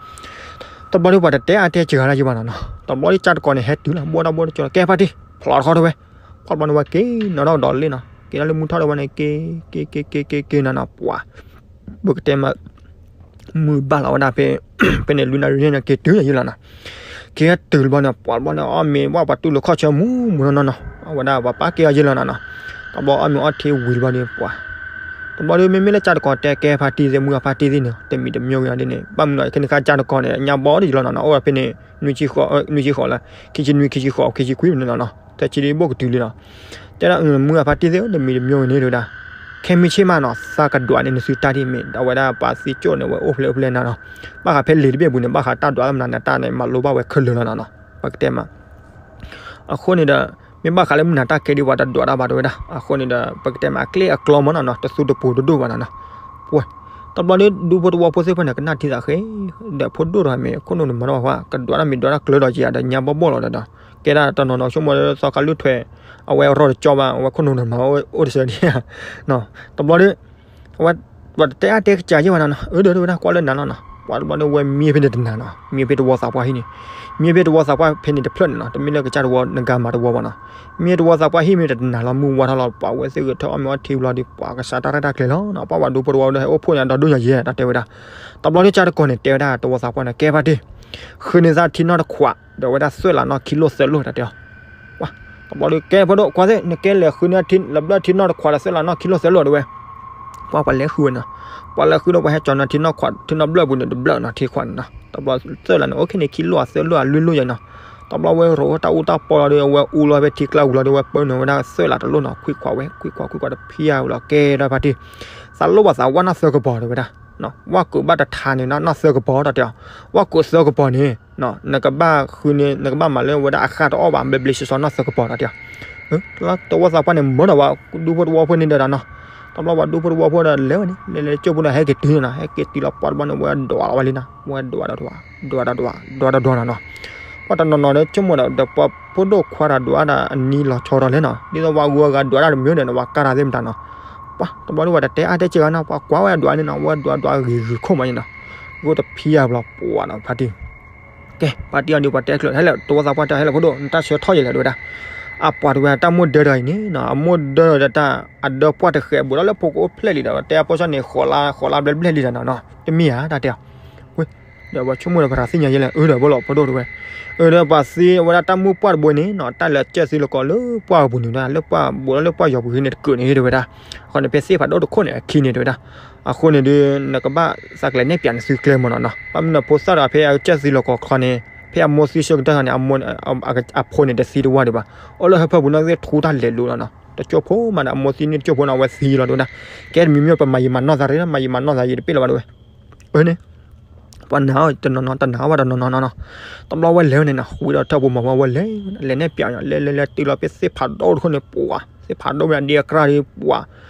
တဘျီဒုးပှၤတတဲအါတဲစှၤတၢ်ယံၤဘၣ်နီၤနီၤ တဘျီဒုးကၢ်တကိးန့ၣ် ဟဲတုၤလီၤ ဘိၣ်တၢ်ဘိၣ်တၢ်စၢၤလီၤ ကဲဖါတံၢ် ဖျိးတခီတဲဝဲ, ကွၢ်တဘျီန့ၣ်ဝဲက့ၤနီၤထီၣ်ကဒီးလ့ၣ်နီၤ က့ၤဒၣ်လၢမုၢ်ထီၣ်တဲဝဲန့ၣ် က့ၤ က့ၤ က့ၤ က့ၤ က့ၤ က့ၤနီၤနီၤ ပှၤ ဘုကတဲမး မုၢ်ဘၣ်လီၤဝဲဒၣ်ဖဲ ဖဲန့ၣ်လွံၢ်နၣ်ရံၣ်န့ၣ် က့ၤတုၤယံၤလီၤနီၤ, က့ၤတုၤတဘျီန့ၣ် ပှၤတဘျီန့ၣ် အီၣ်မ့ၤဝဲပှၤတူၢ်လိာ်ခီၣ်ဆၢမူမူနီၤနီၤနီၤ အဝဲဒၣ်ပှၤပာ်ကဲအီၤယံၤလီၤနီၤနီၤ, တဘျီအီၣ်မ့ၤအီထံဝံၤတဘျီန့ၣ် ပှၤ တဘျီဒီး မ့မ့ၢ်လၢကၠၢ်တကီၢ်တဲကဲဖါတံၢ်သ့ၣ် မုၢ်အဖါတံၢ်သ့ၣ်န့ၣ် တမံၤတမံၤဂ့ၤဒ်န့ၣ် ဘၣ်မနုၤအံၤ ခဲန့ၣ်ခါကၠၢ်တကီၢ်န့ၣ် ညါဘီဒ်ယလီၤနီၤနီၤ အိၣ်ဒီးဖဲန့ၣ် နွံဆံဃိး နွံဆံဃိးလၢ ခံဆံနွံ ခံဆံဃိး ခံဆံခွံန့ၣ်နီၤနီၤ တဆံဒ်ဘိၣ်ကတုၤလံနီၤ. တဲဒၣ် မုၢ်အဖါတံၢ်သ့ၣ်ဧၢ တမံၤတမံၤဂ့ၤန့ၣ် တဲဝဲဒၣ် ခဲမုၢ်ဆ့ၣ်မးနီၤ သးကဒွးန့ၣ် နသုတၢ်ဒ်မ့ၢ် အဝဲဒၣ်ပှၤသံကၠိၣ်န့ၣ် အဝဲအိၣ်ဖျဲၣ်အိၣ်ဖျဲၣ်နၤနီၤ ဘၣ်ဃးဖဲလံာ်တဘ့ၣ်ပူၤန့ၣ် ဘၣ်ဃးတၢ်ဒွးမနုၤန့ၣ် တၢ်န့ၣ် မၤလိဘၣ်ဝဲခဲလၢာ်လီၤနီၤနီၤ ပကတဲမး အဃိန့ၣ်ဒီး မ့ၢ်ဘၣ်ဃးလၢမုၢ်နၤတၢ်ကဲဒ်ပှၤတဒွးတၢ်ဘၣ်တဲဝဲဒၣ် အဃိန့ၣ်ဒီး ပကတဲမး အကျဲအကျီမ့ၢ်နီၤနီၤ တသူတပူၤတဒိၣ်ဘၣ်နီၤနီၤ ပှဲၤ တဘျီဒီး ဒူဖိတဝီဖိသ့ၣ်တဖၣ်န့ၣ် ကနၣ်ထံသးဃဲ ဒီးဖိဒိၣ်တဂၤမ့ၢ် ခိၣ်နူာ်န့ၣ်မၤတၢ်ဘၣ်ဃး ကဒွးတၢ်မ့ၢ်ဒွးတၢ်ကျၢၤဒီးက့ၤဒီး ညါဘီၣ်ဘီၣ်လီၤဒီး ကဲဒၣ်တနီၤနီၤ ဆိကမိၣ်လၢသီခါလုၢ်ထွဲ အဝဲရီတကၠီဘၣ် အဝဲခိၣ်နူာ်န့ၣ်မၤအိၣ်တစဲးဒံး တဘျီဒီး အဝဲ ပှၤတတဲအါတဲကစၢ်ယဲၢ်ဘၣ်နီၤနီၤ အၢ ဒီးတဲဝဲဒၣ်ကွၢ်လၢနၤလီၤနီၤ ပှၤတဘျီဒီးဝဲမံဖဲန့ၣ်တနၤနီၤ မံဖဲတဝီသးပှၢ်ဟံၣ်န့ၣ် မံဖဲတဝီသးပှၢ်ဖဲန့ၣ်တဖျၢၣ်န့ၣ်နီၤ တမ့ၢ်လၢကစၢ်တဝီနဂၤမၤတဝီဘၣ်နီၤ မံဖဲတဝီသးပှၢ်ဟံၣ်မ့ၢ်တနၤလီၤ မုၢ်ဝါထီၣ်လီၤ ပှၤဝဲသ့ၣ်ဂဲၤထၢၣ်အီၣ်မ့ၤအီထံဘျီဒီး ပှၤကစးတၢ်ရဲၣ်တၢ်ကျဲၤလီၤနီၤ ပှၤဝဲဒူဖိတဝီဒီးဟဲအိၣ်ဖှိၣ်န့ၣ် ဒီဒူၣ်ညါယဲၢ် တၢ်တဲဝဲဒၣ် တဘျီဒီးကၠၢ်တကီၢ်န့ၣ် တဲဝဲဒၣ်တဝီသးပှၢ်န့ၣ် ကဲဖါတံၢ် ဃုန့ၢ်သးထံနီၢ်တခွး ဒီးဝဲဒၣ်သွဲၣ်လးနီၢ်ခံလိၣ်သၢလိၣ် တၢ်တဲအီၤ ပှၤ တဘျီဒီးကဲဖိဒိၣ်ခွါသ့ၣ် နကဲလဲၤဃုန့ၢ်လၢဘျၢၣ်ထံနီၢ်တခွးဒီးသွဲၣ်လးနီၢ်ခံလိၣ်သၢလိၣ်တဲဝဲ ပှၤပှၤလဲၤဃုဝဲနီၤ ပှၤလဲၤဃုဒီးပှၤဟဲကၠီၤန့ၢ်ထံနီၢ်ခွး ထံနီၢ်ဘျၢၣ်ပူၤန့ၣ် တဘျၢၣ်နီၤထံခွးန့ၣ်နီၤ တဘျီသွဲၣ်လးန့ၣ် အိၣ်ခဲန့ၣ်ခံလိၣ်သၢလိၣ်အလွံၢ်လိၣ်ယဲနီၤ တဘျီဝဲရိးဝဲတၢ်အူတၢ်ပီလီၤဒီး အဝဲအူလီၤဖဲထံကျါဝံၤလီၤဒီး အဝဲပၢနုာ်ဝဲဒၣ်သွဲၣ်လးတလိၣ်နီၤ ခွံခွးဝဲ ခွံခွးခွံခွးတဖံးယါဝံၤလီၤ ကဲဒၣ်ဖါတံၢ် သးလိၣ်ဘၣ်သးဝၣ်နီၢ်သၢကပီၤတဲဝဲဒၣ် ဝၣ်ကုးဘၣ်တထါန့ၣ်နီၢ်သၢကပီၤ တၢ်တဲအီၤ ဝၣ်ကုးသၢကပီၤန့ၣ် နကဘၣ်ဃုန့ၢ် နကဘၣ်မၤလၢဝဲဒၣ်အဃၢ်တအီၣ်ဘၣ် ဘျ့ဘျ့ဆှီဆှီနီၢ်သၢကပီၤတၢ်တဲအီၤ တဝီသးပှၢ်န့ၣ် မၢဒီးဝဲဒူဖိတဝီဖိန့ၣ်ဒီးနီၤ တဘျီဝဲဒူဖိတဝီဖိဒီးလဲၤဝဲန့ၣ် လဲၤလဲၤကၠိဖိန့ၣ် ဟဲက့ၤတုၤန့ၣ်နီၤ ဟဲက့ၤတုၤလီၤပှၤတဘျီန့ၣ် ဝဲဒွးလီၤဝဲလံနီၤ ဝဲဒွးဒီးဒွး ဒွးဒီးဒွး ဒွးဒီးဒွးနီၤနီၤ ပှၤတနီၤနီၤဒီးဆိကမိၣ်ဒီး ဒီးပှၤဖိဒိၣ်ခွါတၢ်ဒွးတၢ်အနံၤလီၤဆီဒီးလဲၣ်နီၤ ဒ်သိးပှၤဂုၤအဂၤဒွးတၢ်တမံၤဒီး နဝၤကၢ်တၢ်သ့ၣ်မတၤနီၤ ပှၤတဘျီဒီးပှၤတတဲအါတဲစ့ၢ်ကီးနီၤ ပှၤကွၢ်ဝဲဒွးန့ၣ်နီၤ ဝဲဒွးဒွးဂ့ၤဂ့ၤခိၣ်မးန့ၣ်နီၤ ဂိၣ်တဖံးယါဘျီပှၤနီၤဖါတံၢ် ကဲ ဖါတံၢ်အီၤဒီးပှၤတဲကျၢၤ ဟဲလဲၣ် တဝီသးပှၢ်တဲ ဟဲလဲၣ်ဖိဒိၣ် နတၢ်ဆၢထီၣ်ယဲလဲၣ်တဲဝဲဒၣ် အပှၤတဲဝဲဒၣ်တၢ်မိၢ်ဒၢတဂၤအံၤန့ၣ်နီၤ အမိၢ်ဒၢဒီးတၢ် အဒၢပှၢ်တဃဲးဘူးဒီးလၢဖိကအိၣ်ဖျဲၣ်လံဒီး တဲအဖိဆၢန့ၣ် ဃိးလါ ဃိးလါဘျဲၣ်ဘျဲၣ်လံဒီးနီၤနီၤ တမ့ၢ်ဧါ တၢ်တဲအီၤ ဒီးပှၤဆိကမိၣ်ဒီးပှၤသ့ၣ်ညါယဲလဲၣ် အၢ ဒီးဘၣ်လီၤဖိဒိၣ်တဲဝဲ အၢ ဒီးပှၤသံဝဲဒၣ်တၢ်မုၣ်ပှၢ်တဘိန့ၣ်နီၤ တၢ်လဲၤကၢၢ်သံလီၤကီးလၢပှၢ်ပူၤန့ၣ် လၢပှၢ်ဘူးလီၤလၢပှၢ်ယီၤပူၤန့ၣ်တကုာ်န့ၣ်တဲဝဲဒၣ် အဃိန့ၣ် ဖဲသ့ၣ်ဖးဒိၣ်တခိၣ်န့ၣ် အခံန့ၣ်တဲဝဲဒၣ် အဃိန့ၣ်ဒီး နကဘၣ်သးကလဲၤနဲၣ်ပၠးနသုကျဲမ့ၢ်နီၤနီၤ ဘၣ်မနုၤဖိသၣ်တဂၤဖဲအကၢၢ်သံလီၤကီးချီန့ၣ် ဖဲအမိၢ်သံဆၢကတၢၢ်န့ၣ် အမိၢ် အဖိန့ၣ်တသံတဝၢ်ဒံးဘၣ် အိၣ်လၢဟၢဖၢပူၤန့ၣ်သ့ၣ်ထူတၢ်လဲၤလိၤလီၤနီၤ တကၠိဖိမးဒီး အမိၢ်သံန့ၣ်တကၠိဖိနီၤ အဝဲသံလီၤတဲဝဲဒၣ် ကဲတမံၤမံၤပမၤယံာ်မၤနီၢ်သးရ့ မၤယံာ်မၤနီၢ်သးယံာ်တပ့ၢ်လၢၤဘၣ်တဲဝဲ အၢန့ၣ် ပှၤနာ်အီၤ တနီၤနီၤ တနာ်အီၤဘၣ်တနီၤနီၤနီၤနီၤ တဘျီဝဲလဲၤဝဲန့ၣ်နီၤ ဝံၤဒီးထၢၣ်ပူၤမၤဝဲလဲၤ လဲၤနဲၣ်ပၠးညီ လဲၤလဲၤလဲၤတုၤလီၤဖဲသ့ၣ်ဖးဒိၣ်တခိၣ်န့ၣ် ပှၤ သ့ၣ်ဖးဒိၣ်ဝဲဒၣ်ဒ်အကြၢးဒ်ပှၤ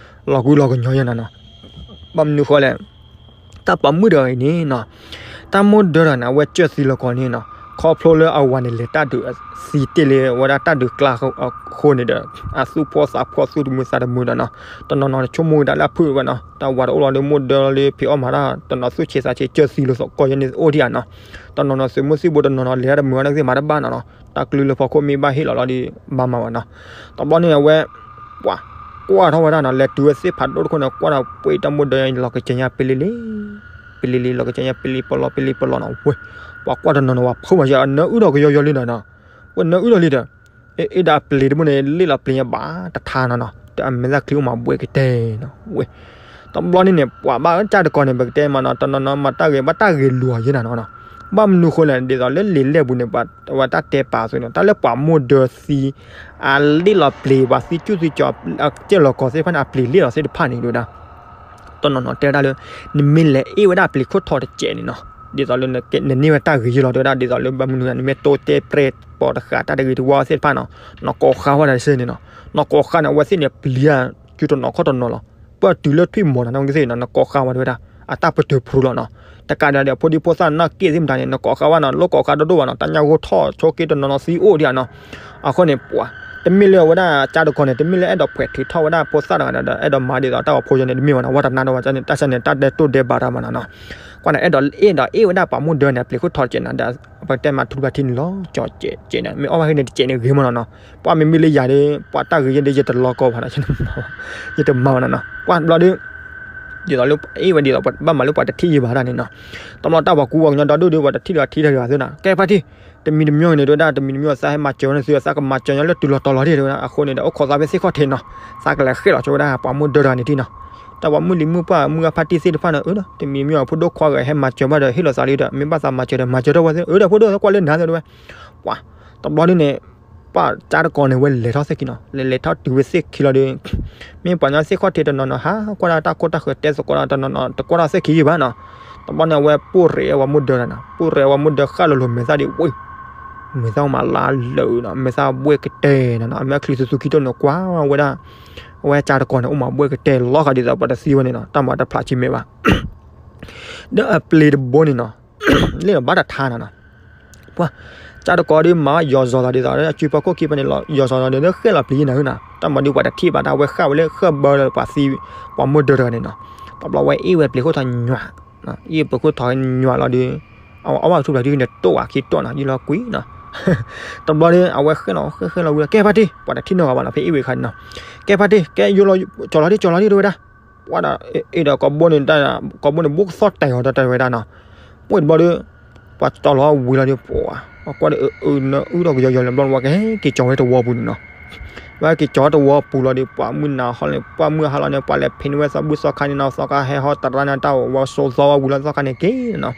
လီၤကွံလီၤကညီယဲနီၤနီၤ ဘၣ်မနုၤဃိလဲၣ် တၢ်ပိာ်မုၣ်တဂၤအံၤန့ၣ်နီၤ တၢ်မိၢ်ဒၢတဂၤန့ၣ် အဝဲကၢၢ်သံလီၤကီးန့ၣ်နီၤ ခီဖျိလၢအဝၤန့ၣ် လဲၤတၢ်ဒုးသံတ့ၢ်လၢဝဲဒၣ်တၢ်ဒုးကျါအဃိန့ၣ်ဒီး အသူၣ်ဖှီၣ်သးဖှီၣ်သူၣ်တမုာ်သးတမုာ်ဒီးနီၤ တနီၤနီၤဆိကမိၣ်ဝဲဒၣ်လၢအဖုၣ်ဝဲနီၤ တၢ်ဝၤတအိၣ်လီၤဒီးမိၢ်ဒၢလီၤဒီးဖံးအီၣ်မၤတၢ် တနီၤသူၣ်ဆံးသးဆံးကၢၢ်သံလီၤကီးယဲန့ၣ်အိၣ်ဒံးဧါနီၤ တနီၤနီၤသုးမုၢ်သံၣ်ဘိတနီၤနီၤလဲၤတၢ်တမုာ်ဘၣ်န့ၣ်သ့ၣ်မၤတဘၣ်နီၤနီၤ တၢ်ကလုၢ်လၢဖီခိၣ်မ့ၢ်ဘၣ်ဟ့ၣ်လီၤလီၤဒီး ဘၣ်မၤဘၣ်နီၤ တဘျီန့ၣ်အဝဲ ပှၤ ကွၢ်ထီၣ်ဝဲဒၣ်နီၤ လဲၤတုၤဝဲသ့ၣ်ဖးဒိၣ်တခိၣ်န့ၣ် ကွၢ်ဒီးပှ့ၤတၢ်မိၢ်ဒၢလီၤကစၢၤညါပလံလံ ပလံလံ လီၤကစၢၤညါပလံပလီၢ်ပလံပလီၢ်နီၤ ဝဲ ပှၤကွၢ်တနီၤနီၤ ပှၤဖိမၤယါ အနၢအုၣ်ဒီးကယီယီလံနီၤနီၤ ဝဲနၢအုၣ်ဒီးလံဒီး အ့ၣ်ဒၣ်ပလံတဘိန့ၣ် လ့ၣ်လီၤပလံညါဘၣ်တထါနီၤနီၤ တၢ်အမဲာ်သၣ်ချံအိၣ်မးဘှဲကတဲနီၤ ဝဲ တဘျီန့ၣ်န့ၣ် ပှၤဘၣ်ကၢ်တကီးန့ၣ် ပကတဲမးနီၤ တနီၤနီၤမၤတၢ်ဂ့ၤ ဘၣ်တၢ်ဂ့ၤလိာ်ယဲနီၤနီၤ ဘၣ်မနုၤဃိလဲၣ် ဒ်သိးလၢလံာ်လဲၢ်ပူၤန့ၣ် ပှၤဝဲတၢ်တဲပာ်အသိးန့ၣ် တၢ်လၢပှၤမိၢ်ဒၢသံ အလ့ၣ်လီၤပျံၤ ပှၤသံကၠူၣ်သံကၠီၤ အကၢၢ်လီၤကီးသ့ၣ်တဖၣ်န့ၣ် အပျံၤလ့ၣ်လီၤသ့ၣ်တဖၣ်န့ၣ် တဲဝဲဒၣ် တနီၤနီၤတဲဝဲဒၣ်လၢ နမ့ၢ်လဲၤအ့ၣ်ဝဲဒၣ်ပျံၤခိၣ်ထီတစဲးန့ၣ်နီၤ ဒ်သိးလၢ နန့ၢ်ဝဲတၢ်ဂ့ၤယဲလီၤ တဲဝဲဒၣ် ဒ်သိးလၢဘၣ်မနုၤ နမ့ၢ်တိတဲပြဲၢ်ပိာ်တဃာ်တၢ်တဂ့ၤတဝီသ့ၣ်တဖၣ်နီၤ နကိးဃါဝဲဒၣ်တစဲးန့ၣ်နီၤ နကိးဃါန့ၣ် အဝဲသ့ၣ်န့ၣ်ပျံၤ စုတနီၤခီၣ်တနီၤလီၤ ပၢၢ်တုၤလၢထွံၣ်မီၤနီၤ နကသ့ၣ်နီၤ နကိးဃါဝဲတဲဝဲဒၣ် အတၢ်ပတုာ်ဖရူလီၤနီၤ တကးဒံးဒီး ဖိဒံဖိသၣ်နီၢ်က့ၣ်သ့ၣ်မတၤန့ၣ် နကိးဃါဝဲနီၤ လိၣ်ကိးဃါဒိၣ်ဒိၣ်ဘၣ်နီၤ တၢ်ညၣ်ဂိၢ်ထီၣ်ဆိက့တနီၤနီၤသံအိၣ်ဒံးနီၤ အဃိန့ၣ် ပှၤ တမ့ၢ်လၢအဝဲဒၣ်ကၢ်တကီးန့ၣ် တမ့ၢ်လၢအဲၣ်ဒိးဖှဲးထုးထီၣ်ဝဲဒၣ်ဖိသၣ်တဂၤဒီး အဲၣ်ဒိးမၤဒ်သိးတၢ်ဂီၤဖိယဲန့ၣ် တမ့ၢ်ဘၣ်နီၤ ဝဲတနာ်ဒီးဝဲန့ၣ် တၢ်ဆၢန့ၣ် တၢ်ဒဲးတိၢ်ဒဲးဘးတၢ်မးနီၤနီၤ ကွၢ်န့ၣ် အဲၣ်ဒိးအ့ၣ်ဒိးအ့ၣ်ဝဲဒၣ်ပှၤမိၢ်ဒၢန့ၣ် ပျံၤခိၣ်ထီတစဲးနီၤ ဒီး ပကတဲမးထူပှၤထံန့ၣ်လီၤ ကၠီၤစဲးစဲးန့ၣ် မ့ၢ်အီၣ်ဘၣ်ဟ့ၣ်န့ၣ်တစဲးန့ၣ်ဂ့ၤမးနီၤနီၤ ပှၤမ့မ့ၢ်လၢယၤဒီး ပှၤတၢ်ဂ့ၤယဲဒီး ယတလီၤကီးဘၣ်နီၤ ယတမၤဘၣ်နီၤနီၤ ပှၤတဘျီဒီး ဒ်သိးလၢ အ့ၣ်ဝဲဒ်သိး ဘၣ်မၤလၢပှၤတထံၣ်ယံၤဘၣ်တၢ်န့ၣ်နီၤ တဘျီတၢ်ပှၤကူပှၤကညီဒီဒူၣ်ဒီး ပှၤတထံၣ်ဒီးထံၣ်တၢ်ဂ့ၤဘၣ်သ့နီၤ ကဲဖါတံၢ် တမံၤတမံၤန့ၣ် တဲဝဲဒၣ် တမံၤတမံၤသးဟဲမၤစၢၤဝဲန့ၣ်သု သးကမၤစၢၤညီလၢတုၤလီၤတီၤလီၤဒၣ်တဲဝဲဒၣ် အဃိန့ၣ်ဒီး အိၣ်ခိးသးဖဲသ့ၣ်ခီၣ်ထံးနီၤ သးကလဲၤဃ့ၣ်လီၤဆိဝဲဒၣ် ပှၤမိၢ်ဒၢတဂၤန့ၣ်ထံၣ်နီၤ တၢ်ပှၤမုၢ်လံၤမုၢ်ပှၢ်မုၢ်ဂၢ်ဖါတံၢ်သ့ၣ်တဖၣ်န့ၣ် အၢ တမံၤမံၤအဖိဒိၣ်ခွါဂၤဟဲမၤစၢၤဘၣ်ဒီး ဟ့ၣ်လီၤသးလံဒီး မ့ၢ်ဘၣ်သးမၤစၢၤဒီး မၤစၢၤထီၣ်ဝဲသ့ၣ် အၢ ဒီးဖိဒိၣ်သကွၢ်လၢနၤသ့ၣ်ဝဲ ပှၤ တဘျီဒ်န့ၣ် ပှၤကၠၢတကီန့ၣ် ဝဲလဲၤထီၣ်သ့ၣ်ခံနီၤ, လဲၤလဲၤထီၣ်တုၤဝဲသ့ၣ်ခံလီၤဒီး မ့ၢ်ပှၤကညီသ့ၣ်ခီၣ်ထံးတနီၤနီၤ ဟးကွၢ်ဒၣ်တၢ်ခိၣ်တၢ်ဃၢၤတဲသကိးဒီးတနီၤနီၤ တကွၢ်ထီၣ်သ့ၣ်ခံယံာ်ဘၣ်နီၤ. တဘျီန့ၣ် အဝဲပိၢ်ရဲၣ်ဝဲမိၢ်ဒၢနီၤ, ပိၢ်ရဲၣ်ဝဲမိၢ်ဒၢဃၣ်လီၤလိၤမဲာ်သၣ်ဒီး ဝ့ၢ် မဲာ်သၣ်အိၣ်မးလါလၢာ်နီၤ, မဲာ်သၣ်ဘှဲၣ်ကတဲာ်နီၤနီၤ, အမ့ၢ်ချံသူသူခံတိၢ်န့ၣ်ကွၢ်ဝဲဒၣ် အဝဲကၠၢတကီန့ၣ် အိၣ်မးဘှဲၣ်ကတဲာ်လီၤဃာ်ဒ်သိးပှၤတသံဝဲန့ၣ်နီၤ, တၢ်မၤတဖျးဆံမဲာ်ဘၣ် ဒီးအပျ့ၤတဘိန့ၣ်နီၤ လ့ၣ်လီၤဘၣ်တထါနီၤနီၤ, ပှၤ ကၠၢတကီဒီးမၤဘၣ်ယီၤစီၤသးဒ်သိး အစုပှၤခိၣ်ခံဖဲန့ၣ် ယီၤစီၤသးဒီး ဃဲၣ်လီၤပျံၤနၤနီၤ, တၢ်မၤဒုးပှၤတထံၣ်ဘၣ်တၢ်ဝဲဃၣ်ဝဲလၢဃၣ်ဘၢလၢပှၤသံ ပှၤမိၢ်ဒၢတဂၤန့ၣ်နီၤ, တဘျီဝဲအ့ၣ်ဝဲပျ့ၤခိၣ်ထီၣ်ညွး အ့ၣ်ပျ့ၤခိၣ်ထီၣ်ညွးလီၤဒီး အဝဲအီၣ်ဘၣ်ထူၣ်ဖျဲးဒုးန့ၣ်တိၢ်ဝဲခံတိၢ်နီၤ ယံာ်လီၤကွံာ်နီၤ, တဘျီဒီး အဝဲဃဲၣ်လီၤဃဲၣ်ဃဲၣ်လီၤဝံၤလီၤ ကဲဖါတံၢ် ပှၤတထံၣ်နီတဂၤဘၣ်နီၤ ဖဲအ့ၣ်ဝဲအခါန့ၣ်နီၤ, ကဲဖါတံၢ် ကဲယိလီၤ ကၠီၤလီၤဒံး ကၠီၤလီၤဒံးတဝဲဒၣ် ပှၤဒီး အ့ၣ်ဒီးကိးဘိန့ၣ် ကိးဘိန့ၣ် ဘိၣ်ကသီၣ်တဲာ်အီၤတၢ်တဲဝဲဒၣ်နီၤ, ပှၤတဘျီဒီး ပှၤကၠီၤလီၤဝံၤလီၤဒီး ပှၤ ကွၢ်ဒီးအနၢအုၣ်ထီၣ်ကယီယီလၢဘျီ ပှၤကဟဲက့ၤကၠီၤဝဲတဝီပူၤန့ၣ်နီၤ, ပှၤဟဲက့ၤကၠီၤတဝီပူၤလီၤဒီး ပှၤမုၢ်နၤဟီန့ၣ် ပှၤမုၢ်ဟါလီၤန့ၣ် ပှၤလဲၤဖံးန့ၢ်ဝဲသီဘူၣ်သီခါန့ၣ်နီၤ, သီခါဟဲဟီတရါန့ၣ် တၢ်ဝဲစိသီဝဲဝံၤလီၤ သီခါန့ၣ်က့ၤနီၤ,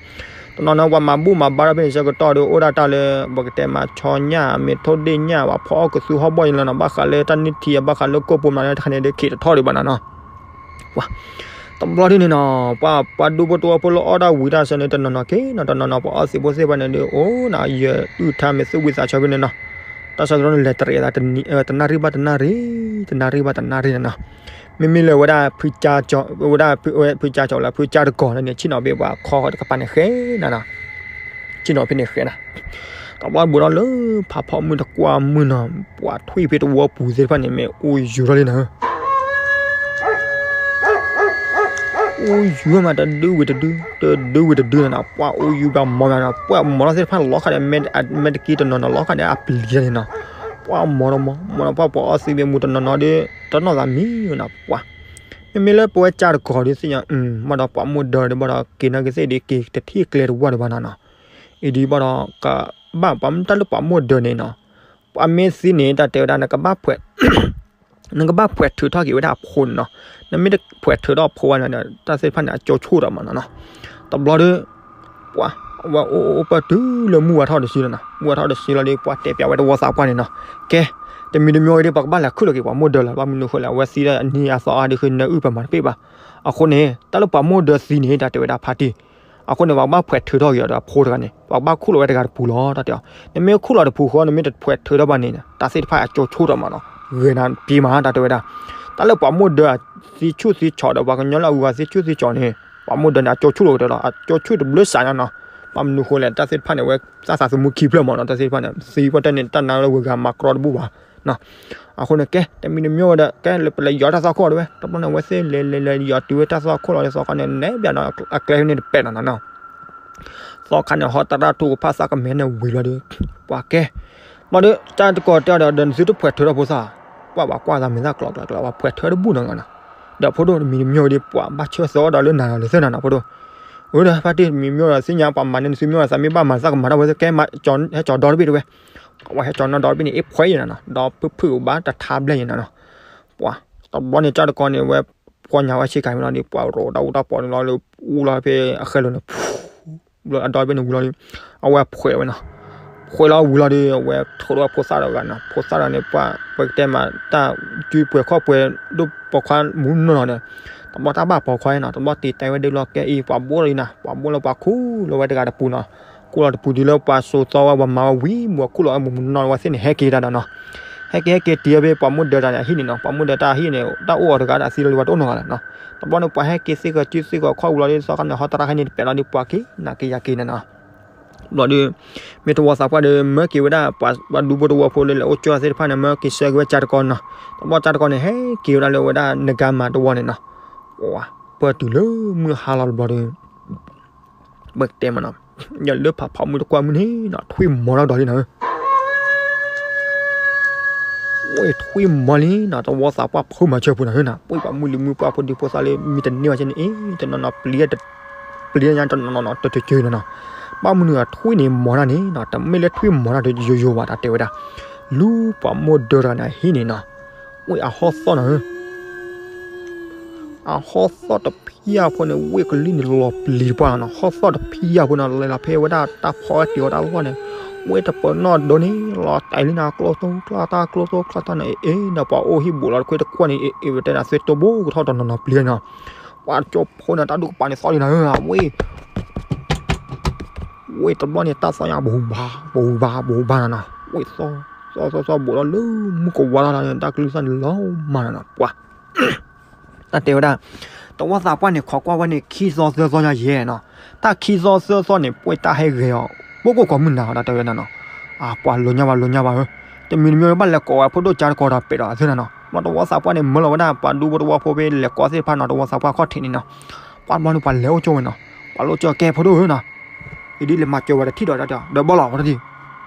တနီၤနီၤ ပှၤမၤဘူၣ်မၤဘါထီၣ်ဖဲန့ၣ်ဆၢကတီၢ်ဒီး အိၣ်ဒၣ်တၢ်လၢ ပကတဲမၤဆီညၣ် မ့ၢ်ထိၣ်ဒ့ၣ်ညၣ် ပှၤဖီအီၣ်ကသူဟီၣ်ဘီၣ်ယလီၤနီၤ, ဘၣ်ဃးလၢတၢ်နုၢ်ထံ ဘၣ်ဃးလၢကိၣ်ပူၤမနုၤန့ၣ် တခါန့ၣ်ဒီး ခံးတထီၣ်ဒံးဘၣ်နီၤနီၤ ပှၤ တဘျီဒ်န့ၣ်နီၤ ပှၤ ပှၤဒူဖိတဝီဖိလၢအီၣ်တၢ်ဝံၤတၢ်ဆၢန့ၣ် တနီၤနီၤက့ၤနီၤ, တနီၤနီၤ ပှၤအီၣ်သံးဖိသ့ၣ်တဖၣ်န့ၣ်ဒီး အိၣ်နၤ ယတုၢ်ထါမ့ၢ်သူၣ်ဝံသးဆၢဖဲန့ၣ်နီၤ, တၢ်ဆၢကတီၢ်န့ၣ် လဲၤတရံးအသး တနၣ်ရံၣ်ဘၣ်တနၣ်ရံၣ် တနၣ်ရံၣ်ဘၣ်တနၣ်ရံၣ်နီၤနီၤ, မ့မ့ၢ်လၢဝဲဒၣ် ဝဲဒၣ် ဖုကၠၢကၠီၤလၢ ဖုကၠၢတကီၤန့ၣ် ဆ့ၣ်နီၤဘ့ၣ်ပှၤခီတကပၤန့ၣ်ဃဲနီၤနီၤ ဆ့ၣ်နီၤဖဲန့ၣ်ဃဲနီၤ, တဘျီဘူးထီၣ်လၢ ဖးဖီမုၢ်တကွၢ်မုၢ်နီၤ, ပှၤထွံၣ်ဖဲတဝီပူၤသ့ၣ်တဖၣ်န့ၣ် မ့ၢ်အိၣ်ယူၤထီၣ်လံနီၤ အိၣ်ယူၤမးတဒုဝံၤတဒု တဒုဝံၤတဒုနီၤနီၤ, ပှၤအိၣ်ယူၤဘၣ်မီၤမးနီၤ, ပှၤမီၤထီၣ်သ့ၣ်တဖၣ်လီၤဃာ်ဒီး မဲာ်တက့တနီၤနီၤ လီၤဃာ်ဒီးအပျံၤန့ၣ်နီၤ, ပှၤမီၤဒီးမီၤ မီၤဒီးပှၤ ပှၤအီၣ်သံးဘ့ၣ်မူတနီၤနီၤဒီး တနီၣ်သးမံနီၤ ပှၤ မ့မ့ၢ်လၢပဝဲကၠၢတကီၤဒ်သ့ၣ်ညါ ဘၣ်ဒီးပှၤမိၢ်ဒၢဒီး ဘၣ်ဒီးက့ၤနာ်က့ၤသ့ၣ်ဒီး က့ၤတထံၣ်ကျဲတဝီဒီးဘၣ်နီၤနီၤ, အံၤဒ်ဘၣ်ဒီး ကဘၣ်ပှၤမ့ၢ်တၢ်လၢပှၤမိၢ်ဒၢန့ၣ်နီၤ, ပှၤမ့ၢ်သံန့ၣ် တၢ်တဲဝဲဒၣ် နကဘၣ် နကဘၣ်ဖှဲးထုးထီၣ်က့ၤဝဲဒၣ်အဖိန့ၣ်နီၤ, နမ့ၢ်တဖှဲးထုးထီၣ်အဖိဝဲန့ၣ် တၢ်သ့ၣ်တဖၣ်န့ၣ် အကၠိဆိၣ်ဒီးမးနီၤနီၤ, တဘျီဒီး ပှၤ အဝဲအိၣ်အိၣ်ပၢၢ်တုၤလၢမုၢ်ဝါထီၣ်တဆံလီၤနီၤ, မုၢ်ဝါထီၣ်တဆံလီၤဒီး ပှၤတဲပၠးဝဲတဝီသးပှၢ်န့ၣ်နီၤ, ကဲ တမံၤတမံၤဝဲဒီး ပှၤကဘၣ်လဲၤခူၣ်လီၤက့ၤပှၤမိၢ်ဒၢလီၤ, ဘၣ်မနုၤဃိလဲၣ် အဝဲသံဒီးအနံၤအသီအါဒီး ဃ့နၢအုၣ်ပမၤတပ့ၢ်ဘၣ်, အဃိန့ၣ် တၢ်လၢပှၤမိၢ်ဒၢသံန့ၣ် တၢ်တဲဝဲဒၣ်ဖါတံၢ်, အဃိန့ၣ် ပှၤကဘၣ်ဖှဲးထုးထီၣ်က့ၤအီၤဒီးအဖိတဂၤန့ၣ် ပှၤကဘၣ်ခူၣ်လီၤဝဲတဂၤတပူၤလီၤ တၢ်တဲအီၤ, နမ့ၢ်ခူၣ်လီၤတပူၤဃီ နမ့ၢ်တဖှဲးထုးထီၣ်ဘၣ်န့ၣ် တၢ်သ့ၣ်တဖၣ်အကၠိဆိၣ်ဒီးမးနီၤ, ဂဲၤနၤပျံၤမး တၢ်တဲဝဲဒၣ်, တၢ်လၢပှၤမိၢ်ဒၢသံဆူၣ်သံဆီးဒီး ပှၤကညီလၢအဂုၤအဂၤသံဆူၣ်သံဆီးန့ၣ် ပှၤမိၢ်ဒၢန့ၣ် အကၠိဆိၣ်လီၤကတၢၢ်လီၤ, အကၠိဆိၣ်တဘျုးစးညါနီၤ, ဘၣ်မနုၤဃိလဲၣ် တၢ်သ့ၣ်တဖၣ်န့ၣ် ဝဲသးသးသမူခံဖျၢၣ်မးနီၤ, တၢ်သ့ၣ်တဖၣ်န့ၣ် သံပှၢ်တၢၢ်န့ၣ် တၢ်နါလၢဝဲဂၤမၤကြီတဘူၣ်ဘၣ်, အဃိန့ၣ် ကဲ တမံၤတမံၤဝဲဒီး ကဲ ပလဲၤယီၤတၢ်သွၣ်ခိၣ်တဝဲ တဘျီန့ၣ် အဝဲသ့ၣ်လဲၤလဲၤလဲၤယီၤတုၤဝဲတၢ်သွၣ်ခိၣ်လီၤဒီး သီခါန့ၣ် နဲဘၣ်နီၤ အကျဲဖဲန့ၣ်တပဲာ်နီၤနီၤ သီခါန့ၣ် ဟီတရၣ်ထူၣ်ကဖၣ်သးကမဲာ်န့ၣ်ဝံၤလီၤဒီး ပှၤကဲ ဘျီဒီး ကၠၢ်တကီၤတဲအီၤဒီး နသုတဖှဲးထုးထီၣ်ဖိသၣ်, ပှၤဘၣ်ကွၢ်သးမဲာ်သၣ်ကျီၤကျီၤကျီၤ ပှၤဖှဲးထုးတဘူၣ်နီၤနီၤ, ဒီးဖိဒိၣ်တမံၤတမံၤဝဲဒီး ပှၤဘၣ်ဆၢသီအီၤဒီးလၢနၤလီၤလၢသၢနၤနီၤ ဖိဒိၣ်, အၢဒီးဖါတံၢ်တမံၤမံၤဒီး သ့ၣ်ညါပှၤမၤန့ၢ်နသုမ့ၢ်ဝဲသးမ့ၢ်ဘၣ်မၤသးကမၤထီၣ်ဝဲသ့ၣ်ကဲ ဟဲကၠီၤဒီတဘ့ၣ်တဝဲ, အဝဲဟဲကၠီၤနီၢ်ဒီတဘ့ၣ်န့ၣ် အ့ၣ်ဖှဲးယဲနီၤနီၤ ဒီဖုၣ်ဖုၣ်ကဘၣ်တထါဘျဲၣ်ယဲနီၤနီၤ, ပှၤ တဘျီန့ၣ် ကၠၢ်တကီၤန့ၣ် ဝဲဖှီၣ်ညါဝဲဆ့ကၤမ့ၢ်လီၤဒီး ပှၤရိးတၢ်အူတၢ်ပီးန့ၣ်လီၤလၢ အူလီၤဖဲအဃဲလိၤန့ၣ် လၢအဒီဘ့ၣ်န့ၣ်ဝံၤလီၤဒီး အဝဲဖှဲးဝဲနီၤ, ဖှဲးလီၤဝံၤလီၤဒီး အဝဲထိးထီၣ်ဖိသၣ်တဂၤနီၤ, ဖိသၣ်တဂၤန့ၣ် ပှၤ ပကတဲမး တၢ်စုပှဲၤခီၣ်ပှဲၤဒိၣ်ပိာ်ခွါမူနီၢ်နီၢ်ဒီး တဘျီတၢ်ဘၣ်ပိာ်ခွါနီၤ, တဘျီတ့တဲဝဲဒၣ်လီၤကဲအံၤ ပှၤဘိၣ်လီၤအံၤနီၤ, ပှၤဘိၣ်လီၤပှၤခူၣ်လီၤဝဲတဂၤတပူၤနီၤ, ခူၣ်လီၤတပူၤဒ်လၢပှၤစိာ်သီဝဲ ပှၤမၤဝဲဝံၤမူးခူၣ်လီၤဝဲမူးမူးနီၢ်နီၢ်ဝဲသ့ၣ်န့ၣ် ဟဲက့ၤတၢ်ဒီးနီၤ, ဟဲက့ၤဟဲက့ၤတံၤဝဲဖဲပှၤမိၢ်ဒၢတၢ်န့ၣ်အဟံၣ်န့ၣ်နီၤ, ပှၤမိၢ်ဒၢတၢ်အဟံၣ်န့ၣ် တၢ်အိၣ်အီၤတဂၤဒီးသံလီၤလံ ပှၤတအိၣ်နီတဂၤလၢၤနီၤ, တဘျီန့ၣ် ပှၤဟဲက့ၤသ့ၣ်ကီၤစုသ့ၣ်ကီၤခီၣ်ဝံၤလီၤဒီး သီခါန့ၣ် ဟီတရါဟဲန့ၣ်တပဲာ်လီၤဒီး ပှၤက့ၤနာ်က့ၤယၤက့ၤန့ၣ်နီၤ, ဘျီဒီး မ့ၢ်တဝီသးပှၢ်ဒီး မၢက့ၤဝဲဒၣ် ပှၤဒူဖိတဝီဖိလၢလဲၤအိၣ်ကၠီသ့ၣ်တဖၣ်န့ၣ် မၢက့ၤဆှၢက့ၤဝဲကၠၢ်တကီၤနီၤ, တဘျီကၠၢ်တကီၤန့ၣ် ဟဲက့ၤဝဲဒၣ်လၢဝဲဒၣ်နဂါမၤတဝီန့ၣ်နီၤ, ပှၤ ပၢၢ်တုၤလၢမုၢ်ဟါလီၤတဘျီဒီး ပကတဲမးနီၤ, ယလၢဖးဖီမုၢ်တကွၢ်မုၢ်န့ၣ်နီၤ ထွံၣ်မီၤထီၣ်ကဒီးလံနီၤဧၢ, ဝဲထွံၣ်မီၤလံနီၤ တဝီသးပှၢ်ဖိမၤဆၢဖိနီၤဧၢနီၤ, ပှၤမုၢ်လံၤမုၢ်ပှၢ်ဖိဒံဖိသၣ်လၢ မံတန့ၢ်ဘၣ်ကဲန့ၣ်အံၤ တနီၤနီၤ ပျံၤညါတနီၤနီၤနီၤ တကၠၢနီၤနီၤ, ဘၣ်မနုၤအထွံၣ်န့ၣ်မီၤတၢ်န့ၣ်နီၤ, တမ့ၢ်လၢထွံၣ်မီၤတၢ်တယိယိဘၣ် တၢ်တဲဝဲဒၣ်, လူၤပှၤမိၢ်ဒၢတဂၤန့ၣ်အဟံၣ်န့ၣ်နီၤ, ဝဲအဟီၣ်သီၣ်နီၤဧၢ ပှၤ အဟီၣ်သီၣ်တဖံးအဖိန့ၣ် ဝ့ၢ်ကလံၢ်န့ၣ်လီၤပျံၤတပှၢ်နီၤ, ဟီၣ်သီၣ်တဖံးအဖိန့ၣ် လဲၤလီၤဖဲဝဲဒၣ်တၢ်ဖီအတံၤအီၤတၢ်လီၢ်န့ၣ်, ဝ့ၢ်တပၢၤနီၣ်ဒိန့ၣ် လီၤတဲာ်လံနီၤ, ကျိတိကျီတၢ် ကျိတိကျီတၢ်န့ၣ် အ့ၣ်ဒီးပှၤအိၣ်ဟံၣ်ဘူးလီၤတခွ့တကွီၢ်န့ၣ် အ့ၣ်ဝဲတဲဒၣ် သုတိဘိကထီၣ်တနီၤနီၤပျံၤနီၤ, ပှၤကၠိဖိန့ၣ် တၢ်ဒူၣ်ကပၤန့ၣ်သီၣ်လံနီၤ, ဝ့ၢ် ဝ့ၢ်တဘျီန့ၣ် တၢ်သီၣ်ညါ ပဟူဘၣ် ပဟူဘၣ် ပဟူဘၣ်နီၤနီၤ, ဝ့ၢ်သီၣ်သီၣ်သီၣ်သီၣ် ဘူးဒီးလၢမုၢ်ကဝါလီၤန့ၣ် တၢ်ကလုၢ်သီၣ်န့ၣ်လီၤမၢ်နီၤနီၤ, ပှၤ တၢ်တဲဝဲဒၣ်, တဝီသးပှၢ်န့ၣ် ခိးကွၢ်ဝဲန့ၣ် ခံသီသၢသီညါယဲနီၤ, တၢ်ခံသီသၢသီန့ၣ် ပှဲၤတၢ်ဟဲဂဲၤအီၤ ပိၢ်ကိၢ်ကိးမုၢ်နၤအီၤ တၢ်တဲဝဲဒၣ်နီၤ, အပှၤလိၤညါဘၣ်လိၤညါဘၣ်ဧၢ, တမံၤတမံၤဘၣ်လဲၤကိးဝဲဖိဒိၣ်ကၠါတကီးဒီးပဲာ်ဒီးအသ့နီၤနီၤ, ဘျီတဝီသးပှၢ်န့ၣ် မၢလီၤဝဲဒၣ် ပှၤဒူဖိတဝီဖိဖဲလဲၤကိးသ့ၣ်တဖၣ်နီၤ, တဝီသးပှၢ်ခီၣ်ထံးန့ၣ်နီၤ, ပှၤတဘျီန့ၣ် ပှၤလဲၤအိၣ်ကၠိဝဲနီၤ, ပှၤလိၣ်ကၠိကဲဖိဒိၣ်ဧၢနီၤ အံၤဒ်လဲၤမၤစၢၤဝဲတထံၣ်ဒီး တၢ်တဲအီၤ ဒီးဘီလီၤဝဲတထံၣ်,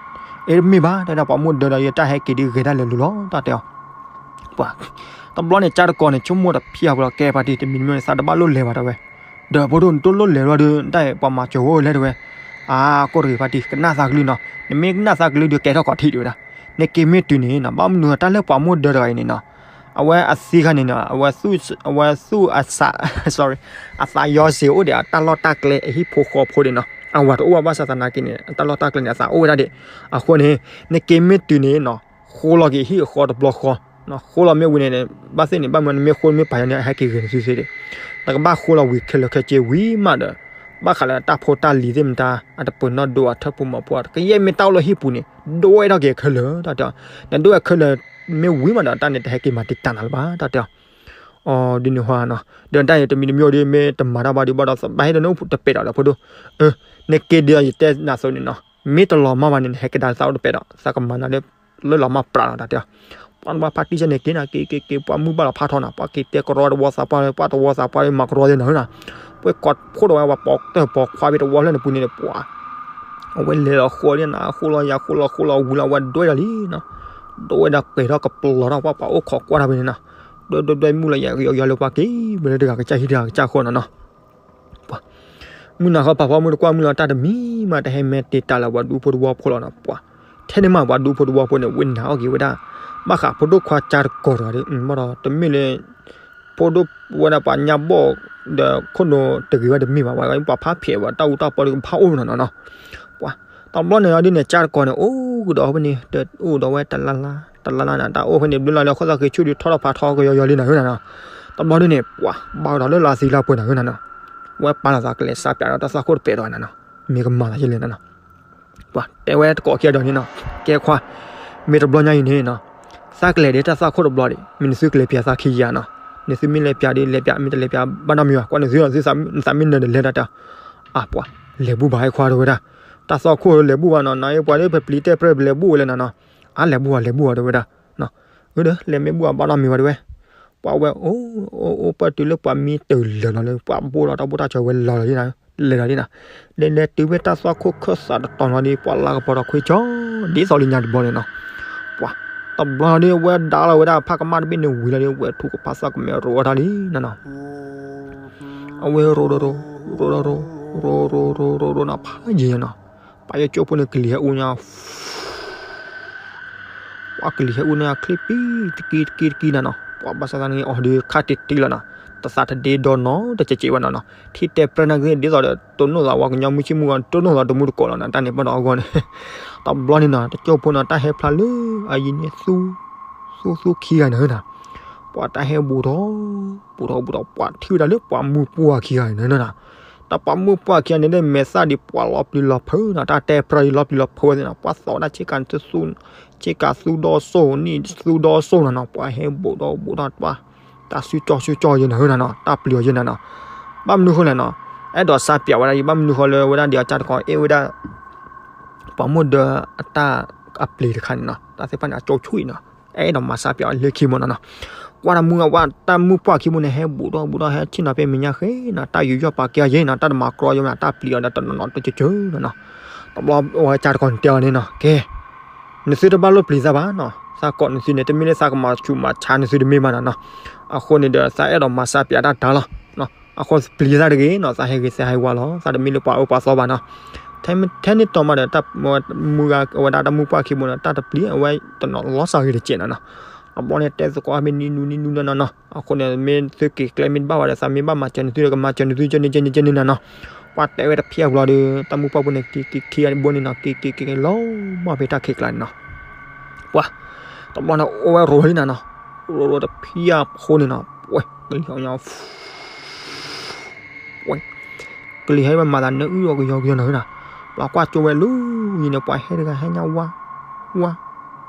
အ့ၣ်တမ့ၢ်ဘၣ် တၢ်တဲ ပှၤမိၢ်ဒၢဒီးယတၢ်ဟဲက့ၤဒ်ဂဲၤဒၣ်လဲာ်လူၤလီၤ တၢ်တဲအီၤ, ပှၤ တဘျီန့ၣ် ကၠါတကီးန့ၣ် ဆိကမိၣ်တဖျၢၣ်ဖိလီၤ ကဲဖါတံၢ် တမံၤတမံၤန့ၣ် သးတဘၣ်လိၣ်လဲၤဘၣ်တဲဝဲ, ဒီးဖိဒိၣ်နတလိၣ်လဲၤလီၤဒီး တၢ်ပှၤမၤစၢၤဝဲလဲၣ်တဲဝဲ, အါ ကိၢ်တဂ့ၤဖါတံၢ် ကနၣ်သးကလုၢ်နီၤ, နမ့ၢ်ကနၣ်သးကလုၢ်ဒီးကဲထီၣ်ကီးထံးတဲဝဲဒၣ်, နက့ၤမ့ၢ်တုၤန့ၣ်နီၤ ဘၣ်မနုၤတၢ်လၢပှၤမိၢ်ဒၢတဂၤအံၤန့ၣ်နီၤ အဝဲအသံခါန့ၣ်နီၤ အဝဲသူၣ်အသး sorry အသးယီစ့ၤအိၣ်ဒီးအတၢ်လီၢ်တၢ်ကျဲအဟံၣ်ဖိဃီဖိန့ၣ်နီၤ, အဝၤတအိၣ်ဘၣ်ဘၣ်ဆၣ်သနာ်က့န့ၣ် အတၢ်လီၢ်တၢ်ကျဲန့ၣ် အသးအိၣ်ဝဲဒၣ်ဒံး, အဃိန့ၣ် နက့ၤမ့ၢ်တုၤန့ၣ်နီၤ ဃိလီၤက့ၤဟံၣ်အဃီတဘျီဃီ, ဃိလီၤမ့ၢ်ဝံၤန့ၣ် ဘၣ်သ့ၣ်န့ၣ် ဘၣ်မနုၤနမ့ၢ်ဃိမ့ၢ်ပာ်ယၤန့ၣ် အဟဲက့ၤဂ့ၤန့ၣ်သုသ့ဒံး, နကဘၣ်ဃိလီၤဝံၤခဲလၢာ်ခဲဆ့ဝံၤမးဒီး ဘၣ်ဃးလၢတၢ်ဖိတၢ်လံၤသ့ၣ်မတၤ အတပၢၤနီၣ်ဒိအထၢၣ်ဖိမီၤဖိ ကယဲၢ်မ့ၢ်တၢ်အိၣ်လၢဟံၣ်ပူၤန့ၣ် ဒိဝဲထီၣ်က့ၤခဲလၢာ် တၢ်တဲအီၤ, နဒိဝဲခဲလၢာ်မ့ၢ်ဝံၤမးဒီး တၢ်န့ၣ်တဟဲက့ၤမၤတံာ်တာ်နၤလၢၤဘၣ် တၢ်တဲအီၤ, အီၤဒ်န့ၣ်ဟီနီၤ, ဒီးတၢ်န့ၣ်တမံၤတမံၤဒီး မ့ၢ်တမၤတၢ်ဘၣ်ဒီးဘၣ်ဒီး ဘၣ်ဟဲဒီးနအိၣ်တပဲာ်ဒီးဒီးဖိဒိၣ်, နက့ၤဒီးယတဲနၤသိးန့ၣ်နီၤ, မ့ၢ်တလီၤမၢ်ဘၣ်န့ၣ် နဟဲကဒါသးအိၣ်တပဲာ်ဒီး သးကမၤနၤလၢ လၢလီၤမၢ်ပြးလီၤ တၢ်တဲအီၤ, ပှၤတဘၣ်ဖါတံၢ်စဲန့ၣ်က့ၤနၤ က့ၤက့ၤက့ၤ ပှၤမုၢ်ဘၣ်လီၤဖးထီနီၤ ပှၤက့ၤတဲကရီတဝီသးပှၢ်လၢ ပှၤတဝီသးပှၢ်လၢမၤကရီယဲနီၤနီၤ, ပှၤကိးဖိဒီးဝဲ ပှၤပိာ်တၢ်ပိာ်ခွါဖဲတဝီလၢန့ၣ်ပူၤန့ၣ် ပှၤ အဝဲလဲၤလီၤဃိလံနၤ ဃိလီၤယၤ ဃိလီၤဃိလီၤဝံၤလီၤ အဝဲဒွဲၣ်ဒီးလံနီၤ, ဒွဲၣ်ဒီးပဲာ်ထီၣ်ကပျီၤထီၣ် ပှၤပှၤအိၣ်ခိးကွၢ်တၢ်ဖဲန့ၣ်နီၤ, ဒွဲၣ်ဒွဲၣ်ဒွဲၣ်မုၢ်လီၤယၤ ကယီယီလၢပှၤက့ၤ ဝဲလၢတဂၤကစၢ်ဟံၣ်တဂၤကစၢ်ဃီနီၤနီၤ ပှၤ မုၢ်နၤဃီပာ်ဖီမုၢ်တကွၢ်မုၢ်လီၤ တၢ်တမံၤမး တဟဲမဲာ်တ့ၢ်တၢ်လၢပှၤဒူဖိတဝီဖိလီၤနီၤ ပှၤ ထဲန့ၣ်မး ပှၤဒူဖိတဝီဖိန့ၣ် ဝဲနာ်အီၣ်က့ၤဝဲဒၣ် ဘၣ်ဃးဖိဒိၣ်ခွါကၠါတကီးတဂၤဒီး ဘၣ်ဒီးတမ့ၢ်လၢ ဖိဒိၣ်ဝဲဒၣ်ပှၤညါဘီၣ် ဒီးခိၣ်နူာ်တဂ့ၤဝဲတမ့ၢ်ဘၣ် ပှၤဖးဖျဲးဝဲတၢ်အူတၢ်ပီဒီးကဖးအိၣ်နီၤနီၤနီၤ ပှၤ တဘျီန့ၣ်ဒ်န့ၣ် ကၠါတကီးန့ၣ် အိၣ်ကဒီးဖဲန့ၣ် အိၣ်ဒီးဝဲတလါလါ တလါလါန့ၣ် တၢ်အိၣ်ဖဲန့ၣ် ဘျုးလီၤလၢခိၣ်သၣ်ဃ့ဆူၣ်ဒီးထီၣ်ထီၣ်ဖးထီကယီယီလံနီၤနီၤ တဘျီဒ်န့ၣ် ပှၤ ဘၣ်ကဒီးလၢလါသံလါပှဲၤနီၤနီၤ ဝဲပာ်လီၤသးကလဲၤစးပၠးဒီးတၢ်သွၣ်ခိၣ်တပဲာ်ဒီးနီၤနီၤ မ့ၢ်ကမၤသးယဲလဲၣ်နီၤနီၤ ပှၤတဲဝဲတကိးခံဂၤဒီးန့ၣ်နီၤ ကဲခွါ မ့ၢ်တဘျီညါအံၤန့ၣ်နီၤ သးကလဲၤဒ်တၢ်သွၣ်ခိၣ်တဘျီဒံး မ့ၢ်နသုကလဲၤပၠးသးခံယၤနီၤ နသုမ့ၢ်လဲၤပၠးဒ်လဲၤပၠး မ့ၢ်တလဲၤပၠးဘၣ်နီတမံၤဘၣ် ကွၢ်နသု နသးမ့ၢ်နၢၤဒီးလဲၤဒၣ်တၢ် အါပှၤ လဲၤဘူၣ်ဘၣ်ဟဲခွါတဲဝဲဒၣ် တၢ်သွၣ်ခိၣ်လဲၤဘူၣ်ဘၣ်နီၤ နပှၤဒ်ပပျံၤတဲပြဲၢ်ပလဲၤဘူၣ်ဝဲလဲၣ်နီၤနီၤ အါလဲၤဘူၣ်ဘၣ် လဲၤဘူၣ်ဘၣ်တဲဝဲဒၣ် အၢ ဒီးလဲၤမ့ၢ်ဘူၣ်ဘၣ်ဘၣ်နီတမံၤဘၣ်တဲဝဲ ပှၤဝဲ အိၣ်အိၣ်ပၢၢ်တုၤလၢပှၤမံတၢ်လၢာ်လီၤလၢ ပှၤဘိလီၤတၢ်ဘိတၢ်စၢၤဝဲလီၤလီၤ လဲၤလီၤလံနီၤ လဲၤလဲၤတုၤဖဲတၢ်သွၣ်ခိၣ်ခၢၣ်သးတတီၤလီၤဒီး ပှၤလၢကပီၤဒီးခွ့ကၠီ ဒ်သိးလၢညါတဘျီန့ၣ်နီၤ ပှၤ တဘျီဒီးဝဲဒါလီၤဝဲဒၣ်ဖးကမၣ်တဘ့ၣ်န့ၣ်ဝံၤလီၤဒီး ဝဲထူကဖးသၣ်ကမဲရိးဝဲဒၣ်လံနီၤနီၤ အဝဲရိးဒီးရိး ရိးဒီးရိး ရိးရိးရိးရိးနီၤ ဖးယံၤနီၤ ပှၤယကၠိဖိန့ၣ်ကလံၤဟဲအူညါ ပှၤကလံၤဟဲအူန့ၣ်ချ့ပံ တကံတကံတကံနီၤနီၤ ပှၤဘၣ်ဆၣ်သနာ်က့အီၤဒီးခါတံၢ်တံၢ်လီၤနီၤ တသးတဒ့ဒီနီတစဲးစဲးဘၣ်နီၤနီၤ ထံၣ်တဲပြဲၢ်နာ်က့ဒ်သိးဒီး တိၢ်နီၣ်သးဝဲကညီမုၢ်ဆ့ၣ်မုၢ်ဂီၤ တိၢ်နီၣ်သးတမူတကိးလီၤနီၤ တၢ်န့ၣ်ပၣ်ဒီးအဂီၢ်န့ၣ် တဘျီန့ၣ်နီၤ တကၠိဖိနီၤ တၢ်ဟဲဖျါလၢအယံၤန့ၣ် သူ သူသူခံဂၤန့ၣ်နီၤ ပှၤတၢ်ဟဲဘူးထီၣ် ဘူးထီၣ်ဘူးထီၣ် ပှၤထံၣ်ဝဲဒၣ်လၢပှၤမုၢ်ပှၢ်ခံဂၤန့ၣ်နီၤ တၢ်ပှၤမုၢ်ပှၢ်ခံဂၤန့ၣ် မဲာ်သၣ်ဒံးပှၤလီၤပျံၤလီၤဖုးနီၤ တၢ်တဲပြၢၢ်ဒံးလီၤပျံၤလီၤဖုးဝဲသ့ၣ်နီၤ ပှၤသီၣ်ဝဲဒၣ်ဆ့ကၤ ဆ့ကၤသူဒီစိၣ်နံၣ်သူဒီစိၣ်နီၤနီၤ ပှၤဟဲဘူးထီၣ်ဘူးထီၣ်ပှၤ တၢ်စုကၠီစုကၠီယဲနီၤနီၤ တၢ်ပျံၤအီၤယဲနီၤနီၤ ဘၣ်မနုၤဃိလဲၣ်နီၤ အဲၣ်ဒိးစးပၠးဝဲဒၣ်ယံၤ ဘၣ်မနုၤဃိလၢဝဲဒၣ်ဒ်အီၤ ကၠါတကီး အ့ၣ်ဝဲဒၣ် ပှၤမိၢ်ဒၢအတၢ်အပျ့ၤတခါန့ၣ်နီၤ တၢ်သ့ၣ်တဖၣ်န့ၣ် အကၠိဆူၣ်အံၤနီၤ အဲၣ်ဒိးမၤစးပၠးအီၤလၢခံမ့ၢ်နီၤနီၤ ကွၢ်တၢ်မုၢ်ဝဲ တၢ်မုၢ်ပှၢ်ခံမူန့ၣ် ဟဲဘူးထီၣ်ဘူးထီၣ် ဟဲဆ့ၣ်နီၤဖဲမဲာ်ညါဃ့နီၤ တၢ်ယူးယီၣ်ပာ်ကဲအီၤယဲနီၤ တၢ်တမၤကြီယဲနီၤ တၢ်ပျံၤအီၤဒီးတနီၤနီၤတကၠိကၠိနီၤနီၤ တဘျီဝဲကၠါတကီးန့ၣ်တဲအီၤန့ၣ်နီၤ ကဲ နသုတဘၣ်လိၣ်ပျံၤသးဘၣ်နီၤ သးကိးနသုန့ၣ် တမ့ၢ်လၢသးကမၤဆူးမၤဆါနသုတမ့ၢ်ဘၣ်နီၤနီၤ အဃိန့ၣ်ဒီး သးအဲၣ်ဒိးမၤစးပၠးတၢ်တၢ်လီၤ အဃိပျံၤသးတဂ့ၤနီၤ သးဟဲဂ့ၤသးဟဲဝါလီၤ သးတမ့ၢ်လၢပှၤအၢပှၤသီဘၣ်နီၤ ထဲန့ၣ်တီမးဒီး တၢ်မုၢ်ဂၤအဝဲဒၣ်တၢ်မုၢ်ပှၢ်ခံဘိနီၤ တၢ်တပျံၤ အဝဲတနီၤလီၤစၢ်ဂ့ၤတကဲးနီၤနီၤ တဘျီန့ၣ်တဲသကိးမ့ၢ်နံၤနူနံၤနူနၤနီၤနီၤ, အဃိန့ၣ် မ့ၢ်သုက့ၤကျဲမ့ၢ်တဘၣ်ဝဲဒီး သးမ့ၢ်ဘၣ်မၤစၢၤန့ၣ် သုကမၤစၢၤန့ၣ် သုကန့ၢ်ကန့ၢ်ကန့ၢ်နၤနီၤ. ပှၤတဲဝဲတဖျၢၣ်အပူၤလီၤဒီး တၢ်မုၣ်ပှၢ်ဖိန့ၣ် က့ၤက့ၤခံဂၤတဘိန့ၣ်နီၤ, က့ၤက့ၤက့ၤက့ၤလီၤမၢ်ဖဲတၢ်ခံးကျါန့ၣ်နီၤ. ပှၤ တဘျီန့ၣ် အိၣ်ဝဲရိၤလံနၤနီၤ, ရိၤရိၤတဖျၢၣ်ဖိန့ၣ်နီၤ, ပှဲၤ ကလံၤဟီညါ ပှဲၤ ကလံၤဟဲဝဲမၤသးနၢအုၣ်အီၤကယီကယီနီၤနီၤ, ပှၤကွၢ်ကၠိဝဲလၢယံၤန့ၣ် ပှၤဟဲတဂၤဟဲညါဝါ ဝါ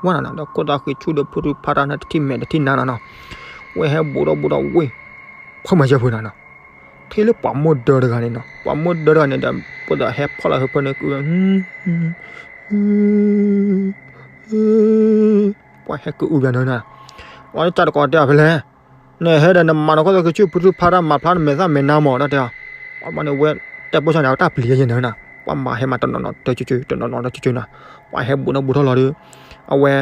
ဝါနီၤနီၤ, ဒီးခိၣ်သၣ်ဃံဆူၣ်ဒီးဖုရူဖးတၢ်န့ၣ် တထံၣ်မဲာ်တထံၣ်နါနီၤနီၤ, ဝဲဟဲဘူးထီၣ်ဘူးထီၣ်ဝ့ၢ် ဖဲမၤယဲၢ်ဖုနၤနီၤ, ထံၣ်လၢပှၤမိၢ်ဒၢတဂၤန့ၣ်နီၤ, ပှၤမိၢ်ဒၢတဂၤန့ၣ်ဒီး ပှၤဒီးဟဲဖီၣ်လီၤဟၢဖၢန့ၣ် ကု ပှၤဟဲကအုဘၣ်နၤနီၤ, ပှၤတၢ်တကိးတဲအီၤဖဲလဲၣ် နဟဲဒီးနမၤနခိၣ်သၣ်ဃံဆူၣ်ဖုရူဖးတၢ် မၤဖျါနမဲာ်သၣ်မဲာ်နါမၢ် တၢ်တဲအီၤ, ပှၤဘၣ်န့ၣ်ဝဲ တဲပိၢ်ဆၢန့ၣ် အဝဲတၢ်ပျံၤယဲၢ်နၤနီၤ, ပှၤမၤဟဲမၤတနီၤနီၤတကၠိကၠိ တနီၤနီၤတကၠိကၠိနီၤ, ပှၤဟဲဘူးထီၣ်ဘူးထီၣ်လီၤဒီး အဝဲ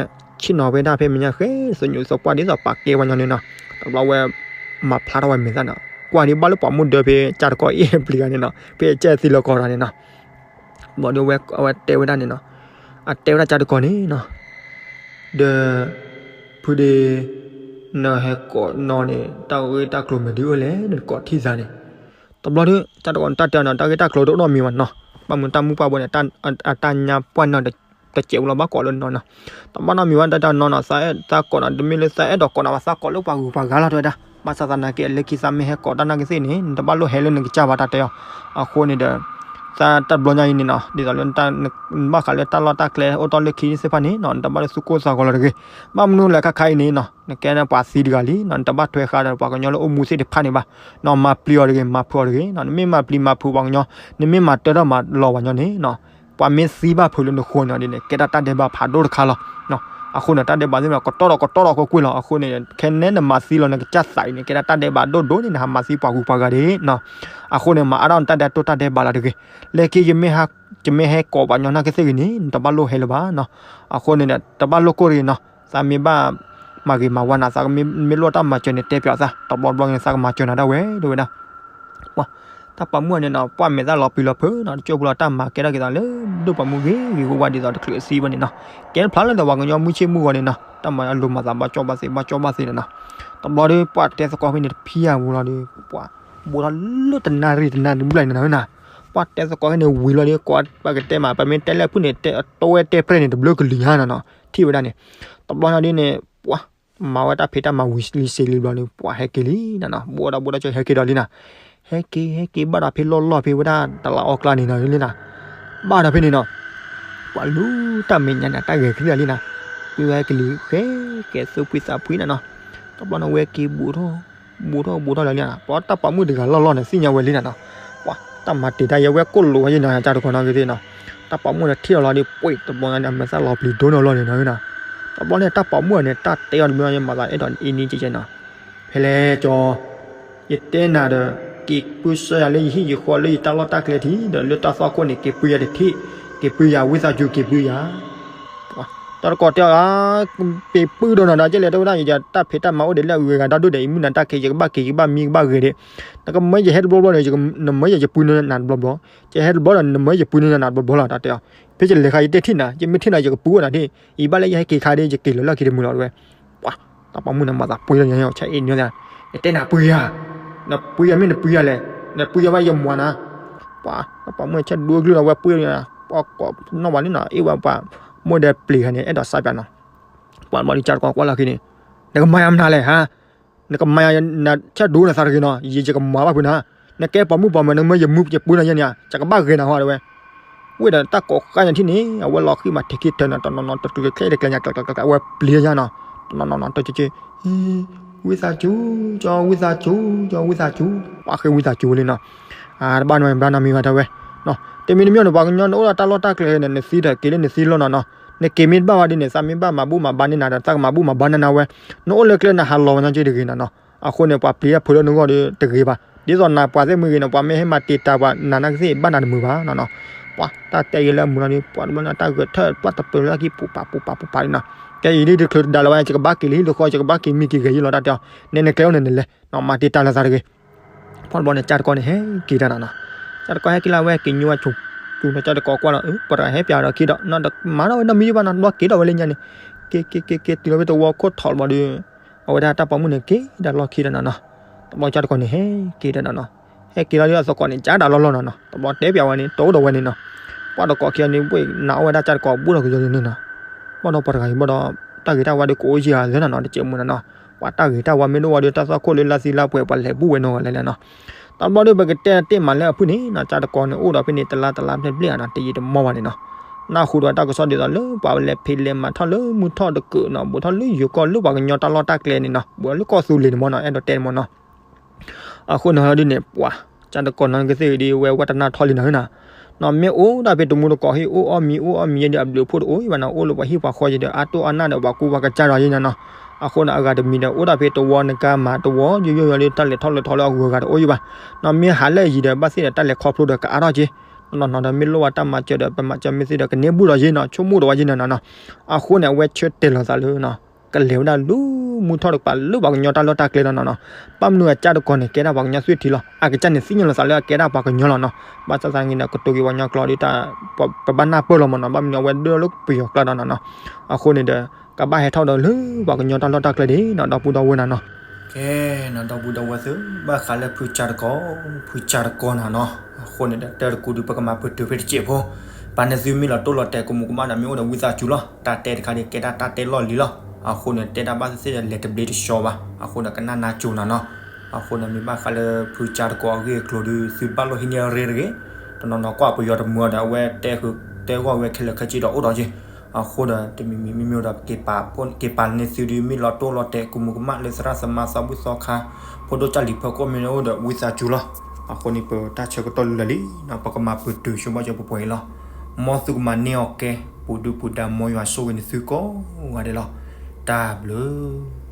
ဆ့ၣ်နီၤဝဲဒၣ်ဖဲမဲာ်ညါဃဲ သညူးသပှၢ်ဒ်သိးပာ်ကဲဝဲညီန့ၣ်နီၤ, တဘျီဝဲ မၤဖျါထီၣ်ဝဲမဲာ်သၣ်နီၤ, ကွၢ်ဒ်ဘၣ်လၢပှၤမိၢ်ဒၢဖဲတၢ်တကိးအ့ၣ်ပျံၤဂၤန့ၣ်နီၤ, ဖဲအကဲသံလီၤကီးတၢ်န့ၣ်နီၤ, ဘၣ်ဒီးဝဲအဝဲတဲဝဲဒၣ်န့ၣ်နီၤ, အတဲဝဲဒၣ်တၢ်တကိးန့ၣ်နီၤ ဒီး ဖုဒ့ နဟဲကိးနီၢ်န့ၣ် တၢ်ဂ့ၢ်တၢ်ကျိၤမ့ၢ်ဒ်အိၣ်လဲၣ် နတကိးထံၣ်သးန့ၣ်, တဘျီဒီး တၢ်တကိးန့ၣ် တၢ်တဲအီၤန့ၣ် တၢ်ဂ့ၢ်တၢ်ကျိၤတအိၣ်နီတမံၤဘၣ်နီၤ, ဘၣ်မနုၤတၢ်မုၣ်ပှၢ်ဖိန့ၣ် အတၢ်ညါပှၢ်နီၤ တစဲးဖိလီၤ ဘၣ်ကိးလၢနီၤနီၤ, တဘၣ်နီတမံၤဘၣ် တၢ်တဲအီၤနီၤနီၤ သးအဲၣ်သးကိးနီၤ တမ့ၢ်လၢသးအဲၣ်ဒိးကိးနီၤဘၣ် သးကိးလၢပှၤဂုၤပှၤဂၤလီၤ တဲဝဲဒၣ်, ဘၣ်ဆၣ်သနာ်က့ လၢခံသးမ့ၢ်ဟဲကိးတၢ်နာ်က့သ့ၣ်န့ၣ် နတဘၣ်လိၣ်ဟဲလၢနကစၢ်ဘၣ် တၢ်တဲအီၤ, အဃိန့ၣ်ဒီး သးတၢ်တဘျီညါအံၤန့ၣ်နီၤ ဒ်သိးလၢ ဘၣ်ဃးလၢတၢ်လီၢ်တၢ်ကျဲအိၣ်တီၢ်လၢခံသ့ၣ်တဖၣ်န့ၣ်နီၤ နတဘၣ်လၢသူၣ်ကိၢ်သးဂီၤလီၤတဂ့ၤ, ဘၣ်မနုၤလဲၣ်ခါခါအံၤန့ၣ်နီၤ နကဲန့ၣ်ပှၤသံတဂၤလံနီၤ နတဘၣ်ထွဲဃာ်ဒီးပှၤကညီလၢအိၣ်မူသ့ၣ်တဖၣ်န့ၣ်ဘၣ်, နီၤ မၤပျံၤအီၤတဂ့ၤ မၤဖုးအီၤတဂ့ၤနီၤ နမ့ၢ်မၤပျံၤမၤဖုးပှၤကညီ နမ့ၢ်မၤတၢထီၣ်မၤလီၤပှၤကညီန့ၣ်နီၤ ပှၤမ့ၢ်သံဘၣ်ဖုးလၢနဃိန့ၣ်ဒ်န့ၣ် ကဲဒၣ်တၢ်ဒဲးဘးဖးဒိၣ်တခါလီၤ, အဃိန့ၣ် တၢ်ဒဲးဘးသ့ၣ်မ့ၢ် ကတီၢ်ဒီးကတီၢ်ဒီးကွ့ၢ်ကွ့ၢ်လီၤ, အဃိန့ၣ် ခဲန့ၣ်နမၤသံလီၤနကစၢ်သးအံၤန့ၣ် ကဲဒၣ်တၢ်ဒဲးဘးဒိၣ်ဒိၣ်န့ၣ် နဟးမၤသံပှၤဂုၤပှၤဂၤဒၣ်နီၤ, အဃိန့ၣ် မၤအါထီၣ်နတၢ်ဒဲးတိၢ်တၢ်ဒဲးဘးလီၤတဂ့ၤ, လၢခံ ယမ့ၢ်ဟဲကိးပှၤကညီနာ်က့သ့ၣ်ဂ့ၤန့ၣ် နတဘၣ်လိၣ်ဟဲလၢၤဘၣ်နီၤ, အဃိန့ၣ် တဘၣ်လိၣ်ကိၢ်တဂ့ၤနီၤ, သးမ့ၢ်ဘၣ် မၤဂ့ၤမၤဝါနၤ သးမ့ၢ်လိၣ်တၢ်မၤစၢၤန့ၣ် တဲပၠးသး တဘျီဘျီန့ၣ် သးကမၤစၢၤနၤဒၣ်ဝဲ တဲဝဲဒၣ် ပှၤ တၢ်ပိာ်မုၣ်အီၤန့ၣ်နီၤ ပှၤမဲာ်သၣ်လီၤပျံၤလီၤဖုးနီၤ တကၠိဖိလီၤ တၢ်မၤကဲထီၣ်က့ၤသးလၢ ဒိၣ်ပိာ်မုၣ်ဂ့ၤဂ့ၤဝါဝါဒ်သိးတချုးအသံဘၣ်န့ၣ်နီၤ, ကဲဖျါလၢသးပှၤကညီမုၢ်ဆ့ၣ်မုၢ်ဂီၤန့ၣ်နီၤ တၢ်မၤအလိၤမၤသးဘၣ်ကၠီဘၣ်သ့ဘၣ်ကၠီဘၣ်သ့န့ၣ်နီၤ, တဘျီဒီး ပှၤတဲသကိးဖဲန့ၣ်တဖံးအပူၤလီၤဒီး ပှၤ ဘူးထီၣ်လၢတနၣ်ရံၣ်တနၣ်ရံၣ်ဘျဲၣ်န့ၣ်နီၤ, ပှၤတဲသကိးဖဲန့ၣ်ဝံၤလီၤဒီး ကိးပကတဲမး ပမ့ၢ်တဲလၢအဖုၣ်န့ၣ် တဲတဲဝဲတဲပြဲၢ်န့ၣ် တဘျုးကလံၤညါနီၤနီၤ ထံၣ်ဝဲဒၣ်န့ၣ်, တဘျီန့ၣ်ဒ်န့ၣ် ပှၤ မၤဝဲတၢ်ဖံးတၢ်မၤဝံၤလံစ့လံဘျီန့ၣ် ပှၤဟဲက့ၤလံနီၤနီၤ ဘူးထီၣ်ဘူးထီၣ်ကၠီဟဲက့ၤဒီးလံနီၤ, ဟဲက့ၤဟဲက့ၤဘၣ်ဒီးဖဲလီၢ်လီၢ်ဖဲဝဲဒၣ်တလးအီၣ်ကျါန့ၣ်နီၤလံနီၤ, ဘၣ်ဒီးဖဲန့ၣ်နီၤ, ပှၤလူၤတၢ်မဲာ်ညါန့ၣ် တၢ်ဂဲၤကလံၣ်လံနီၤ, ဝဲကလံၤဃဲကဲသုးဖှံသးဖှံနီၤနီၤ, တဘျီန့ၣ်ဝဲက့ၤဘူးထီၣ် ဘူးထီၣ်ဘူးထီၣ်လၢာ်လံနီၤ, ပှၤတၢ်ပိာ်မုၣ်တဂၤလီၢ်လီၢ်န့ၣ် သ့ၣ်ညါဝဲလံနီၤနီၤ, ပှၤတၢ်မၤတ့ၢ်တၢ်ယဲဝဲကိၣ်လိာ်ဝဲယဲနီၤ တၢ်တခီနီၤက့ၤသ့ၣ်နီၤ, တၢ်ပိာ်မုၣ်န့ၣ်ထံၣ်အီၤလီၤဒီး ပှ့ၤတဘျီညါန့ၣ် အမဲာ်သၣ်လီၤပျံၤဒိၣ်န့ၢ်အလီၢ်န့ၣ်နီၤနီၤ, တဘျီန့ၣ် တၢ်ပိာ်မုၣ်အီၤန့ၣ် တၢ်တဲအီၤတဘျီညါ မၤသးအဲၣ်ဒိးအ့န့ကဲကဲနီၤ, ဖဲလဲၣ်ကၠီ ယတဲနၤဒီး က့ၤပုၢ်ဆှၢယၤလၢယဟံၣ်ယဃီလၢယတၢ်လီၢ်တၢ်ကျဲထံး ဒီးလၢတၢ်သွၣ်ခိၣ်န့ၣ် က့ၤပုၢ်ယၤတထံၣ်, က့ၤပုၢ်ယၤ ဝံသးစူၤက့ၤပုၢ်ယၤ တၢ်တကိးတဲအီၤ က့ၤပုၢ်ဒီးနၤဒီး ကဲလဲၣ်တဲဝဲဒၣ် ယတၢ်ဖံးတၢ်မၤအိၣ်ဒံးလၢအဂုၤအဂၤဒီဒူၣ်ဒီး ယမုၢ်နၤတၢ်ခံး ယကဘၣ်က့ၤ ယကဘၣ်မံ ယကဘၣ်ဂဲၤဒီး နကမၢယဟဲတဘျီဘျီဒီး နမၢယယပုၢ်နၤတဘျီဘျီ, ယဟဲတဘျီဒီး နမၢယပုၢ်နၤတဘျီဘျီလီၤ တၢ်တဲအီၤ, ဖဲယလဲၤခါယတဲထံၣ်နၤ ယမ့ၢ်ထံၣ်နၤ ယကပုၢ်ဝဲနၤဒၣ်, ယဘၣ်လၢယဟဲက့ၤခါဒီး ယက့ၤလၢလီၢ်ခံတမုာ်လီၤတဲဝဲ, ပှၤ တၢ်ပိာ်မုၣ်န့ၣ်မၤသးပှ့ၤလီၤညါ ဆဲအ့န့ၣ်, ယတဲနၤပုၢ်ယၤ, နပုၢ်ယၤမ့ၢ်နပုၢ်ယၤလဲၣ်, နပုၢ်ယၤဘၣ်ယမွၤနၤ, ပှၤ တၢ်ပိာ်မုၣ်ဆဲဒိကလုၢ်လီၤဝဲပှ့ၤလီၤ, ပှၤကိးနီၣ်ဘၣ်လံနီၤ အ့ၣ်ဝဲပှၤ မိၢ်ဒီးပျံၤဂၤန့ၣ် အဲၣ်ဒိးစးပၠးနီၤ, ပှၤတဘျီဒီးကၢ်တကိးကွၢ်လၢခံန့ၣ်, နကမၤယၤမနုၤလဲၣ်ဟါ နကမၤယၤ နဆဲဒိနသးတဂ့ၤနီၤ ယကမၤဘၣ်ဖုးနၤ, နကဲပိာ်မုၣ်ပိာ်မၢၤ နကမၢယမုၢ်ယပုၢ်နၤယဲန့ၣ် ယကဘၣ်ဂဲၤနၤဟီတဲဝဲ, ဝ့ၢ်ဒီးတၢ်ကိးဃာ်ညါထံၣ်န့ၣ် အဝဲလီၤဃံၤမးထံးခံထၢၣ်နီၤ တနီၤနီၤတကျဲၤကျဲၤညါကျဲၤကျဲၤ အဝဲပျံၤညါနီၤ, တနီၤနီၤနီၤတက့ၤက့ၤ, ဝံသးစူၤ ကၠီ ဝံသးစူၤ ကၠီ ဝံသးစူၤ, ပှၤဃ့ဝံသးစူၤဝဲလံနီၤ, တဘၣ်နီတမံၤဘၣ်နီတမံၤဘၣ်တဲဝဲ, တမံၤတမံၤန့ၣ် ပှၤကညီနအိၣ်ဒီးတၢ်လီၢ်တၢ်ကျဲန့ၣ် နသံဒီးက့ၤလၢနသံလီၢ်နီၤနီၤ, နက့ၤမ့ၢ်တဘၣ်ဝဲဒ်န့ၣ် သးမ့ၢ်ဘၣ်မၤဘူၣ်မၤဘါန့ၢ်နၤဒီး သးကမၤဘူၣ်မၤဘါန့ၢ်နၤဝဲ, နအိၣ်လၢကျဲနဟးလီၤဝဲညါက့ၤတဂ့ၤနီၤနီၤ, အဃိန့ၣ် ပှၤပျံၤတၢ်ဖုးလၢနဂီၢ်ဒီးတဂ့ၤဘၣ်, ဒ်သိးနၤပှၤသ့ၣ်မုၢ်ဂ့ၤန့ၣ် ပှၤမ့ၢ်ဟဲမၤတံာ်တာ်ပှၤနၤနာ်က့သ့ၣ် ဘၣ်နၤတမုာ်ဘၣ်နီၤနီၤ, ပှၤတၢ်တဲယဲလၢအမုာ်လီၤဒီး ပှၤတဘျီန့ၣ် တၢ်ဂဲၤထၢၣ်ပှၤတပၢၤလၢကံၢ်ပူၤပာ်ပူၤပာ်ပူၤပာ်လံနီၤ, ကဲယံာ်ဒ်တချုးတဒါလၢၤဝဲ ယကဘၣ်က့ၤလၢဟံၣ်လၢဃီ ယကဘၣ်က့ၤမံက့ၤဂဲၤယံာ်လီၤတၢ်တဲအီၤ, နဲနကျဲအိၣ်န့ၣ်နလဲၤ, မၤတံာ်တာ်လၢသးတဂ့ၤ ဖီတဘျီန့ၣ် ကၢ်တကီန့ၣ် ဟဲက့ၤတၢ်နီၤနီၤ, ကၢ်တကီဟဲက့ၤလၢဝဲက့ၤညိဝဲဆိ, ကၢ်ဒီးကၢ်တကီကွၢ်လီၤ အၢ ပှၤတဂၤဟဲပၠးဒီးခံဒီး မၤထီၣ်ဝဲနီတမံၤဘၣ်နီၤ တဘျီက့ၤထီၣ်ဝဲလၢညါန့ၣ်, က့ၤက့ၤက့ၤက့ၤတုၤလီၤဖဲတဝီခိၣ်ထီၣ်လီၤဘၣ်ဒီး အဝဲဒၣ်တၢ်ပိာ်မုၣ်န့ၣ်က့ၤဒၣ်လီၢ်ခံဒီးနီၤနီၤ, တဘျီကၠၢ်တကီၤန့ၣ်ဟဲက့ၤဒီးနီၤနီၤ, ဟဲက့ၤလီၤဒီးအသကိးန့ၣ် ကၠၢ်ဒၣ်လီၤလီၤနီၤနီၤ, တဘျီတဲပၠးဝဲန့ၣ် တအိၣ်ဒီးဝဲန့ၣ်နီၤ, ပှၤသကိးခံဂၤန့ၣ် ဘၣ်နၤအီၣ်ဝဲဒၣ်ကၠၢ်တကီၤဘူးဒီးကယီၤယီၤန့ၣ်နီၤ, ဘၣ်ဒီးပှၤတဂၤအံၤဘၣ်ဒီး တၢ်ဂ့ၤတၢ်ဝါဒီးကအိၣ်ယံာ်ဧါသ့နီၤနီၤ, တကဲးမုၢ်နီၤနီၤ, ပှၤတၢ်ဂ့ၤတၢ်ဝါမ့ၢ်ဒိၣ်ဝဲဒီး တၢ်သွၣ်ခိၣ်လၢလါသံလါပှဲၤ ပှၤလဲၤဘူးဝဲနီၤဂၤလဲၣ်လဲၣ်နီၤ တဘျီဒီးပကတဲတ့ၢ်မးလၢအဖုၣ်န့ၣ်နီၤ, ကၠၢ်တကီၤန့ၣ် အိၣ်ဒီးဖဲန့ၣ် တလါတလါဖျဲၣ်ဖျဲၣ်ဧါနီၤ, တယံာ်တမီၢ်ဘၣ်န့ၣ်နီၤ, နၢ်ဟူဒီးတၢ်ကစီၣ်ဒ်သိးလၢပှၤလဲၤဖံးလဲၤမၤထီၣ်လၢမုၢ်ထီၣ်တကုာ်နီၤ, ဘူးထီၣ်လၢယိၤကီၢ်လၢပှၤကညီတၢ်လီၢ်တၢ်ကျဲန့ၣ်နီၤ, ဘူးထီၣ်လၢကီၢ်သူလ့ၤန့ၣ်မ့ၢ်နီၤ, အဲၣ်ဒိးတဲန့ၣ်မ့ၢ်နီၤ အဃိန့ၣ်ဟီဒ်န့ၣ် ပှၤ ကၠၢ်တကီၤနီၤကသ့ၣ်ဂ့ၤဒီး ဝဲဝဲတနၢ်ထီၣ်လံနီၤနီၤ, နီၤမ့ၢ်အိၣ်ဒၣ်ဖဲတမူတကိးဟံၣ် အိၣ်အီၣ်မံၤအိၣ်အီၣ်မံၤယဲဒီး အဘျုးအဖှိၣ်တအိၣ်ဘၣ်နီၤ, အိၣ်လၢပှၤဟံၣ်ပှၤဃီယဲဒီး အါတိၢ်အါနၢ်ဒီးပှၤကူပှၤကစၢ်ဒီးယဲနီၤနီၤ, အဃိန့ၣ် အဂၤတမံၤဒီး အိၣ်ဒၣ်ဖဲတဝီနကါမၤတဝီ ယိယိယိလၢတၢ်လဲၤထီၣ်လဲၤထီလၢအဂုၤအဂၤတအိၣ်ယဲဘၣ်, နီၤမ့ၢ်ဟးလၢအယံၤဒီး ဘၣ်သ့ၣ်ဒီးတၢ်လဲၤခီဖျိဒီးကအါထီၣ်က့ၤ, နီၤနီၤဒီးမ့ၢ်လိၣ်ဝဲတၢ်မၤစၢၤဒီး ပမၤစၢၤမ့ၢ်သ့ဒီး ကန့ၢ်ဘူၣ်ဒီးယဲနီၤ, ဆိကမိၣ်ဒီးဝဲယဲနီၤနီၤနီၤ, အဃိန့ၣ် အဝဲဆၢတဲာ်လီၤသးလၢ ကလဲၤဝဲဒၣ်လၢမုၢ်ထီၣ်တကပၤလၢပှၤကညီတၢ်လီၢ်တၢ်ကျဲလီၤနီၤနီၤ, ဘၣ်မနုၤအကၠၢ်တကီၤန့ၣ် ကဲဒၣ်ပှၤကညီသွံၣ်ထံလီၤ, အကစၢ်န့ၣ်သ့ၣ်ညါလီၤသးလၢအကဲဒၣ်ပှၤကညီလီၤနီၤ, ဘၣ်ဆၣ်သနာ်က့ဒီး ကတိၤက့ၤပှၤကညီကျိာ်ဒီး ပဘၣ်နၢ်ပၢၢ်လီၤမ့ၢ်နီၤ, ဘၣ်မနုၤအဝဲဒၣ်လၢပယီၤကျါဒီးနီၤနီၤ, အဃိန့ၣ်ဒီး ကဘၣ်ဟဲထီၣ်ဒီးလၢပှၤကညီတၢ်လီၢ်တၢ်ကျဲဒၣ်နီၤ ဒီပုၢ်ဒီဝဲၢ်နီၤနီၤ ကဲနီၤ ဒီပုၢ်ဒီဝဲၢ်သ့ၣ် ဘၣ်ဃးလၢဖုကၠၢ်တကီၤ, ဖုကၠၢ်တကီၤနီၤနီၤ, အဃိန့ၣ်ဒီး တၢ်တကူဒီး ပကမၤပတုာ်ဖဲတစဲးဖိ, ပာ်န့ၢ်သုမ့ၢ်လီၤတိၢ်လီၤတဲာ်ကမူးကမၣ်ဒီး မ့ၢ်အိၣ်ဒီးဝံသးစူၤလီၤ, တၢ်တဲတခါဒီး ကဲဒၣ်တၢ်တဲလီၢ်လံၤလီၤ, အဃိန့ၣ် တဲဒၣ်ဘၣ်သ့ၣ်သ့ၣ်ဒီး လဲၤတဘျ့တဆှီဘၣ်, အဃိန့ၣ် ကနၣ်နါကၠိနီၤနီၤ, အဃိန့ၣ် မ့ၢ်ဘၣ်ဃးလၢဖုကၠၢ်တကီၤအဂ့ၢ်အကျိၤဒီး သုဘၣ်လိၣ်ဟံးန့ၢ်ရ့တဂ့ၤ, တနီၤနီၤကွၢ်ပယီၤတမုာ်အီၤဒီး အဝဲတဲဃုာ်တဲဂီၢ်ဝဲခဲလၢာ်ခဲဆ့ဒီးအိၣ်ဒီးက့ၤ အဃိဒီး တမံၤမံၤမ့မ့ၢ်ဒီး က့ၤပာ်န့ၢ်သုဒီး မ့ၢ်လီၤတိၢ်လီၤတဲာ်ကမူးကမၣ်လၢသရၣ်သမါသီဘူၣ်သီခါ ဖိဒိၣ်ကၢ်လံၤဖၢခိၣ်မ့ၢ်အိၣ်ဒီး ဝံသးစူၤလီၤ, အဃိန့ၣ် ပတၢ်ဆၢကတီၢ်လၢာ်လံနီၤ ပကမၤပတုာ်ဆိဘၣ်ကၠီပှဲၤပှဲၤအံၤလီၤ, မ်သုကမၤန့ၢ်အီၤကဲ ပူၤဒုပူၤဒါမ်ယွၤဆိၣ်ဂ့ၤန့ၢ်သုကိးဂၤဒဲးလီၤ, တၢ်ဘျုး